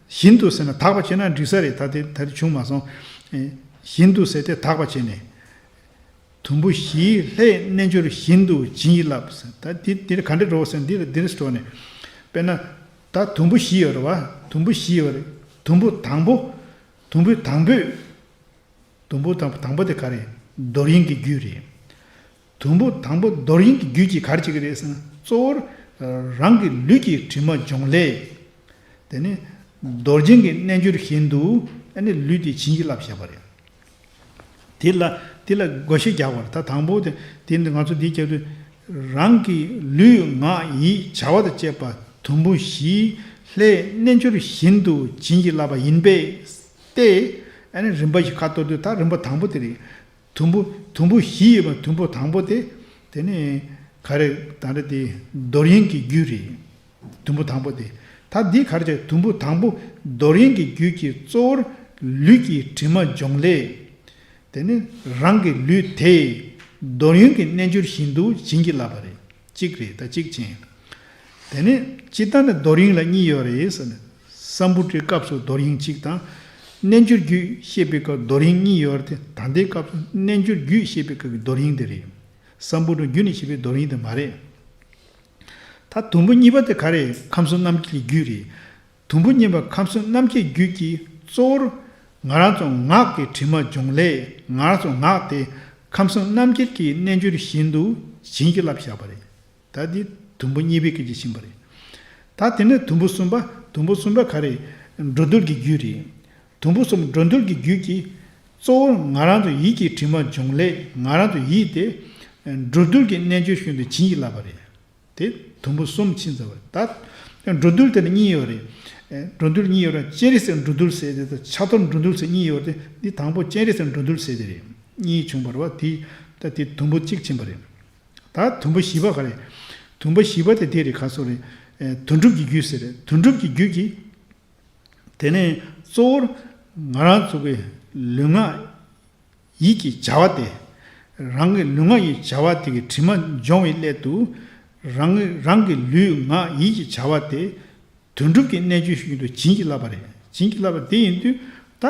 བཞིན་དུ་ཟེར་ན་དག་པ་བྱས་ན་འགྲིག་ས་རེད། ད་དེ་ད་དེ་བྱུང་མ་སོང་། བཞིན་དུ་ཟེར་ཏེ་དག་པ་བྱས་ནས། དུམ་བུ་བཞིའི་ལྷའི་རྣལ་འབྱོར་བཞིན་དུ་བྱིན་གྱིས་བརླབས་ཟེར། ད་འདི་འདིར་ག་འདྲ་འགྲོ་ཟེར། འདིར་འདིར་འགྲོ་ནས། དཔེར་ན། ད་དུམ་བུ་བཞི་ཡོད་རེད་བ། དུམ་བུ་བཞི་ཡོད་རེད། དུམ་བུ་དང་པོ། དུམ་བུ་དང་པོས། དུམ་བུ་དང་དང་པོ་དེ་ག་རེ། རྡོར་དབྱིངས་ཀྱི་རྒྱུད་རེད། དུམ་བུ་དང་པོ་རྡོར་དབྱིངས་ཀྱི་རྒྱུད་ཀྱིས་ག་རེ་བྱེད་ཀྱི་རེད་ཟེར་ན། གཙོ་བོར་རང་གི་ལུས་ཀྱི་དྲི་མ་སྦྱོང་སླད། དེ་ནི་རྡོ་རྗེ་གི་རྣལ་འབྱོར་བཞིན་དུ། ཨ་ནི་ལུས་དེ་བྱིན་གྱིས་བརླབས་བཞག་པ་རེད། དེ་ལ་དེ་ལ་བགོ་བཤའ་རྒྱག་པ་རེད། ད་དང་པོ་དེ་དེ་འདི་ང་ཚོ་འདི་རྒྱབ་དུས། རང་གི་ལུས་ངག་ཡིད་བྱ་བ་དང་བཅས་པ་དུམ་བུ་བཞིའི་ལྷའི་རྣལ་འབྱོར་བཞིན་དུ་བྱིན་གྱིས་བརླབས་པ་ཡིན་པས་ཏེ། ཨ་ནི་རིམ་པ་ཞིག་ཁ་གཏོར་དུས། ད་རིམ་པ་དང་པོ་དེ་རེད། དུམ་བུ་དུམ་བུ་བཞི་ཡོད་པ་དུམ་བུ་དང་པོ་དེ། དེ་ནི་ག་རེ། ད་རེ་དེ་རྡོར་དབྱིངས་ཀྱི་རྒྱུད་རེད། དུམ་བུ་དང་པོ་དེ། ད་འདི་ག་རེ་བྱས། དུམ་བུ་དང་པོ་རྡོར་དབྱིངས་ཀྱི་རྒྱུད་ཀྱིས་གཙོ་བོར་ལུས་ཀྱི་དྲི་མ་སྦྱོང་སླད། དེ་ནི་རང་གི་ལུས་དེ་རྡོར་དབྱིངས་ཀྱི་རྣལ་འབྱོར་བཞིན་དུ་བྱིན་གྱིས་བརླབས་པ་རེད། གཅིག་རེད། ད་གཅིག་ཅན། དེ་ནས་སྤྱིར་བཏང་ནི་རྡོར་དབྱིངས་ལ་གཉིས་ཡོད་རེད་ཟེར་ནས། སམ་བུ་ཊའི་སྐབས་སུ་རྡོར་དབྱིངས་གཅིག་དང་། རྣལ་འབྱོར་རྒྱུད་བཤད་པའི་སྐབས་རྡོར་དབྱིངས་གཉིས་ཡོད་རེད་དེ། ད་ལྟའི་སྐབས་སུ་རྣལ་འབྱོར་རྒྱུད་བཤད་པའི་སྐབས་ཀྱི་རྡོར་དབྱིངས་དེ་རེད། སམ་བུ་ཊ་རྒྱུད་ནས་བཤད་པའི་རྡོར་དབྱིངས་དེ་མ་རེད། ད་དུམ་བུ་གཉིས་པ་དེ་ག་རེ། ཁམས་གསུམ་རྣམ་མཁྱེན་གྱི་རྒྱུད་རེད། དུམ་བུ་གཉིས་པ་ཁམས་གསུམ་རྣམ་མཁྱེན་རྒྱུད་ཀྱིས་གཙོ་བོར་ང་རང་ཚོ་ངག་གི་དྲི་མ་སྦྱོང་སླད། ང་རང་ཚོ་ངག་དེ་ཁམས་གསུམ་རྣམ་མཁྱེན་གྱི་རྣལ་འབྱོར་བཞིན་དུ་བྱིན་གྱིས་བརླབས་བཞག་པ་རེད། ད་འདི་དུམ་བུ་གཉིས་པའི་སྐད་ཆ་ཕྱིན་པ་རེད། ད་དེ་ནས་དུམ་བུ་གསུམ་པ། དུམ་བུ་གསུམ་པ་ག་རེ། འགྲོ་འདུལ་གྱི་རྒྱུད་རེད། དུམ་བུ་གསུམ་འགྲོ་འདུལ་གྱི་རྒྱུད་ཀྱིས་གཙོ་བོར་ང་རང་ཚོ་ཡིད་ཀྱི་དྲི་མ་སྦྱོང་སླད། ང་རང་ཚོ་ཡིད་དེ་འགྲོ་འདུལ་གྱི་རྣལ་འབྱོར་བཞིན་དུ་བྱིན་གྱིས་བརླབས་པ་རེད། དེ་དུམ་བུ་གསུམ་ཕྱིན་ཚར་བ་རེད། ད་འགྲོ་འདུལ་དེ་ནི་གཉིས་ཡོད་རེད། འགྲོ་འདུལ་གཉིས་ཡོད་རེད། སྤྱན་རས་གཟིགས་འགྲོ་འདུལ་ཟེར་དེ་དང་། ཕྱག་རྡོར་འགྲོ་འདུལ་ཟེར་གཉིས་ཡོད་རེད་དེ། འདི་དང་པོ་སྤྱན་རས་གཟིགས་འགྲོ་འདུལ་ཟེར་དེ་རེད། གཉིས་བྱུང་བ་རེད་བ། དེ་ད་དེ་དུམ་བུ་གཅིག་ཕྱིན་པ་རེད། ད་དུམ་བུ་བཞི་པ་ག་རེ། དུམ་བུ་བཞི་པ་དེ་དེ་རེད། ག་སོ་རེད། ཨེ། དོན་གྲུབ་ཀྱི་རྒྱུད་ཟེར་རེད། དོན་གྲུབ་ཀྱི་རྒྱུད་ཀྱིས། དེ་ནས་གཙོ་བོར་ང་རང་ཚོ་གི་ལུས་ངག་ཡིད་ཀྱི་བྱ་བ་དེ། རང་གི་ལུས་ངག་ཡིད་བྱ་བ་དེ་གི་དྲི་མ་སྦྱོང་བའི་སླད་དུ། རང་རང་གི་ལུས་ངག་ཡིད་ཀྱི་བྱ་བ་དེ། དོན་གྲུབ་ཀྱི་རྣལ་འབྱོར་བཞིན་དུ་བྱིན་གྱིས་བརླབས་པ་རེད། བྱིན་གྱིས་བརླབས་པ་དེ་ཡིན་དུས། ད་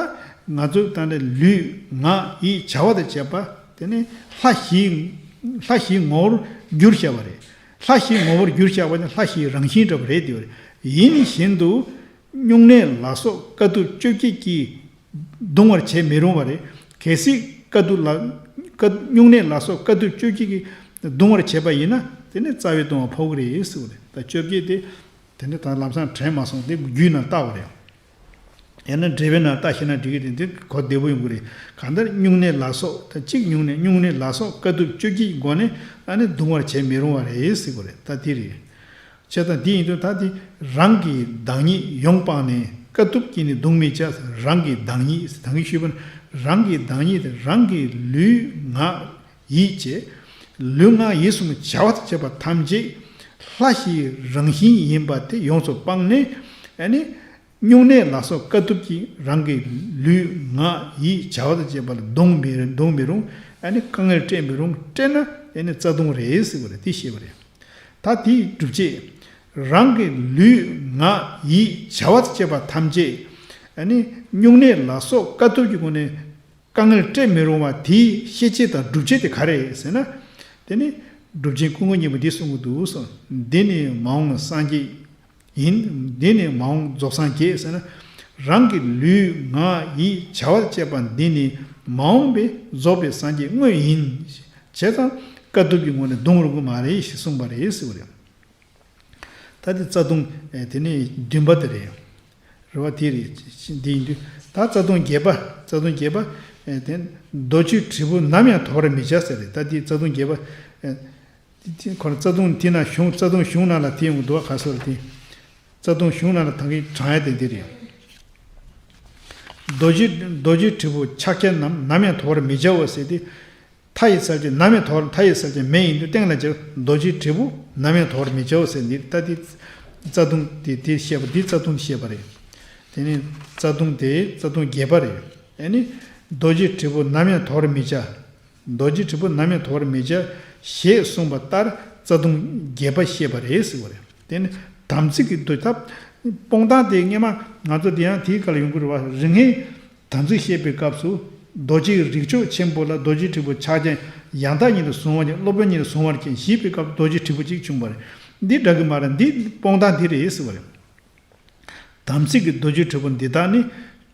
ང་ཚོ་ད་ནི་ལུས་ངག་ཡིད་བྱ་བ་དང་བཅས་པ་དེ་ནི་ལྷ་བཞིའི་ལྷ་བཞིའི་ངོ་བོར་གྱུར་བཞག་པ་རེད། ལྷ་བཞིའི་ངོ་བོར་གྱུར་བཞག་པ་ནི་ལྷ་བཞིའི་རང་བཞིན་འདྲ་པོ་རེད། དེ་བ་རེད། ཡིན་བཞིན་དུ། སྨྱུང་གནས་ལ་སོགས་དཀའ་ཐུབ་བཅོ་བརྒྱད་ཀྱིས་གདུང་བར་བྱེད་མི་རུང་བ་རེད། གལ་སྲིད་དཀའ་ཐུབ་ལ། དཀའ། སྨྱུང་གནས་ལ་སོགས་དཀའ་ཐུབ་བཅོ་བརྒྱད་ཀྱིས་གདུང་བར་བྱེད་པ་ཡིན་ན། དེ་ནི་རྩ་བའི་གདུང་བ་ཕོག་གི་རེད་ཟེར་བ་རེད། ད་བཅོ་བརྒྱད་དེ། དེ་ནི་ད་ལམ་སང་དྲན་མ་སོང་། དེ་རྒྱུད་ནང་བལྟ་བ་རེད། ཡང་ན་འགྲེལ་པའི་ནང་བལྟ་ཤེས་ན་འགྲིག་གི་རེད། འདི་གོ་བདེ་པོ་ཡོང་གི་རེད། གང་ལྟར་སྨྱུང་གནས་ལ་སོགས། ད་གཅིག་སྨྱུང་གནས། སྨྱུང་གནས་ལ་སོགས་དཀའ་ཐུབ་བཅོ་བརྒྱད་ཀྱི་སྒོ་ནས་ཨ་ནི་གདུང་བར་བྱེད་མི་རུང་བ་རེད་ཟེར་གི་རེད། ད་དེ་རེད། བྱས་ཙང་དེ་ཡིན་དུས་ད་དེ་རང་གི་བདག་ཉིད་ཡོངས་སྤངས་ནས། དཀའ་ཐུབ་ཀྱིས་ནི་གདུང་མི་བྱ། རང་གི་བདག་ཉིད་ད་གིན་ཞུས་པ་ནི། རང་གི་བདག་ཉིད་དེ་རང་གི་ལུས་ངག་ཡིད་ཀྱི། ལུས་ངག་ཡིད་གསུམ་བྱ་བ་དང་བཅས་པ་ཐམས་ཅད་ལྷ་བཞིའི་རང་བཞིན་ཡིན་པ་དེ་ཡོངས་སུ་སྤངས་ནས། ཨ་ནི་སྨྱུང་གནས་ལ་སོགས་དཀའ་ཐུབ་ཀྱིས་རང་གི་ལུས་ངག་ཡིད་བྱ་བ་དང་བཅས་པ་ལ་གདུང་མི་གདུང་མི་རུང་། ཨ་ནི་དཀའ་ངལ་སྤྲད་མི་རུང་། སྤྲད་ན་ཨ་ནི་རྩ་ལྟུང་རེད་ཟེར་བ་རེད། དེ་ཤེས་པ་རེད། ད་དེའི་སྒྲུབ་བྱེད། རང་གི་ལུས་ངག་ཡིད་བྱ་བ་དང་བཅས་པ་ཐམས་ཅད། ཨ་ནི་སྨྱུང་གནས་ལ་སོགས་དཀའ་ཐུབ་ཀྱི་སྒོ་ནས་དཀའ་ངལ་སྤྲད་མི་རུང་བ་དེའི་ཤེས་བྱེད་དང་སྒྲུབ་བྱེད་དེ་ག་རེ་རེད་ཟེར་ན། དེ་ནི་སྒྲུབ་ཆེན་སྐུ་ངོ་སྙིང་པོ་འདི་གསུང་གི་འདུག་གསུངས། འདི་ནི་མ་འོངས་སངས་རྒྱས་ཡིན། འདི་ནི་མ་འོངས་རྫོགས་སངས་རྒྱས་ཟེར་ན། རང་གི་ལུས་ངག་ཡིད་བྱ་བ་བཅས་པ་འདི་ནི་མ་འོངས་པའི་རྫོགས་པའི་སངས་རྒྱས་དངོས་ཡིན། བྱས་ཙང་དཀའ་ཐུབ་ཀྱི་ངོ་ནས་བརྡུང་རུང་གི་མ་རེད་ཞེས་གསུངས་པ་རེད་ཟེར་བ་རེད། ད་དེ་རྩ་ལྟུང་དེ་ནས་བདུན་པ་དེ་རེད། རེད་བ། དེ་རེད། འདི་ཡིན་དུས་ད་རྩ་ལྟུང་བརྒྱད་པ། རྩ་ལྟུང་བརྒྱད་པ། དེ་རྡོ་རྗེ་དྲིལ་བུ་ནམ་ཡང་དོར་བར་མི་བྱ་ཟེར་རེད། ད་དེ་རྩ་ལྟུང་བརྒྱད་པ། དེ་ཁོ་རང་རྩ་ལྟུང་དེ་ན་གཞུང་རྩ་ལྟུང་གཞུང་ནང་ལ་དེ་ཡོང་གི་འདུག་བ། ག་སོར་དེ་རྩ་ལྟུང་གཞུང་ནང་ལ་ད་གིན་དྲངས་ཡ་དེ་འདི་རེད། རྡོ་རྗེ་རྡོ་རྗེ་དྲིལ་བུ་ཕྱག་རྒྱ་རྣམས་ནམ་ཡང་དོར་བར་མི་བྱའོ་ཟེར་ཏེ། མཐའ་ཡི་གསལ་བྱེད་ནམ་ཡང་དོར། མཐའ་ཡི་གསལ་བྱེད་མེ་ཡིན་དུས་སྟེང་ལ་འཇགས། རྡོ་རྗེ་དྲིལ་བུ་ནམ་ཡང་དོར་མི་བྱའོ་ཟེར་འདི་ལྟ་སྟེ། རྩ་ལྟུང་དེ་དེ་བཤད་པ་འདི་རྩ་ལྟུང་བཤད་པ་རེད། དེ་ནི་རྩ་ལྟུང་དེ་རྩ་ལྟུང་བརྒྱད་པ་རེད། ཨ་ནི་རྡོ་རྗེ་དྲིལ་བུ་ནམ་ཡང་དོར་མི་བྱ། རྡོ་རྗེ་དྲིལ་བུ་ནམ་ཡང་དོར་མི་བྱ་ཞེས་གསུངས་པ་ལྟར་རྩ་ལྟུང་བརྒྱད་པ་བཤད་པ་རེད་ཟེར་བ་རེད། དེ་ནི་དམ་ཚིག་གི་འདུ་ཐབས་སྤོང་སྟངས་དེ་སྔས་མ་ང་ཚོ་དེ་ཡང་དེའི་སྐབས་ལ་ཡོང་གི་རེད་བ། རིགས་ལྔའི་དམ་ཚིག་བཤད་པའི་སྐབས་སུ། རྡོ་རྗེའི་རིགས་མཆོག་ཆེན་པོ་ལ། རྡོ་རྗེ་དྲིལ་བུ་ཕྱག་རྒྱ་ཡང་དག་ཉིད་དུ་བཟུང་བར་བྱ། སློབ་དཔོན་ཉིད་དུ་བཟུང་བར་བྱ་ཞེས་པའི་སྐབས་རྡོ་རྗེ་དྲིལ་བུ་གཅིག་བྱུང་བ་རེད། འདི་འདྲ་གི་མ་རེད། འདི་སྤོང་སྟངས་འདི་རེད་ཟེར་བ་རེད། དམ་ཚིག་གི་རྡོ་རྗེ་དྲིལ་བུ་འདི་དག་ནི།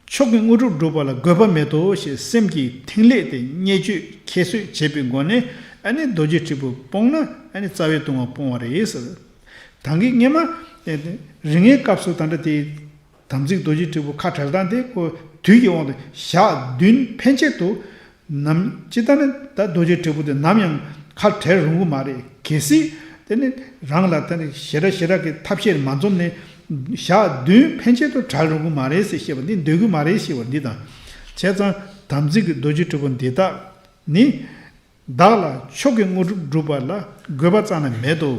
མཆོག་གི་དངོས་གྲུབ་སྒྲུབ་པ་ལ་དགོས་པ་མེད་དོ་ཞེས་སེམས་ཀྱི་ཐིག་ལེ་དེ་བརྙས་བཅོས་ཁྱད་གསོད་བྱེད་པའི་སྒོ་ནས། ཨ་ནི་རྡོ་རྗེ་དྲིལ་བུ་སྤོང་ན་ཨ་ནི་རྩ་བའི་ལྟུང་བ་སྤོང་བ་རེད་ཟེར། ད་གིན་སྔས་མ་རིགས་ལྔའི་སྐབས་སུ་ད་ལྟ་དེ། དམ་ཚིག་རྡོ་རྗེ་དྲིལ་བུ་ཁ་བྲལ་སྟངས་དེ་ཁོ་དུས་ཀྱི་དབང་དུ་ཞག་བདུན་ཕན་ཆད་དུ་ནམ་ཅི་ལྟར་ནི་ད་རྡོ་རྗེ་དྲིལ་བུ་དེ་ནམ་ཡང་ཁ་བྲལ་རུང་གི་མ་རེད། གལ་སྲིད་དེ་ནི་རང་ལ་དེ་ནི་ཞེ་དྲག་ཞེ་དྲག་གི་ཐབས་ཤེས་མ་འཛོམས་ནས་ཞག་བདུན་ཕན་ཆད་དུ་བྲལ་རུང་གི་མ་རེད་ཟེར་བཤད་པ་འདི་འདོད་གི་མ་རེད་ཞེས་པ་འདི་དང་། བྱས་ཙང་དམ་ཚིག་གི་རྡོ་རྗེ་དྲིལ་བུ་འདི་དག་ནི། བདག་ལ་མཆོག་གི་དངོས་གྲུབ་སྒྲུབ་པ་ལ་དགོས་པ་རྩ་ནས་མེད་དོ།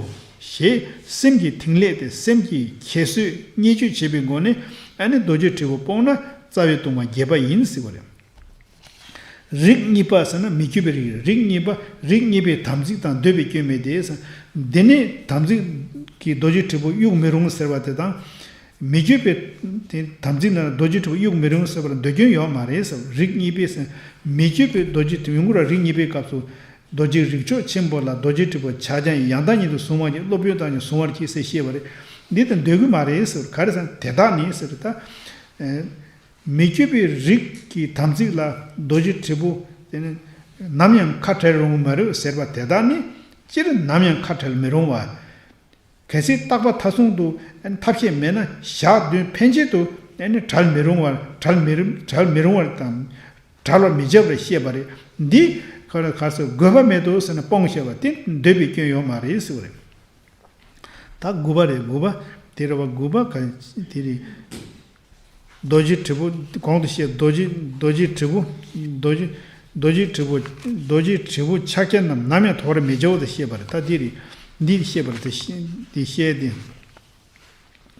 ཞེས་སེམས་ཀྱི་ཐིག་ལེ་དེ་སེམས་ཀྱི་ཁྱད་གསོད་བརྙས་བཅོས་བྱེད་པའི་སྒོ་ནས། ཨ་ནི་རྡོ་རྗེ་དྲིལ་བུ་སྤོང་ན་རྩ་བའི་ལྟུང་བ་བརྒྱད་པ་ཡིན་ཟེར་བ་རེད། རིགས་གཉིས་པ་ཟེར་ན་མི་བསྐྱོད་པའི་རིགས། རིགས་གཉིས་པ། རིགས་གཉིས་པའི་དམ་ཚིག་དང་འདོད་པའི་སྐྱོན་མེད་དེ་ཟེར། འདི་ནི་དམ་ཚིག་གི་རྡོ་རྗེ་དྲིལ་བུ་གཡུག་མི་རུང་ཟེར་བ་དེ་དང་། མི་བསྐྱོད་པའི་དེ་དམ་ཚིག་ན་རྡོ་རྗེ་དྲིལ་བུ་གཡུག་མི་རུང་ཟེར་བར་འདོད་སྐྱོན་ཡོད་མ་རེད་ཟེར། རིགས་གཉིས་པའི་ཟེར། མི་བསྐྱོད་པའི་རྡོ་རྗེ་དྲིལ་བུ་ཡོང་གི་ར། རིགས་གཉིས་པའི་སྐབས་སུ་རྡོ་རྗེ་རིགས་མཆོག་ཆེན་པོ་ལ། རྡོ་རྗེ་དྲིལ་བུ་ཕྱག་རྒྱ་ཡང་དག་ཉིད་དུ་བཟུང་བར་བྱ། སློབ་དཔོན་དག་ཉིད་བཟུང་བར་བྱ་ཞེས་བཤད་པ་རེད། འདི་ལྟར་འདོད་ཀྱི་མ་རེད་ཟེར། ག་རེ་ཟེར་ན་དེ་དག་ནི་ཟེར་ད། མི་བསྐྱོད་པའི་རིགས་ཀྱི་དམ་ཚིག་ལ་རྡོ་རྗེ་དྲིལ་བུ་དེ་ནི་ནམ་ཡང་ཁ་བྲལ་རུང་མ་རེད་ཟེར་བ་དེ་དག་ནི་སྤྱིར་ནམ་ཡང་ཁ་བྲལ་མི་རུང་བ། གལ་སྲིད་རྟག་པ་མཐའ་གསུམ་དུ་ཐབས་ཤེས་མེད་ན་ཞག་བདུན་ཕན་ཆད་དུ་བྲལ་མི་རུང་བར། བྲལ་མི་རུང་། བྲལ་མི་རུང་བར་དང་། བྲལ་བར་མི་བྱ་བར་བཤད་པ་རེད། འདི་ག་རེ་ག་རེ་ཟེར། དགོས་པ་མེད་དོ་ཟེར་ན་སྤོང་ཞེས་པ་དེ་འདོད་པའི་སྐྱོན་ཡོད་མ་རེད་ཟེར་བ་རེད། ད་དགུ་པ་རེད། དགུ་པ་དེ་རེད་བ། དགུ་པ་ག་དེ་རེད། རྡོ་རྗེ་དྲིལ་བུ་གོང་དུ་བཤད། རྡོ་རྗེ་རྡོ་རྗེ་དྲིལ་བུ། རྡོ་རྗེ་རྡོ་རྗེ་དྲིལ་བུ། རྡོ་རྗེ་དྲིལ་བུ་ཕྱག་རྒྱ་རྣམས་ནམ་ཡང་དོར་མི་བྱའོ་དེ་བཤད་པ་རེད། ད་འདི་རེད། འདི་བཤད་པ་རེད། དེ་བཤད་དེ།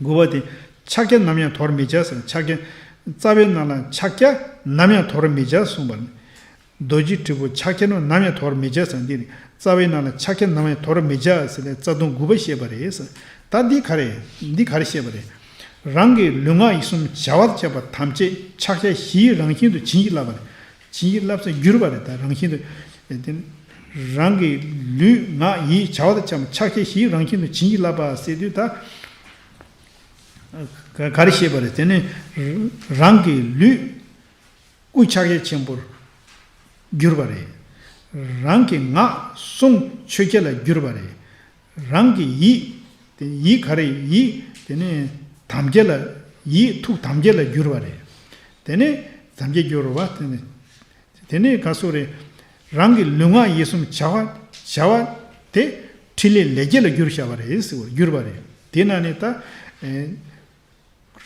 དགུ་པ་དེ། ཕྱག་རྒྱ་ནམ་ཡང་དོར་མི་བྱ་ཟེར། ཕྱག་རྒྱ། རྩ་བའི་ནང་ལ་ཕྱག་རྒྱ་ནམ་ཡང་དོར་མི་བྱ་གསུངས་པ་རེད། རྡོ་རྗེ་དྲིལ་བུ་ཕྱག་རྒྱ་ནམ་ཡང་དོར་མི་བྱ་ཟེར། འདི་རེད། རྩ་བའི་ནང་ལ་ཕྱག་རྒྱ་ནམ་ཡང་དོར་མི་བྱ་ཟེར་ནས་རྩ་ལྟུང་དགུ་པ་བཤད་པ་རེད་ཟེར། ད་འདི་ག་རེ། འདི་ག་རེ་བཤད་པ་རེད། རང་གི་ལུས་ངག་ཡིད་གསུམ་བྱ་བ་བྱས་པ་ཐམས་ཅད་ཕྱག་རྒྱ་བཞིའི་རང་བཞིན་དུ་བྱིན་གྱིས་བརླབས་པ་རེད། བྱིན་གྱིས་བརླབས་ཟེར་བསྒྱུར་བ་རེད། ད་རང་བཞིན་དུ། དེ་རང་གི་ལུས་ངག་ཡིད་བྱ་བ་དང་བྱ་བ་ཕྱག་རྒྱ་བཞིའི་རང་བཞིན་དུ་བྱིན་གྱིས་བརླབས་པ་ཟེར་དུས་ད། ག་ག་རེ་བཤད་པ་རེད། དེ་ནི་རང་གི་ལུས་སྐུ་ཕྱག་རྒྱ་ཆེན་པོར་བསྒྱུར་བ་རེད། རང་གི་ངག་གསུང་ཆོས་བརྒྱད་ལ་བསྒྱུར་བ་རེད། རང་གི་ཡིད། དེ་ཡིད་ག་རེ། ཡིད་དེ་ནི་དམ་བརྒྱད་ལ། ཡིད་ཐུགས་དམ་བརྒྱད་ལ་བསྒྱུར་བ་རེད། དེ་ནི་དམ་བརྒྱད་བསྒྱུར་བ་དེ་ནི། དེ་ནས་ག་སོ་རེད། རང་གི་ལུས་ངག་ཡིད་གསུམ་བྱ་བ། བྱ་བ་དེ་འཕྲིན་ལས་ལས་བརྒྱད་ལ་བསྒྱུར་བྱ་བ་རེད་ཟེར་བ། བསྒྱུར་བ་རེད། དེ་ན་ནི་ད། ཨེ།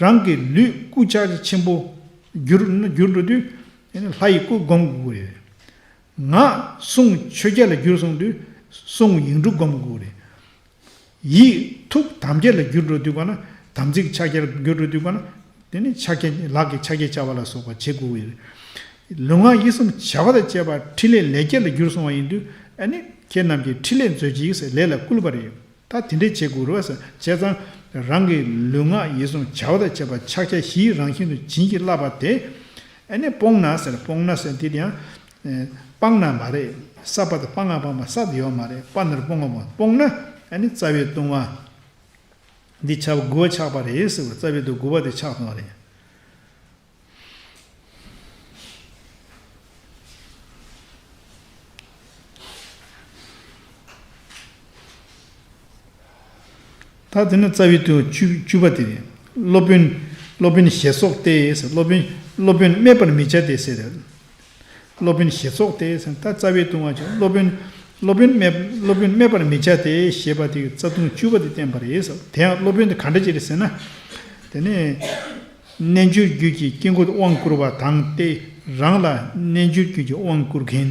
རང་གི་ལུས་སྐུ་ཕྱག་རྒྱ་ཆེན་པོ་བསྒྱུར་བསྒྱུར་འགྲོ་དུས། ཨེ་ནི་ལྷ་ཡི་སྐུ་བསྒོམ་དགོས་རེད། ངག་གསུང་ཆོས་བརྒྱད་ལ་བསྒྱུར་སོང་དུས། གསུང་ཡིག་འབྲུ་བསྒོམ་དགོས་རེད། ཡིད་ཐུགས་དམ་བརྒྱད་ལ་བསྒྱུར་འགྲོ་དུས་ག་ན། དམ་ཚིག་ཕྱག་རྒྱར་བསྒྱུར་འགྲོ་དུས་ག་ན། དེ་ནི་ཕྱག་རྒྱ། ལག་གི་ཕྱག་རྒྱ་བཅའ་བ་ལ་སོགས་པ་བྱེད་དགོས་ཀྱི་རེད། ལུས་ངག་ཡིད་གསུམ་བྱ་བ་དང་བཅས་པ་འཕྲིན་ལས་ལས་བརྒྱད་ལ་བསྒྱུར་སོང་བ་ཡིན་དུས། ཨ་ནི་ཁྱེད་རྣམས་ཀྱིས་འཕྲིན་ལས་མཛོད་ཅིག་ཟེར་ལས་ལ་བསྐུལ་བ་རེད། ད་དེ་འདྲས་བྱེད་དགོས་རེད་ཟེར། བྱས་ཙང་རང་གི་ལུས་ངག་ཡིད་གསུམ་བྱ་བ་དང་བཅས་པ་ཕྱག་རྒྱ་བཞིའི་རང་བཞིན་དུ་བྱིན་གྱིས་བརླབས་པ་དེ། ཨ་ནི་སྤོང་ན་ཟེར། སྤོང་ན་ཟེར་དེ་ཡང་། ཨེ། སྤང་ན་མ་རེད། ས་པ་དེ་པ་ང་བ་མ་ས་དེ་ཡོད་མ་རེད། པ་ན་རོ་པོ་ང་བ་མ། སྤོང་ན་ཨ་ནི་རྩ་བའི་ལྟུང་བ་འདི་ཆགས་པ་དགུ་པ་ཆགས་པ་རེད་ཟེར་བ། རྩ་བའི་ལྟུང་དགུ་པ་དེ་ཆགས་སོང་བ་རེད། ད་དེ་ནི་རྩ་བའི་ལྟུང་བ་བཅུ་བཅུ་པ་དེ་རེད། སློབ་དཔོན། སློབ་དཔོན་ཞེས་སོགས་ཏེ་ཟེར། སློབ་དཔོན། སློབ་དཔོན་སྨད་པར་མི་བྱ་སྟེ་ཟེར། སློབ་དཔོན་ཞེས་སོགས་ཏེ་ཟེར། ད་རྩ་བའི་ལྟུང་བ་བཅུ། སློབ་དཔོན། སློབ་དཔོན་སྨད། སློབ་དཔོན་སྨད་པར་མི་བྱ་སྟེ་ཞེས་པ་དེ་རྩ་ལྟུང་བཅུ་པ་དེ་བསྟན་པ་རེད་ཟེར། དེ་ཡང་སློབ་དཔོན་དེ་ག་འདྲ་ཅིག་རེད་ཟེར་ན། དེ་ནས། རྣལ་འབྱོར་རྒྱུད་ཀྱི་དཀྱིལ་འཁོར་དབང་བསྐུར་བ་དང་སྟེ། རང་ལ་རྣལ་འབྱོར་རྒྱུད་ཀྱི་དབང་བསྐུར་མཁན།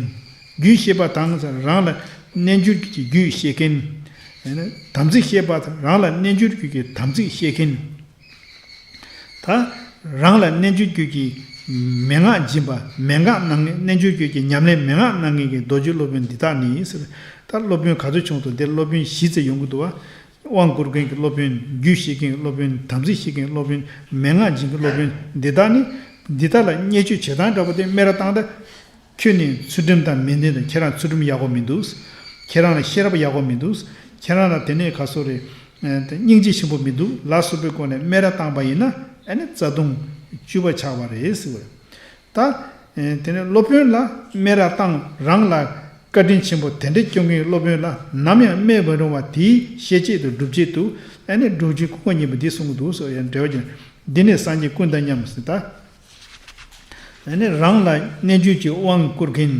རྒྱུད་བཤད་པ་དང་། རང་ལ་རྣལ་འབྱོར་རྒྱུད་ཀྱི་རྒྱུད་བཤད་མཁན། དམ་ཚིག་བཤད་པ་དང་། རང་ལ་རྣལ་འབྱོར་རྒྱུད་ཀྱི་དམ་ཚིག་བཤད་མཁན། ད་རང་ལ་རྣལ་འབྱོར་རྒྱུད་ཀྱི་མན་ངག་སྦྱིན་པ། མན་ངག་གནང་མཁན། རྣལ་འབྱོར་རྒྱུད་ཀྱི་ཉམས་ལེན་མན་ངག་གནང་མཁན་གྱི་རྡོ་རྗེ་སློབ་དཔོན་འདི་དག་ནི་ཟེར། ད་སློབ་དཔོན་ག་ཚོད་བྱུང་འདུག་འདིར་སློབ་དཔོན་བཞི་ཙམ་ཡོང་གི་འདུག་བ། དབང་བསྐུར་མཁན་གྱི་སློབ་དཔོན། རྒྱུད་བཤད་མཁན་གྱི་སློབ་དཔོན། དམ་ཚིག་བཤད་མཁན་གྱི་སློབ་དཔོན། མན་ངག་སྦྱིན་གྱི་སློབ་དཔོན། འདི་དག་ནི། འདི་དག་ལ་བརྙས་བཅོས་བྱེད་སྟངས་འདྲ་པོ་དེ་སྨད་ར་བཏང་སྟེ། ཁྱོད་ནི་ཚུལ་ཁྲིམས་དང་མི་ལྡན་དང་། ཁྱེད་རང་ཚུལ་ཁྲིམས་ཡག་པོ་མི་འདུག་ཁྱེད་རང་ལ་ཤེས་རབ་ཡག་པོ་མི་འདུག་ཁྱེད་རང་ལ་དེ་ནས་ག་སོ་རེད། སྙིང་རྗེ་ཆེན་པོ་མི་འདུག་ལ་སོགས་པའི་སྒོ་ནས་སྨད་ར་བཏང་པ་ཡིན་ན། ཨ་ནི་རྩ་ལྟུང་བཅུ་པ་ཆགས་པ་རེད་ཟེར་བ། ད། དེ་ནས་སློབ་དཔོན་ལ་སྨད་ར་བཏང་། རང་ལ་བཀའ་དྲིན་ཆེན་པོ་དེ་འདྲ་སྐྱོང་མཁན་སློབ་དཔོན་ལ་ནམ་ཡང་སྨད་མི་རུང་བ་དེའི་ཤེས་བྱེད་དུ་སྒྲུབ་བྱེད་དུ། ཨ་ནི་སྒྲུབ་བྱེད་ཀུན་དགའ་བོ་གཉིས་པོ་འདི་གསུང་གི་འདུག་ཟེར་ཡང་འགྲེལ་བ་ཀྱང་། འདི་ནི་སངས་རྒྱས་ཀུན་དང་མཉམ་ཟེར་ད། ཨ་ནི་རང་ལ་རྣལ་འབྱོར་གྱི་དབང་བསྐུར་མཁན།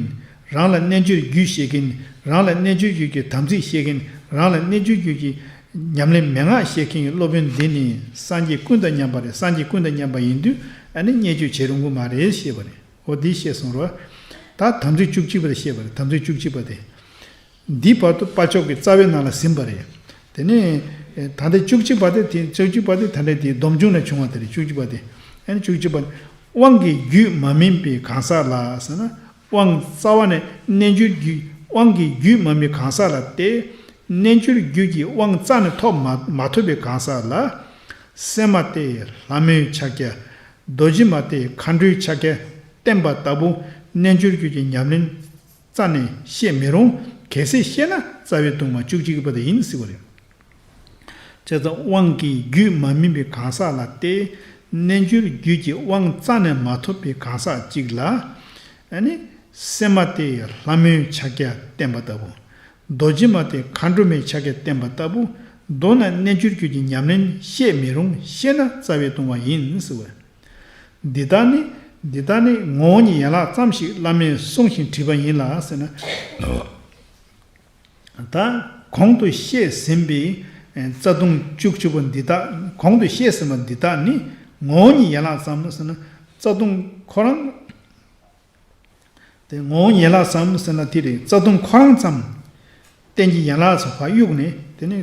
རང་ལ་རྣལ་འབྱོར་རྒྱུད་བཤད་མཁན། རང་ལ་རྣལ་འབྱོར་རྒྱུད་ཀྱི་དམ་ཚིག་བཤད་མཁན། རང་ལ་རྣལ་འབྱོར་རྒྱུད་ཀྱི་ཉམས་ལེན་མན་ངག་བཤད་མཁན་གྱི་སློབ་དཔོན་འདི་ནི་སངས་རྒྱས་ཀུན་དང་མཉམ་པ་རེད། སངས་རྒྱས་ཀུན་དང་མཉམ་པ་ཡིན་དུས་ཨ་ནི་བརྙས་བཅོས་བྱེད་རུང་གི་མ་རེད་ཞེས་པ་རེད། འོ་འདི་བཤད་སོང་རོ། ད་དམ་ཚིག་བཅུ་གཅིག་པ་དེ་བཤད་པ་རེད། དམ་ཚིག་བཅུ་གཅིག་པ་དེ། འདི་བར་དུ་དཔལ་མཆོག་གི་རྩ་བའི་ནང་ལ་ཟིན་པ་རེད། དེ་ནས་ད་ལྟ་བཅུ་གཅིག་པ་དེ། དེ་བཅུ་གཅིག་པ་དེ་ད་ལྟ་དེ་སྡོམ་འབྱུང་ནས་བྱུང་བ་དེ་རེད། བཅུ་གཅིག་པ་དེ། ཨ་ནི་བཅུ་གཅིག་པ། དབང་གི་རྒྱུད་མ་སྨིན་པའི་གང་ཟག་ལ་ཟེར་ན། དབང་རྩ་བ་ནས་རྣལ་འབྱོར་རྒྱུད། དབང་གི་རྒྱུད་མ་སྨིན་པའི་གང་ཟག་ལ་སྟེ། རྣལ་འབྱོར་རྒྱུད་ཀྱི་དབང་རྩ་ནས་ཐོབ་མ་མ་ཐུབ་པའི་གང་ཟག་ལ། སེམས་མ་སྟེ་ལྷ་མོའི་ཕྱག་རྒྱ། རྡོ་རྗེ་མ་སྟེ་མཁའ་འགྲོའི་ཕྱག་རྒྱ་བསྟན་པ་ལྟ་བུ། རྣལ་འབྱོར་རྒྱུད་ཀྱི་ཉམས་ལེན་རྩ་ནས་བཤད་མི་རུང་། གལ་སྲིད་བཤད་ན་རྩ་བའི་ལྟུང་བ་བཅུ་གཅིག་པ་དེ་ཡིན་ཟེར་བ་རེད། བྱས་ཙང་དབང་གི་རྒྱུད་མ་སྨིན་པའི་གང་ཟག་ལ་སྟེ། རྣལ་འབྱོར་རྒྱུད་ཀྱི་དབང་རྩ་ནས་མ་ཐོབ་པའི་གང་ཟག་ཅིག་ལ། ཨ་ནི། སེམས་མ་སྟེ་ལྷ་མོའི་ཕྱག་རྒྱ་བསྟན་པ་ལྟ་བུ། རྡོ་རྗེ་མ་སྟེ་མཁའ་འགྲོ་མའི་ཕྱག་རྒྱ་བསྟན་པ་ལྟ་བུ། མདོར་ན་རྣལ་འབྱོར་རྒྱུད་ཀྱི་ཉམས་ལེན་བཤད་མི་རུང་། བཤད་ན་རྩ་བའི་ལྟུང་བ་ཡིན་ཟེར་བ། འདི་དག་ནི། འདི་དག་ནི་ངོ་བོ་ཉིད་ཡན་ལག་ཙམ་ཞིག་བླ་མས་གསུངས་ཤིང་བྲིས་པ་ཡིན་ལ་ཟེར་ན། ད་གོང་དུ་བཤད་ཟིན་པའི་རྩ་ལྟུང་བཅུ་གཅིག་པ་འདི་དག། གོང་དུ་བཤད་ཟིན་པ་འདི་དག་ནི་ངོ་བོ་ཉིད་ཡན་ལག་ཙམ་ཟེར་ན། རྩ་ལྟུང་ཁོ་རང་དེ་ངོ་བོ་ཉིད་ཡན་ལག་ཙམ་ཟེར་ན་དེ་རེད། རྩ་ལྟུང་ཁོ་རང་ཙམ། རྟེན་གྱི་ཡན་ལག་ཙམ་ཕར་གཡུགས་ནས། དེ་ནི་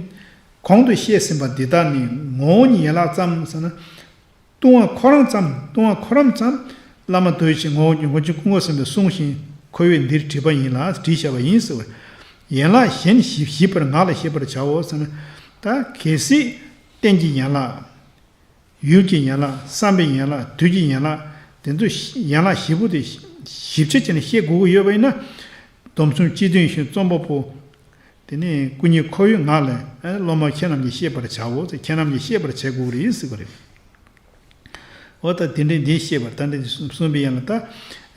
གོང་དུ་བཤད་ཟིན་པ་འདི་དག་ནི་ངོ་བོ་ཉིད་ཡན་ལག་ཙམ་ཟེར་ན། ལྟུང་བ་ཁོ་རང་ཙམ། ལྟུང་བ་ཁོ་རང་ཙམ། བླ་མ་རྡོ་རྗེ་ངོ་བོ་ཉིད་ངོ་བོ་ཉིད་ཀུན་དགའ་བོ་གསུངས་ཤིང་ཁོ་བོས་འདིར་བྲིས་པ་ཡིན་ལ། བྲིས་བཞག་པ་ཡིན་ཟེར་བ། ཡན་ལག་གཞན་བཞི་བཞི་པར་ངག་ལས་ཤེས་པར་བྱའོ་ཟེར་ན། ད་གལ་སྲིད་རྟེན་གྱི་ཡན་ལག། ཡུལ་གྱི་ཡན་ལག། བསམ་པའི་ཡན་ལག། དུས་ཀྱི་ཡན་ལག། དེ་ཚོ་ཡན་ལག་བཞི་པོ་དེ་ཞིབ་ཆ་བྱས་ནས་ཤེས་དགོས་ཀྱི་ཡོད་པ་ཡིན་ན། སྡོམ་གསུམ་སྤྱི་དོན་བཞིན་རྩོམ་པ་པོ། དེ་ནས་སྐུ་ཉིད་ཁོ་བོའི་ངག་ལས། ཨ། སློབ་མ་ཁྱེད་རྣམས་ཀྱིས་ཤེས་པར་བྱའོ་ཟེར། ཁྱེད་རྣམས་ཀྱིས་ཤེས་པར་བྱེད་དགོས་རེད་ཟེར་བ་རེད། འོ་ད་དེ་འདྲའི་འདི་ཤེས་པར། ད་འདི་གསུམ་པའི་ཡན་ལག། ད་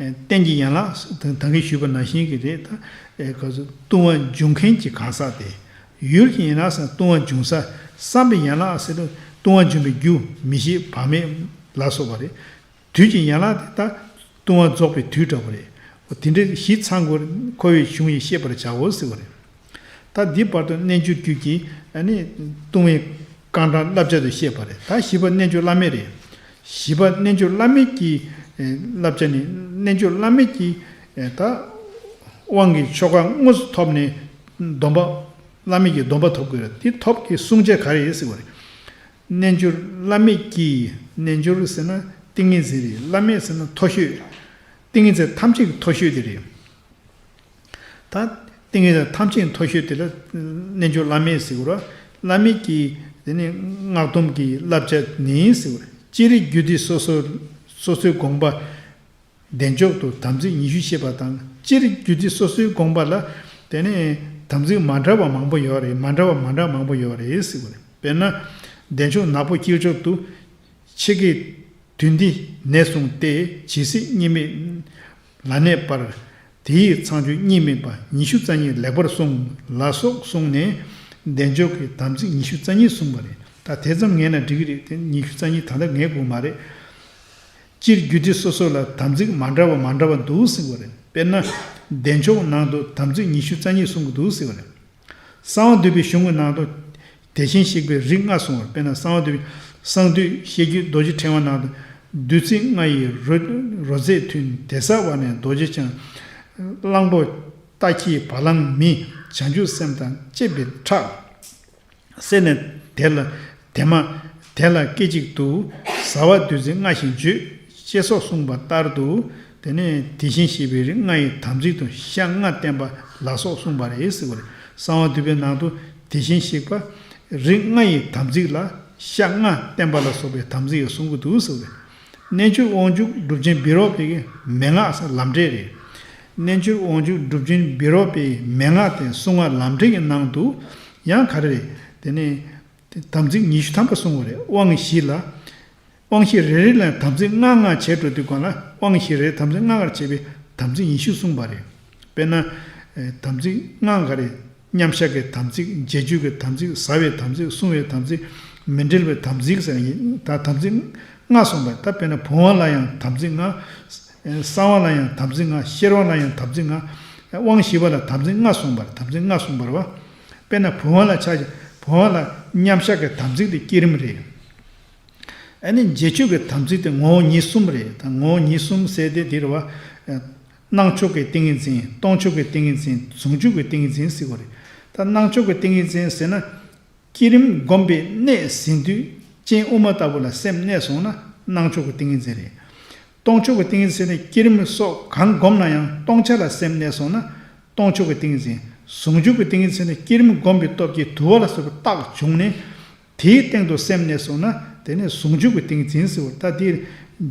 རྟེན་གྱི་ཡན་ལག་ད་གིན་ཞུས་པ་ནང་བཞིན་གྱི་རེད། ད་ག་ཚོད་ལྟུང་བ་འབྱུང་མཁན་གྱི་གང་ཟག་དེ། ཡུལ་གྱི་ཡན་ལག་ཟེར་ན་ལྟུང་བ་འབྱུང་ས། བསམ་པའི་ཡན་ལག་ཟེར་ན་ལྟུང་བ་འབྱུང་བའི་རྒྱུ་མི་ཤེས་བག་མེད་ལ་སོགས་པ་རེད། དུས་ཀྱི་ཡན་ལག་དེ་ད་ལྟུང་བ་རྫོགས་པའི་དུས་འདྲ་བོ་རེད། འོ་དེ་འདྲའི་བཞི་ཚང་དགོས། ཁོ་བོའི་གཞུང་ཡིས་ཤེས་པར་བྱའོ་ཟེར་བ་རེད། ད་འདི་བར་དུ་རྣལ་འབྱོར་རྒྱུད་ཀྱི་ཨ་ནི་ལྟུང་བའི་རྐང་གྲངས་བསླབ་བྱ་དུ་བཤད་པ་རེད། ད་བཞི་པ་རྣལ་འབྱོར་བླ་མེད་རེད། བཞི་པ་རྣལ་འབྱོར་བླ་མེད་ཀྱི་བསླབ་བྱ་ནི། རྣལ་འབྱོར་བླ་མེད་ཀྱི་ད་དབང་གི་ཆོ་ག་དངོས་སུ་ཐོབ་ནས་སྡོམ་པ། བླ་མེད་ཀྱི་སྡོམ་པ་ཐོབ་དགོས་རེད། དེ་ཐོབ་ཀྱི་བསྲུང་བྱ་ག་རེ་ཡིན་ཟེར་བ་རེད། རྣལ་འབྱོར་བླ་མེད་ཀྱི། རྣལ་འབྱོར་ཟེར་ན་ཏིང་ངེ་འཛིན་རེད། བླ་མེད་ཟེར་ན་མཐོ་ཤོས། ཏིང་ངེ་འཛིན་ཐམས་ཅད་ཀྱི་མཐོ་ཤོས་དེ་རེད། ད་ཏིང་ངེ་འཛིན་ཐམས་ཅད་ཀྱི་མཐོ་ཤོས་དེ་ལ་རྣལ་འབྱོར་བླ་མེད་ཟེར་གྱི་རེད། བླ་མེད་ཀྱི་དེ་ནི་སྔགས་སྡོམ་གྱི་བསླབ་བྱ་ནི་ཟེར་གྱི་རེད། ཅི་རིགས་རྒྱུད་སྡེ་སོ་སོ། སོ་སོའི་དགོངས་པ་བདེ་མཆོག་ཏུ་དམ་ཚིག་ཉི་ཤུ་བཤད་པ་དང་ སྤྱིར་རྒྱུད་སྡེ་སོ་སོའི་དགོངས་པ་ལ་དེ་ནས་དམ་ཚིག་མ་འདྲ་བ་མང་པོ་ཡོད་རེད། མ་འདྲ་བ་མ་འདྲ་མང་པོ་ཡོད་རེད་ཟེར་བ་རེད། དཔེར་ན། བདེ་མཆོག་ནག་པོ་དཀྱིལ་ཆོག་ཏུ། ཕྱེད་ཀའི་དུས་འདི་ནས་བཟུང་སྟེ་ཇི་སྲིད་གཉིད་མེད་ལ་གནས་པར། དེ་ཡི་ཚངས་སྤྱོད་གཉིད་མེད་པ་ཉི་ཤུ་རྩ་གཉིས་ལེགས་པར་བསྲུང་ལ་སོགས་གསུངས་ནས། བདེ་མཆོག་གི་དམ་ཚིག་ཉི་ཤུ་རྩ་གཉིས་གསུངས་པ་རེད། ད་དེ་ཙམ་ངེས་ན་འགྲིག་གི་རེད། དེ་ཉི་ཤུ་རྩ་གཉིས་ད་ལྟ་ངེས་དགོས་མ་རེད། སྤྱིར་རྒྱུད་སྡེ་སོ་སོ་ལ་དམ་ཚིག་མ་འདྲ་བ་མ་འདྲ་བ་འདུག་ཟེར་བ་རེད། དཔེར་ན། བདེ་མཆོག་ནང་དུ་དམ་ཚིག་ཉི་ཤུ་རྩ་གཉིས་གསུང་གི་འདུག་ཟེར་བ་རེད། གསང་བ་འདུས་པའི་གཞུང་གི་ནང་དུ་དེ་བཞིན་གཤེགས་པའི་རིགས་ལྔ་གསུངས་པ་རེད། དཔེར་ན། གསང་བ་འདུས་པའི་གསང་འདུས་བཤད་རྒྱུད་རྡོ་རྗེ་ཕྲེང་བ་ནང་དུ། བདུད་རྩི་ལྔ་ཡི་རོ་རོ་རྫས་མཐུན། དེ་ཟ་བ་ནི་རྡོ་རྗེ་འཆང་། གླང་པོ་རྟ་ཁྱིའི་བ་ལང་མི། བྱང་ཆུབ་སེམས་དང་བཅས་པའི་ཁྲག་བསྲེས་ནས་དེ་ལ་དེ་མ་དེ་ལ་སྐད་ཅིག་ཏུ་ཟ་བ་བདུད་རྩི་ལྔ་ཞེས་བརྗོད་ཅེས་སོགས་གསུངས་པ་ལྟར་དུ། དེ་ནས་དེ་བཞིན་གཤེགས་པའི་རིགས་ལྔ་ཡི་དམ་ཚིག་ཏུ་ཤ་ལྔ་བསྟན་པ་ལ་སོགས་གསུངས་པ་རེད་ཟེར་བ་རེད། གསང་བ་འདུས་པའི་ནང་དུ་དེ་བཞིན་གཤེགས་པ་རིགས་ལྔ་ཡི་དམ་ཚིག་ལ་ཤ་ལྔ་བསྟན་པ་ལ་སོགས་པའི་དམ་ཚིག་ཡང་གསུང་གི་འདུག་ཟེར་བ་རེད། རྣལ་འབྱོར་དབང་ཕྱུག་གྲུབ་ཆེན་བི་རོ་པའི་མན་ངག་ལམ་འབྲས་རེད། རྣལ་འབྱོར་དབང་ཕྱུག་གྲུབ་ཆེན་བི་རོ་པའི་མན་ངག་དེ་གསུང་ངག་ལམ་འབྲས་ཀྱི་ནང་དུ་ཡང་ག་རེ་རེད། དེ་ནས་དམ་ཚིག་ཉི་ཤུ་ཐམ་པ་གསུངས་པ་རེད། དབང་བཞི་ལ། དབང་བཞི་རེ་རེ་ལ་དམ་ཚིག་ལྔ་ལྔ་བྱས་འགྲོ་དུས་སྒང་ལ། དབང་བཞི་རེ་དམ་ཚིག་ལྔ་ལྔར་བྱས་པའི་དམ་ཚིག་ཉི་ཤུ་གསུངས་པ་རེད། དཔེར་ན། ཨེ། དམ་ཚིག་ལྔ་ག་རེ། མཉམ་བཞག་གི་དམ་ཚིག་རྗེས་འཇུག་གི་དམ་ཚིག་ཟ་བའི་དམ་ཚིག་བསྲུང་བའི་དམ་ཚིག་མི་འབྲལ་བའི་དམ་ཚིག་ཟེར་ཡིན། ད་དམ་ཚིག་ལྔ་གསུངས་པ་རེད། ད་དཔེར་ན་བུང་བ་ལ་ཡང་དམ་ཚིག་ལྔ། ཨེ། གསང་བ་ལ་ཡང་དམ་ཚིག་ལྔ། ཤེར་བ་ལ་ཡང་དམ་ཚིག་ལྔ། ཨེ། དབང་བཞི་པ་ལ་དམ་ཚིག་ལྔ་གསུངས་པ་རེད། དམ་ཚིག་ལྔ་གསུངས་པ་རེད་བ། དཔེར་ན་བུང་བ་ལ་ཆ་བཞག་བུང་བ་ལ་མཉམ་བཞག་གི་དམ་ཚིག་དེ་བསྐྱེད་རིམ་རེད། ཨ་ནི་རྗེས་འཇུག་གི་དམ་ཚིག་དེ་ངོ་བོ་ཉིད་གསུམ་རེད། ད་ངོ་བོ་ཉིད་གསུམ་ཟེར་དེ་འདི་རེད་བ། སྣང་ཕྱོགས་ཀྱི་ཏིང་ངེ་འཛིན། སྟོང་ཕྱོགས་ཀྱི་ཏིང་ངེ་འཛིན། ཟུང་འཇུག་གི་ཏིང་ངེ་འཛིན་ཟེར་བ་རེད། ད་སྣང་ཕྱོགས་ཀྱི་ཏིང་ངེ་འཛིན་ཟེར་ན། བསྐྱེད་རིམ་བསྒོམས་པའི་གནས་ཟིན་དུས་སྤྱན་དབུ་མ་ལྟ་བུ་ལ་སེམས་གནས་སོང་ན་སྣང་ཕྱོགས་ཀྱི་ཏིང་ངེ་འཛིན་རེད། སྟོང་ཕྱོགས་ཀྱི་ཏིང་ངེ་འཛིན་ནི་བསྐྱེད་རིམ་སོགས་གང་བསྒོམས་ན་ཡང་སྟོང་ཆ་ལ་སེམས་གནས་སོང་ན་སྟོང་ཕྱོགས་ཀྱི་ཏིང་ངེ་འཛིན། ཟུང་འཇུག་གི་ཏིང་ངེ་འཛིན་ནི་བསྐྱེད་རིམ་བསྒོམས་པའི་སྟོབས་ཀྱིས་དུ་བ་ལ་སོགས་པའི་རྟགས་བྱུང་ནས། དེའི་སྟེང་དུ་སེམས་གནས་སོང་ན་དེ་ནི་ཟུང་འཇུག་གི་ཏིང་ངེ་འཛིན་ཟེར་བ། ད་དེ་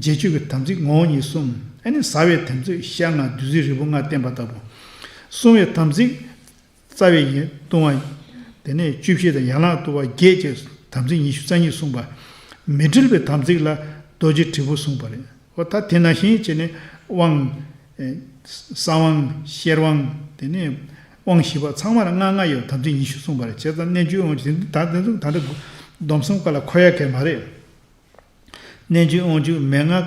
རྗེས་འཇུག་གི་དམ་ཚིག་ངོ་བོ་ཉིད་གསུམ། ཨ་ནི་ཟ་བའི་དམ་ཚིག་ཤ་ལྔ་བདུད་རྩི་རིལ་བུ་ལྔ་བསྟན་པ་ལྟ་བུ། བསྲུང་བའི་དམ་ཚིག་རྩ་བའི་ཡི་ལྟུང་བ། དེ་ནས་བཅུ་བཞི་དང་ཡན་ལག་ལྟུང་བ་བརྒྱད་ཀྱི་དམ་ཚིག་ཉི་ཤུ་རྩ་གཉིས་གསུངས་པ། མི་འབྲལ་བའི་དམ་ཚིག་ལ་རྡོ་རྗེ་དྲིལ་བུ་གསུངས་པ་རེད། འོ་ད་དེ་ནང་བཞིན་བྱས་ནས་དབང་། ཨེ། གསང་དབང་ཤེར་དབང་། དེ་ནས་དབང་བཞི་པ་ཚང་མ་ལ་ལྔ་ལྔ་ཡོད། དམ་ཚིག་ཉི་ཤུ་གསུངས་པ་རེད། བྱས་ཙང་རྣལ་འབྱོར་དབང་ཕྱུག་དེ་ད་དེ་ཚོ་ད་ལྟ་སྡོམ་གསུམ་ཀ་ལ་འཁོར་ཡ་གལ་མ་རེད། རྣལ་འབྱོར་དབང་ཕྱུག་མན་ངག་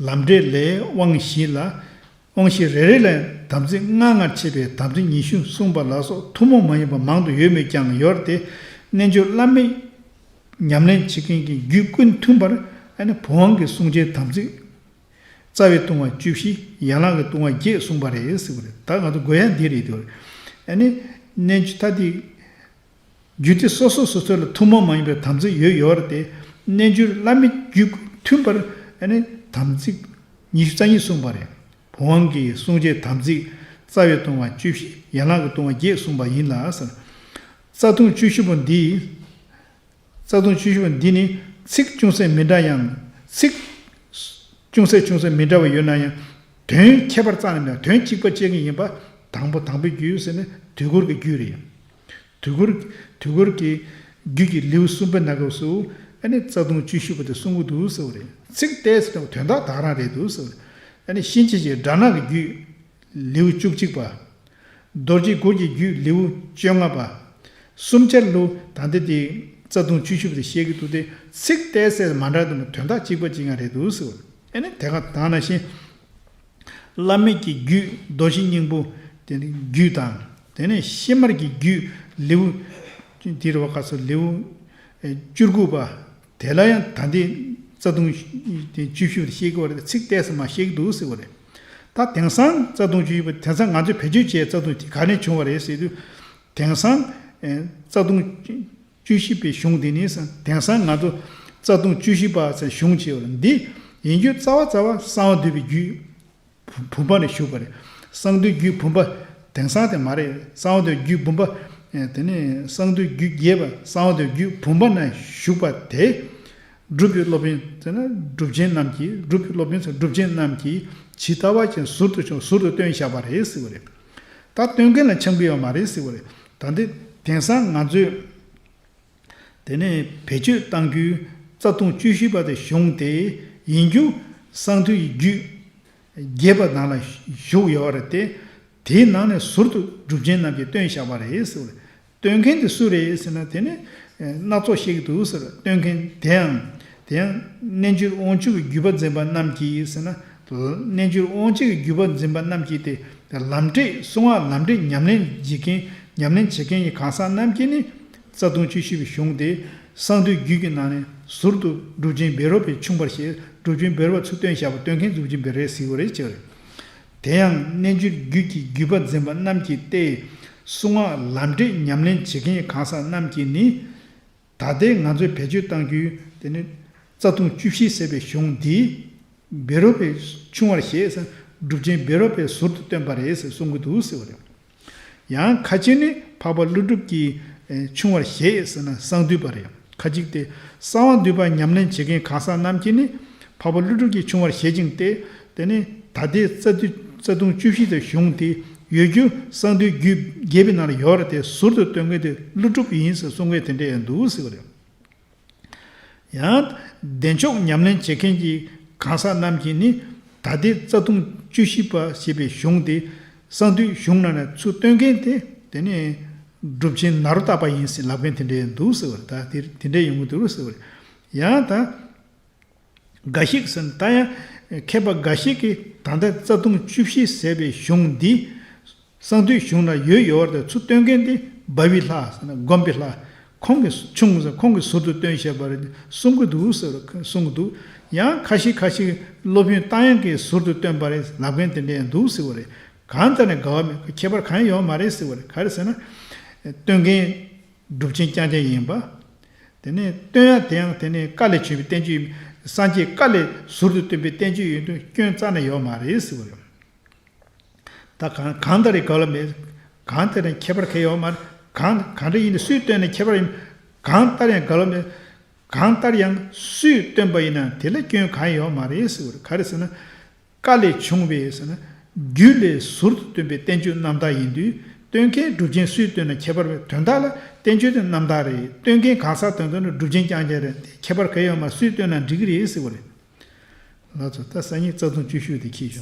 ལམ་འབྲས་ལས་དབང་བཞི་ལ། དབང་བཞི་རེ་རེ་ལས་དམ་ཚིག་ལྔ་ལྔར་ཕྱེ་བའི་དམ་ཚིག་ཉི་ཤུ་གསུངས་པ་ལ་སོགས་ཐུན་མོང་མ་ཡིན་པ་མང་དུ་ཡོད་མོད་ཀྱང་ཡོད་དེ། རྣལ་འབྱོར་བླ་མེད་ཉམས་ལེན་བྱེད་མཁན་གྱི་རྒྱུད་ཀུན་མཐུན་པར་ཨ་ནི་བུང་བ་གི་བསྲུང་བྱའི་དམ་ཚིག་རྩ་བའི་ལྟུང་བ་བཅུ་བཞི། ཡན་ལག་གི་ལྟུང་བ་བརྒྱད་གསུངས་པ་རེད་ཟེར་བ་རེད། ད་ང་ཚོ་དགོས་ཡ་འདི་རེད་དེ། ཨ་ནི་རྣལ་འབྱོར་ད་དེ། རྒྱུད་སྡེ་སོ་སོ་སོ་སོ་ལ་ཐུན་མོང་མ་ཡིན་པའི་དམ་ཚིག་ཡོད་ཡོད་རེད་དེ། རྣལ་འབྱོར་བླ་མེད་རྒྱུད་ཀུན་མཐུན་པར་ཨ་ནི་དམ་ཚིག་ཉི་ཤུ་རྩ་གཉིས་གསུངས་པ་རེད། བུང་བ་གི་བསྲུང་བྱའི་དམ་ཚིག་རྩ་བའི་ལྟུང་བ་བཅུ་བཞི། ཡན་ལག་གི་ལྟུང་བ་བརྒྱད་གསུངས་པ་ཡིན་ལ་ཟེར། རྩ་ལྟུང་བཅུ་བཞི་པོ་འདི། རྩ་ལྟུང་བཅུ་བཞི་པོ་འདི་ནི་ཚིག་ཅུང་ཟད་མི་འདྲ་ཡང་། ཚིག་ཅུང་ཟད་ཅུང་ཟད་མི་འདྲ་བ་ཡོད་ན་ཡང་། དོན་ཁྱད་པར་རྩ་ནས་མེད། དོན་གཅིག་པ་བྱེད་ཀྱི་ཡིན་པ། དང་པོ་དང་པོའི་རྒྱུད་ཟེར་ནས་དུས་འཁོར་གྱི་རྒྱུད་རེད། དུས་འཁོར། དུས་འཁོར་གྱི་རྒྱུད་ཀྱི་ལེའུ་གསུམ་པའི་ནང་སྐབས་སུ་ཨ་ནི་རྩ་ལྟུང་བཅུ་བཞི་པོ་དེ་གསུང་གི་འདུག་ཟེར་བ་རེད། ཚིག་ཏོག་ཙམ་དོན་དག་དག་རང་རེད་འདུག་ཟེར་བ་རེད། ཨ་ནི་ཤན་འབྱེད་ཀྱི་སྒྲ་སྣ་གི་རྒྱུད་ལེའུ་བཅུ་གཅིག་པ། རྡོ་རྗེ་གུར་གྱི་རྒྱུད་ལེའུ་བཅོ་ལྔ་པ། གསུམ་ཆར་ལུ་ད་ལྟ་དེ་རྩ་ལྟུང་བཅུ་བཞི་པོ་དེ་བཤད་ཀྱི་འདུག་སྟེ། ཚིག་ཏོག་ཙམ་མ་འདྲ་དུ་མ་དོན་དག་གཅིག་པ་གཅིག་ཡང་རེད་འདུག་ཟེར་བ་རེད། ཨ་ནི་དེ་ག་དང་ནང་བཞིན། བླ་མེད་ཀྱི་རྒྱུད་རྡོ་རྗེ་སྙིང་པོ་དེ་ནི་རྒྱུད་དང་། དེ་ནས་ཕྱི་མར་གྱི་རྒྱུད་ལེའུ་འདི་རུ་བ་ཁ་སོ་ལེའུ་བཅུ་དགུ་པ། དེ་ལ་ཡང་ད་འདི་རྩ་ལྟུང་དེ་བཅུ་བཞི་པ་བཤད་ཀྱི་བ་རེད། ཚིག་ཏོག་ཙམ་མ་བཤད་ཀྱི་འདུག་ཟེར་བ་རེད། ད་དེང་སང་རྩ་ལྟུང་བཅུ་བཞི་པ་དེང་སང་ང་ཚོས་བེད་སྤྱོད་བྱས་རྩ་ལྟུང་དེ་ག་ནས་བྱུང་བ་རེད་ཟེར་དུས། དེང་སང་རྩ་ལྟུང་བཅུ་བཞི་པའི་གཞུང་འདི་ནི་དེང་སང་ང་ཚོ་རྩ་ལྟུང་བཅུ་བཞི་པ་ཟེར་གཞུང་བྱས་པ་ལ་འདི་ཡིན་རྒྱུ་རྩ་བ་རྩ་བ་གསང་བ་འདུས་པའི་རྒྱུད་བུམ་པ་ནས་ཞུགས་པ་རེད། གསང་འདུས་རྒྱུད་བུམ་པ། དེང་སང་དེ་མ་རེད། གསང་བ་འདུས་རྒྱུད་བུམ་པ། དེ་ནས་གསང་འདུས་རྒྱུད་རྒྱས་པ་གསང་བ་འདུས་རྒྱུད་བུམ་པ་ནས་ཞུགས་པ་དེ། སྒྲུབ་པའི་སློབ་དཔོན་ཟེར་ན་སྒྲུབ་ཆེན་རྣམས་ཀྱིས། སྒྲུབ་པའི་སློབ་དཔོན་ཟེར་ན་སྒྲུབ་ཆེན་རྣམས་ཀྱིས་ཇི་ལྟ་བ་བཞིན་ཟུར་དུ་བྱུང་ཟུར་དུ་སྟོན་བཞག་པ་རེད་ཟེར་བ་རེད། ད་སྟོན་མཁན་ལ་འཆམ་གྱི་ཡོད་མ་རེད་ཟེར་བ་རེད། ད་འདི་དེང་སང་ང་ཚོས་དེ་ནས་བེད་སྤྱོད་གཏང་རྒྱུའི་རྩ་ལྟུང་བཅུ་བཞི་པ་དེ་བྱུང་སྟེ། ཡིན་རྒྱུ་གསང་འདུས་རྒྱུད་རྒྱས་པ་ནང་ལ་བཞུགས་ཡོད་རེད་དེ། དེའི་ནང་ནས་ཟུར་དུ་སྒྲུབ་ཆེན་རྣམས་ཀྱིས་སྟོན་བཞག་པ་རེད་ཟེར་བ་རེད། སྟོན་མཁན་དེ་སུ་རེད་ཟེར་ན། དེ་ནི་སྣ་ཚོགས་བཤད་ཀྱི་འདུག་ཟེར། སྟོན་མཁན་དེའང་དེ་ཡང་རྣལ་འབྱོར་དབང་ཕྱུག་གི་བརྒྱུད་པ་འཛིན་པ་རྣམས་ཀྱིས་ཟེར་ན། རྣལ་འབྱོར་དབང་ཕྱུག་གི་བརྒྱུད་པ་འཛིན་པ་རྣམས་ཀྱིས་ཏེ། ལམ་འབྲས་གསང་སྔགས་ལམ་འབྲས་ཉམས་ལེན་བྱེད་མཁན་ཉམས་ལེན་བྱེད་མཁན་གྱི་གང་ཟག་རྣམས་ཀྱིས་ནི་རྩ་ལྟུང་བཅུ་བཞི་པའི་གཞུང་དེ་གསང་འདུས་རྒྱུད་ཀྱི་ནང་ནས་ཟུར་དུ་སྒྲུབ་ཆེན་བཻ་རོ་པས་ཕྱུང་བར་བཞེད། སྒྲུབ་ཆེན་བཻ་རོ་པ་ཚུར་སྟོན་བཞག་པ་སྟོན་མཁན་སྒྲུབ་ཆེན་བཻ་རོ་པ་ཟེར་བ་རེད་ཅེས། དེ་ཡང་རྣལ་འབྱོར་རྒྱུད་ཀྱི་བརྒྱུད་པ་འཛིན་པ་རྣམས་ཀྱིས་ཏེ། གསང་སྔགས་ལམ་འབྲས་ཉམས་ལེན་བྱེད་མཁན་གྱི་གང་ཟག་རྣམས་ཀྱིས་ནི། ད་ལྟའི་ང་ཚོས་བེད་སྤྱོད་གཏང་རྒྱུའི་དེ་ནི་རྩ་ལྟུང་བཅུ་བཞི་ཟེར་བའི་གཞུང་འདི་བཻ་རོ་པས་ཕྱུང་བར་བཞེད་ཟེར། སྒྲུབ་ཆེན་བཻ་རོ་པས་ཟུར་དུ་སྟོན་པ་རེད་ཟེར་གསུང་གི་འདུག་ཟེར་བ་རེད། ཡང་ཁ་ཅིག་ནི་འཕགས་པ་ཀླུ་སྒྲུབ་ཀྱིས་ཨེ་ཕྱུང་བར་བཞེད་ཟེར་ན་གསང་འདུས་པ་རེད། ཁ་ཅིག་སྟེ་གསང་བ་འདུས་པ་ཉམས་ལེན་བྱེད་མཁན་གང་ཟག་རྣམས་ཀྱིས་ནི་འཕགས་པ་ཀླུ་སྒྲུབ་ཀྱིས་ཕྱུང་བར་བཞེད་ཅིང་སྟེ། དེ་ནི་ད་ལྟའི་རྩ་འདུས་རྩ་ལྟུང་བཅུ་བཞི་དེ་གཞུང་དེ་ཡོད་རྒྱུ་གསང་འདུས་རྒྱུད་རྒྱས་པའི་ནང་ལ་ཡོད་རེད་དེ། ཟུར་དུ་སྟོན་མཁན་དེ་ཀླུ་སྒྲུབ་ཡིན་ཟེར་གསུང་མཁན་དེ་འདྲ་ཡང་འདུག་ཟེར་བ་རེད། ཡང་བདེ་མཆོག་ཉམས་ལེན་བྱེད་མཁན་གྱི་གང་ཟག་རྣམས་ཀྱིས་ནི་ད་ལྟའི་རྩ་ལྟུང་བཅུ་བཞི་པ་ཞེས་པའི་གཞུང་དེ་གསང་འདུས་གཞུང་ནང་ནས་ཚུར་སྟོན་མཁན་དེ་དེ་ནི་སྒྲུབ་ཆེན་ནཱ་རོ་ཏ་པ་ཡིན་ཟེར་ལབ་མཁན་དེ་འདྲ་ཡང་འདུག་ཟེར་བ་རེད། ད་དེ་དེ་འདྲ་ཡོང་གི་འདུག་ཟེར་བ་རེད། ཡང་ད། འགའ་ཞིག་ཟེར་ན། ད་ཡང་མཁས་པ་འགའ་ཞིག་གིས་ད་ལྟ་རྩ་ལྟུང་བཅུ་བཞི་ཟེར་བའི་གཞུང་འདི་གསང་འདུས་གཞུང་ན་ཡོད་ཡོད་པར་དེ་ཚུར་སྟོན་མཁན་དེ་འབའ་བའི་ལྷ་ཟེར་ན་སྒོམ་པའི་ལྷ་ཁོང་གིས་ཕྱུང་ཟེར། ཁོང་གིས་ཟུར་དུ་སྟོན་བཞག་པ་རེད་གསུང་གི་འདུག་ཟེར་གསུང་གི་འདུག་ཡང་ཁ་ཤས་ཁ་ཤས་སློབ་དཔོན་རྟ་དབྱངས་ཀྱིས་ཟུར་དུ་སྟོན་པ་རེད་ལབ་མཁན་དེ་འདྲ་ཡང་འདུག་ཟེར་བ་རེད། གང་ལྟར་ནས་འགལ་བ་མེད། ཁྱད་པར་གང་ཡང་ཡོད་མ་རེད་ཟེར་བ་རེད། ག་རེ་ཟེར་ན། སྟོན་མཁན་སྒྲུབ་ཆེན་རྐྱང་རྐྱང་ཡིན་པ། དེ་ནས་སྟོན་ཡ་དེ་ཡང་དེ་ནས་བཀའ་ལས་བྱོན་པའི་བསྟན་བཅོས་ཡིན། སངས་རྒྱས་བཀའ་ལས་ཟུར་དུ་སྟོན་པའི་བསྟན་བཅོས་ཡིན་དུས་སྐྱོན་རྩ་ནས་ཡོད་མ་རེད་ཟེར་བ་རེད། ད་གང་གང་ལྟར་ཡང་འགལ་བ་མེད། གང་ལྟར་ཡང་ཁྱད་པར་གང་ཡང་ཡོད་མ་རེད། གང་གང་འདྲ་ཡིན་ནའི་སུས་སྟོན་ན་ཁྱད་པར་ཡིན། གང་ལྟར་ཡང་འགལ་བ་མེད། གང་ལྟར་ཡང་སུས་སྟོན་པ་ཡིན་ན་དེ་ལ་སྐྱོན་གང་ཡང་ཡོད་མ་རེད་ཟེར་བ་རེད། ག་རེ་ཟེར་ན། བཀའ་ལས་བྱུང་བའི་ཟེར་ན། རྒྱུད་ལས་ཟུར་དུ་སྟོན་པའི་བསྟན་བཅོས་རྣམ་དག་ཡིན་དུས། སྟོན་མཁན་སྒྲུབ་ཆེན་སུས་སྟོན་ན་ཁྱད་པར་མེད། དོན་དག་ལ་བསྟན་བཅོས་དེ་རྣམ་དག་རེད། སྟོན་མཁན་གང་ཟག་དོན་དུ་ནི་སྒྲུབ་ཆེན་རྐྱང་རྐྱང་རེད། དེ་ཁྱད་པར་གང་ཡང་ཡོད་མ་རེད། སུས་སྟོན་ན་འགྲིག་གི་རེད་ཟེར་བ་རེད། ལགས་སོ། ད་སང་ཉིན་རྩ་ལྟུང་བཅུ་བཞི་དེ་འཁྱེར་ཤོག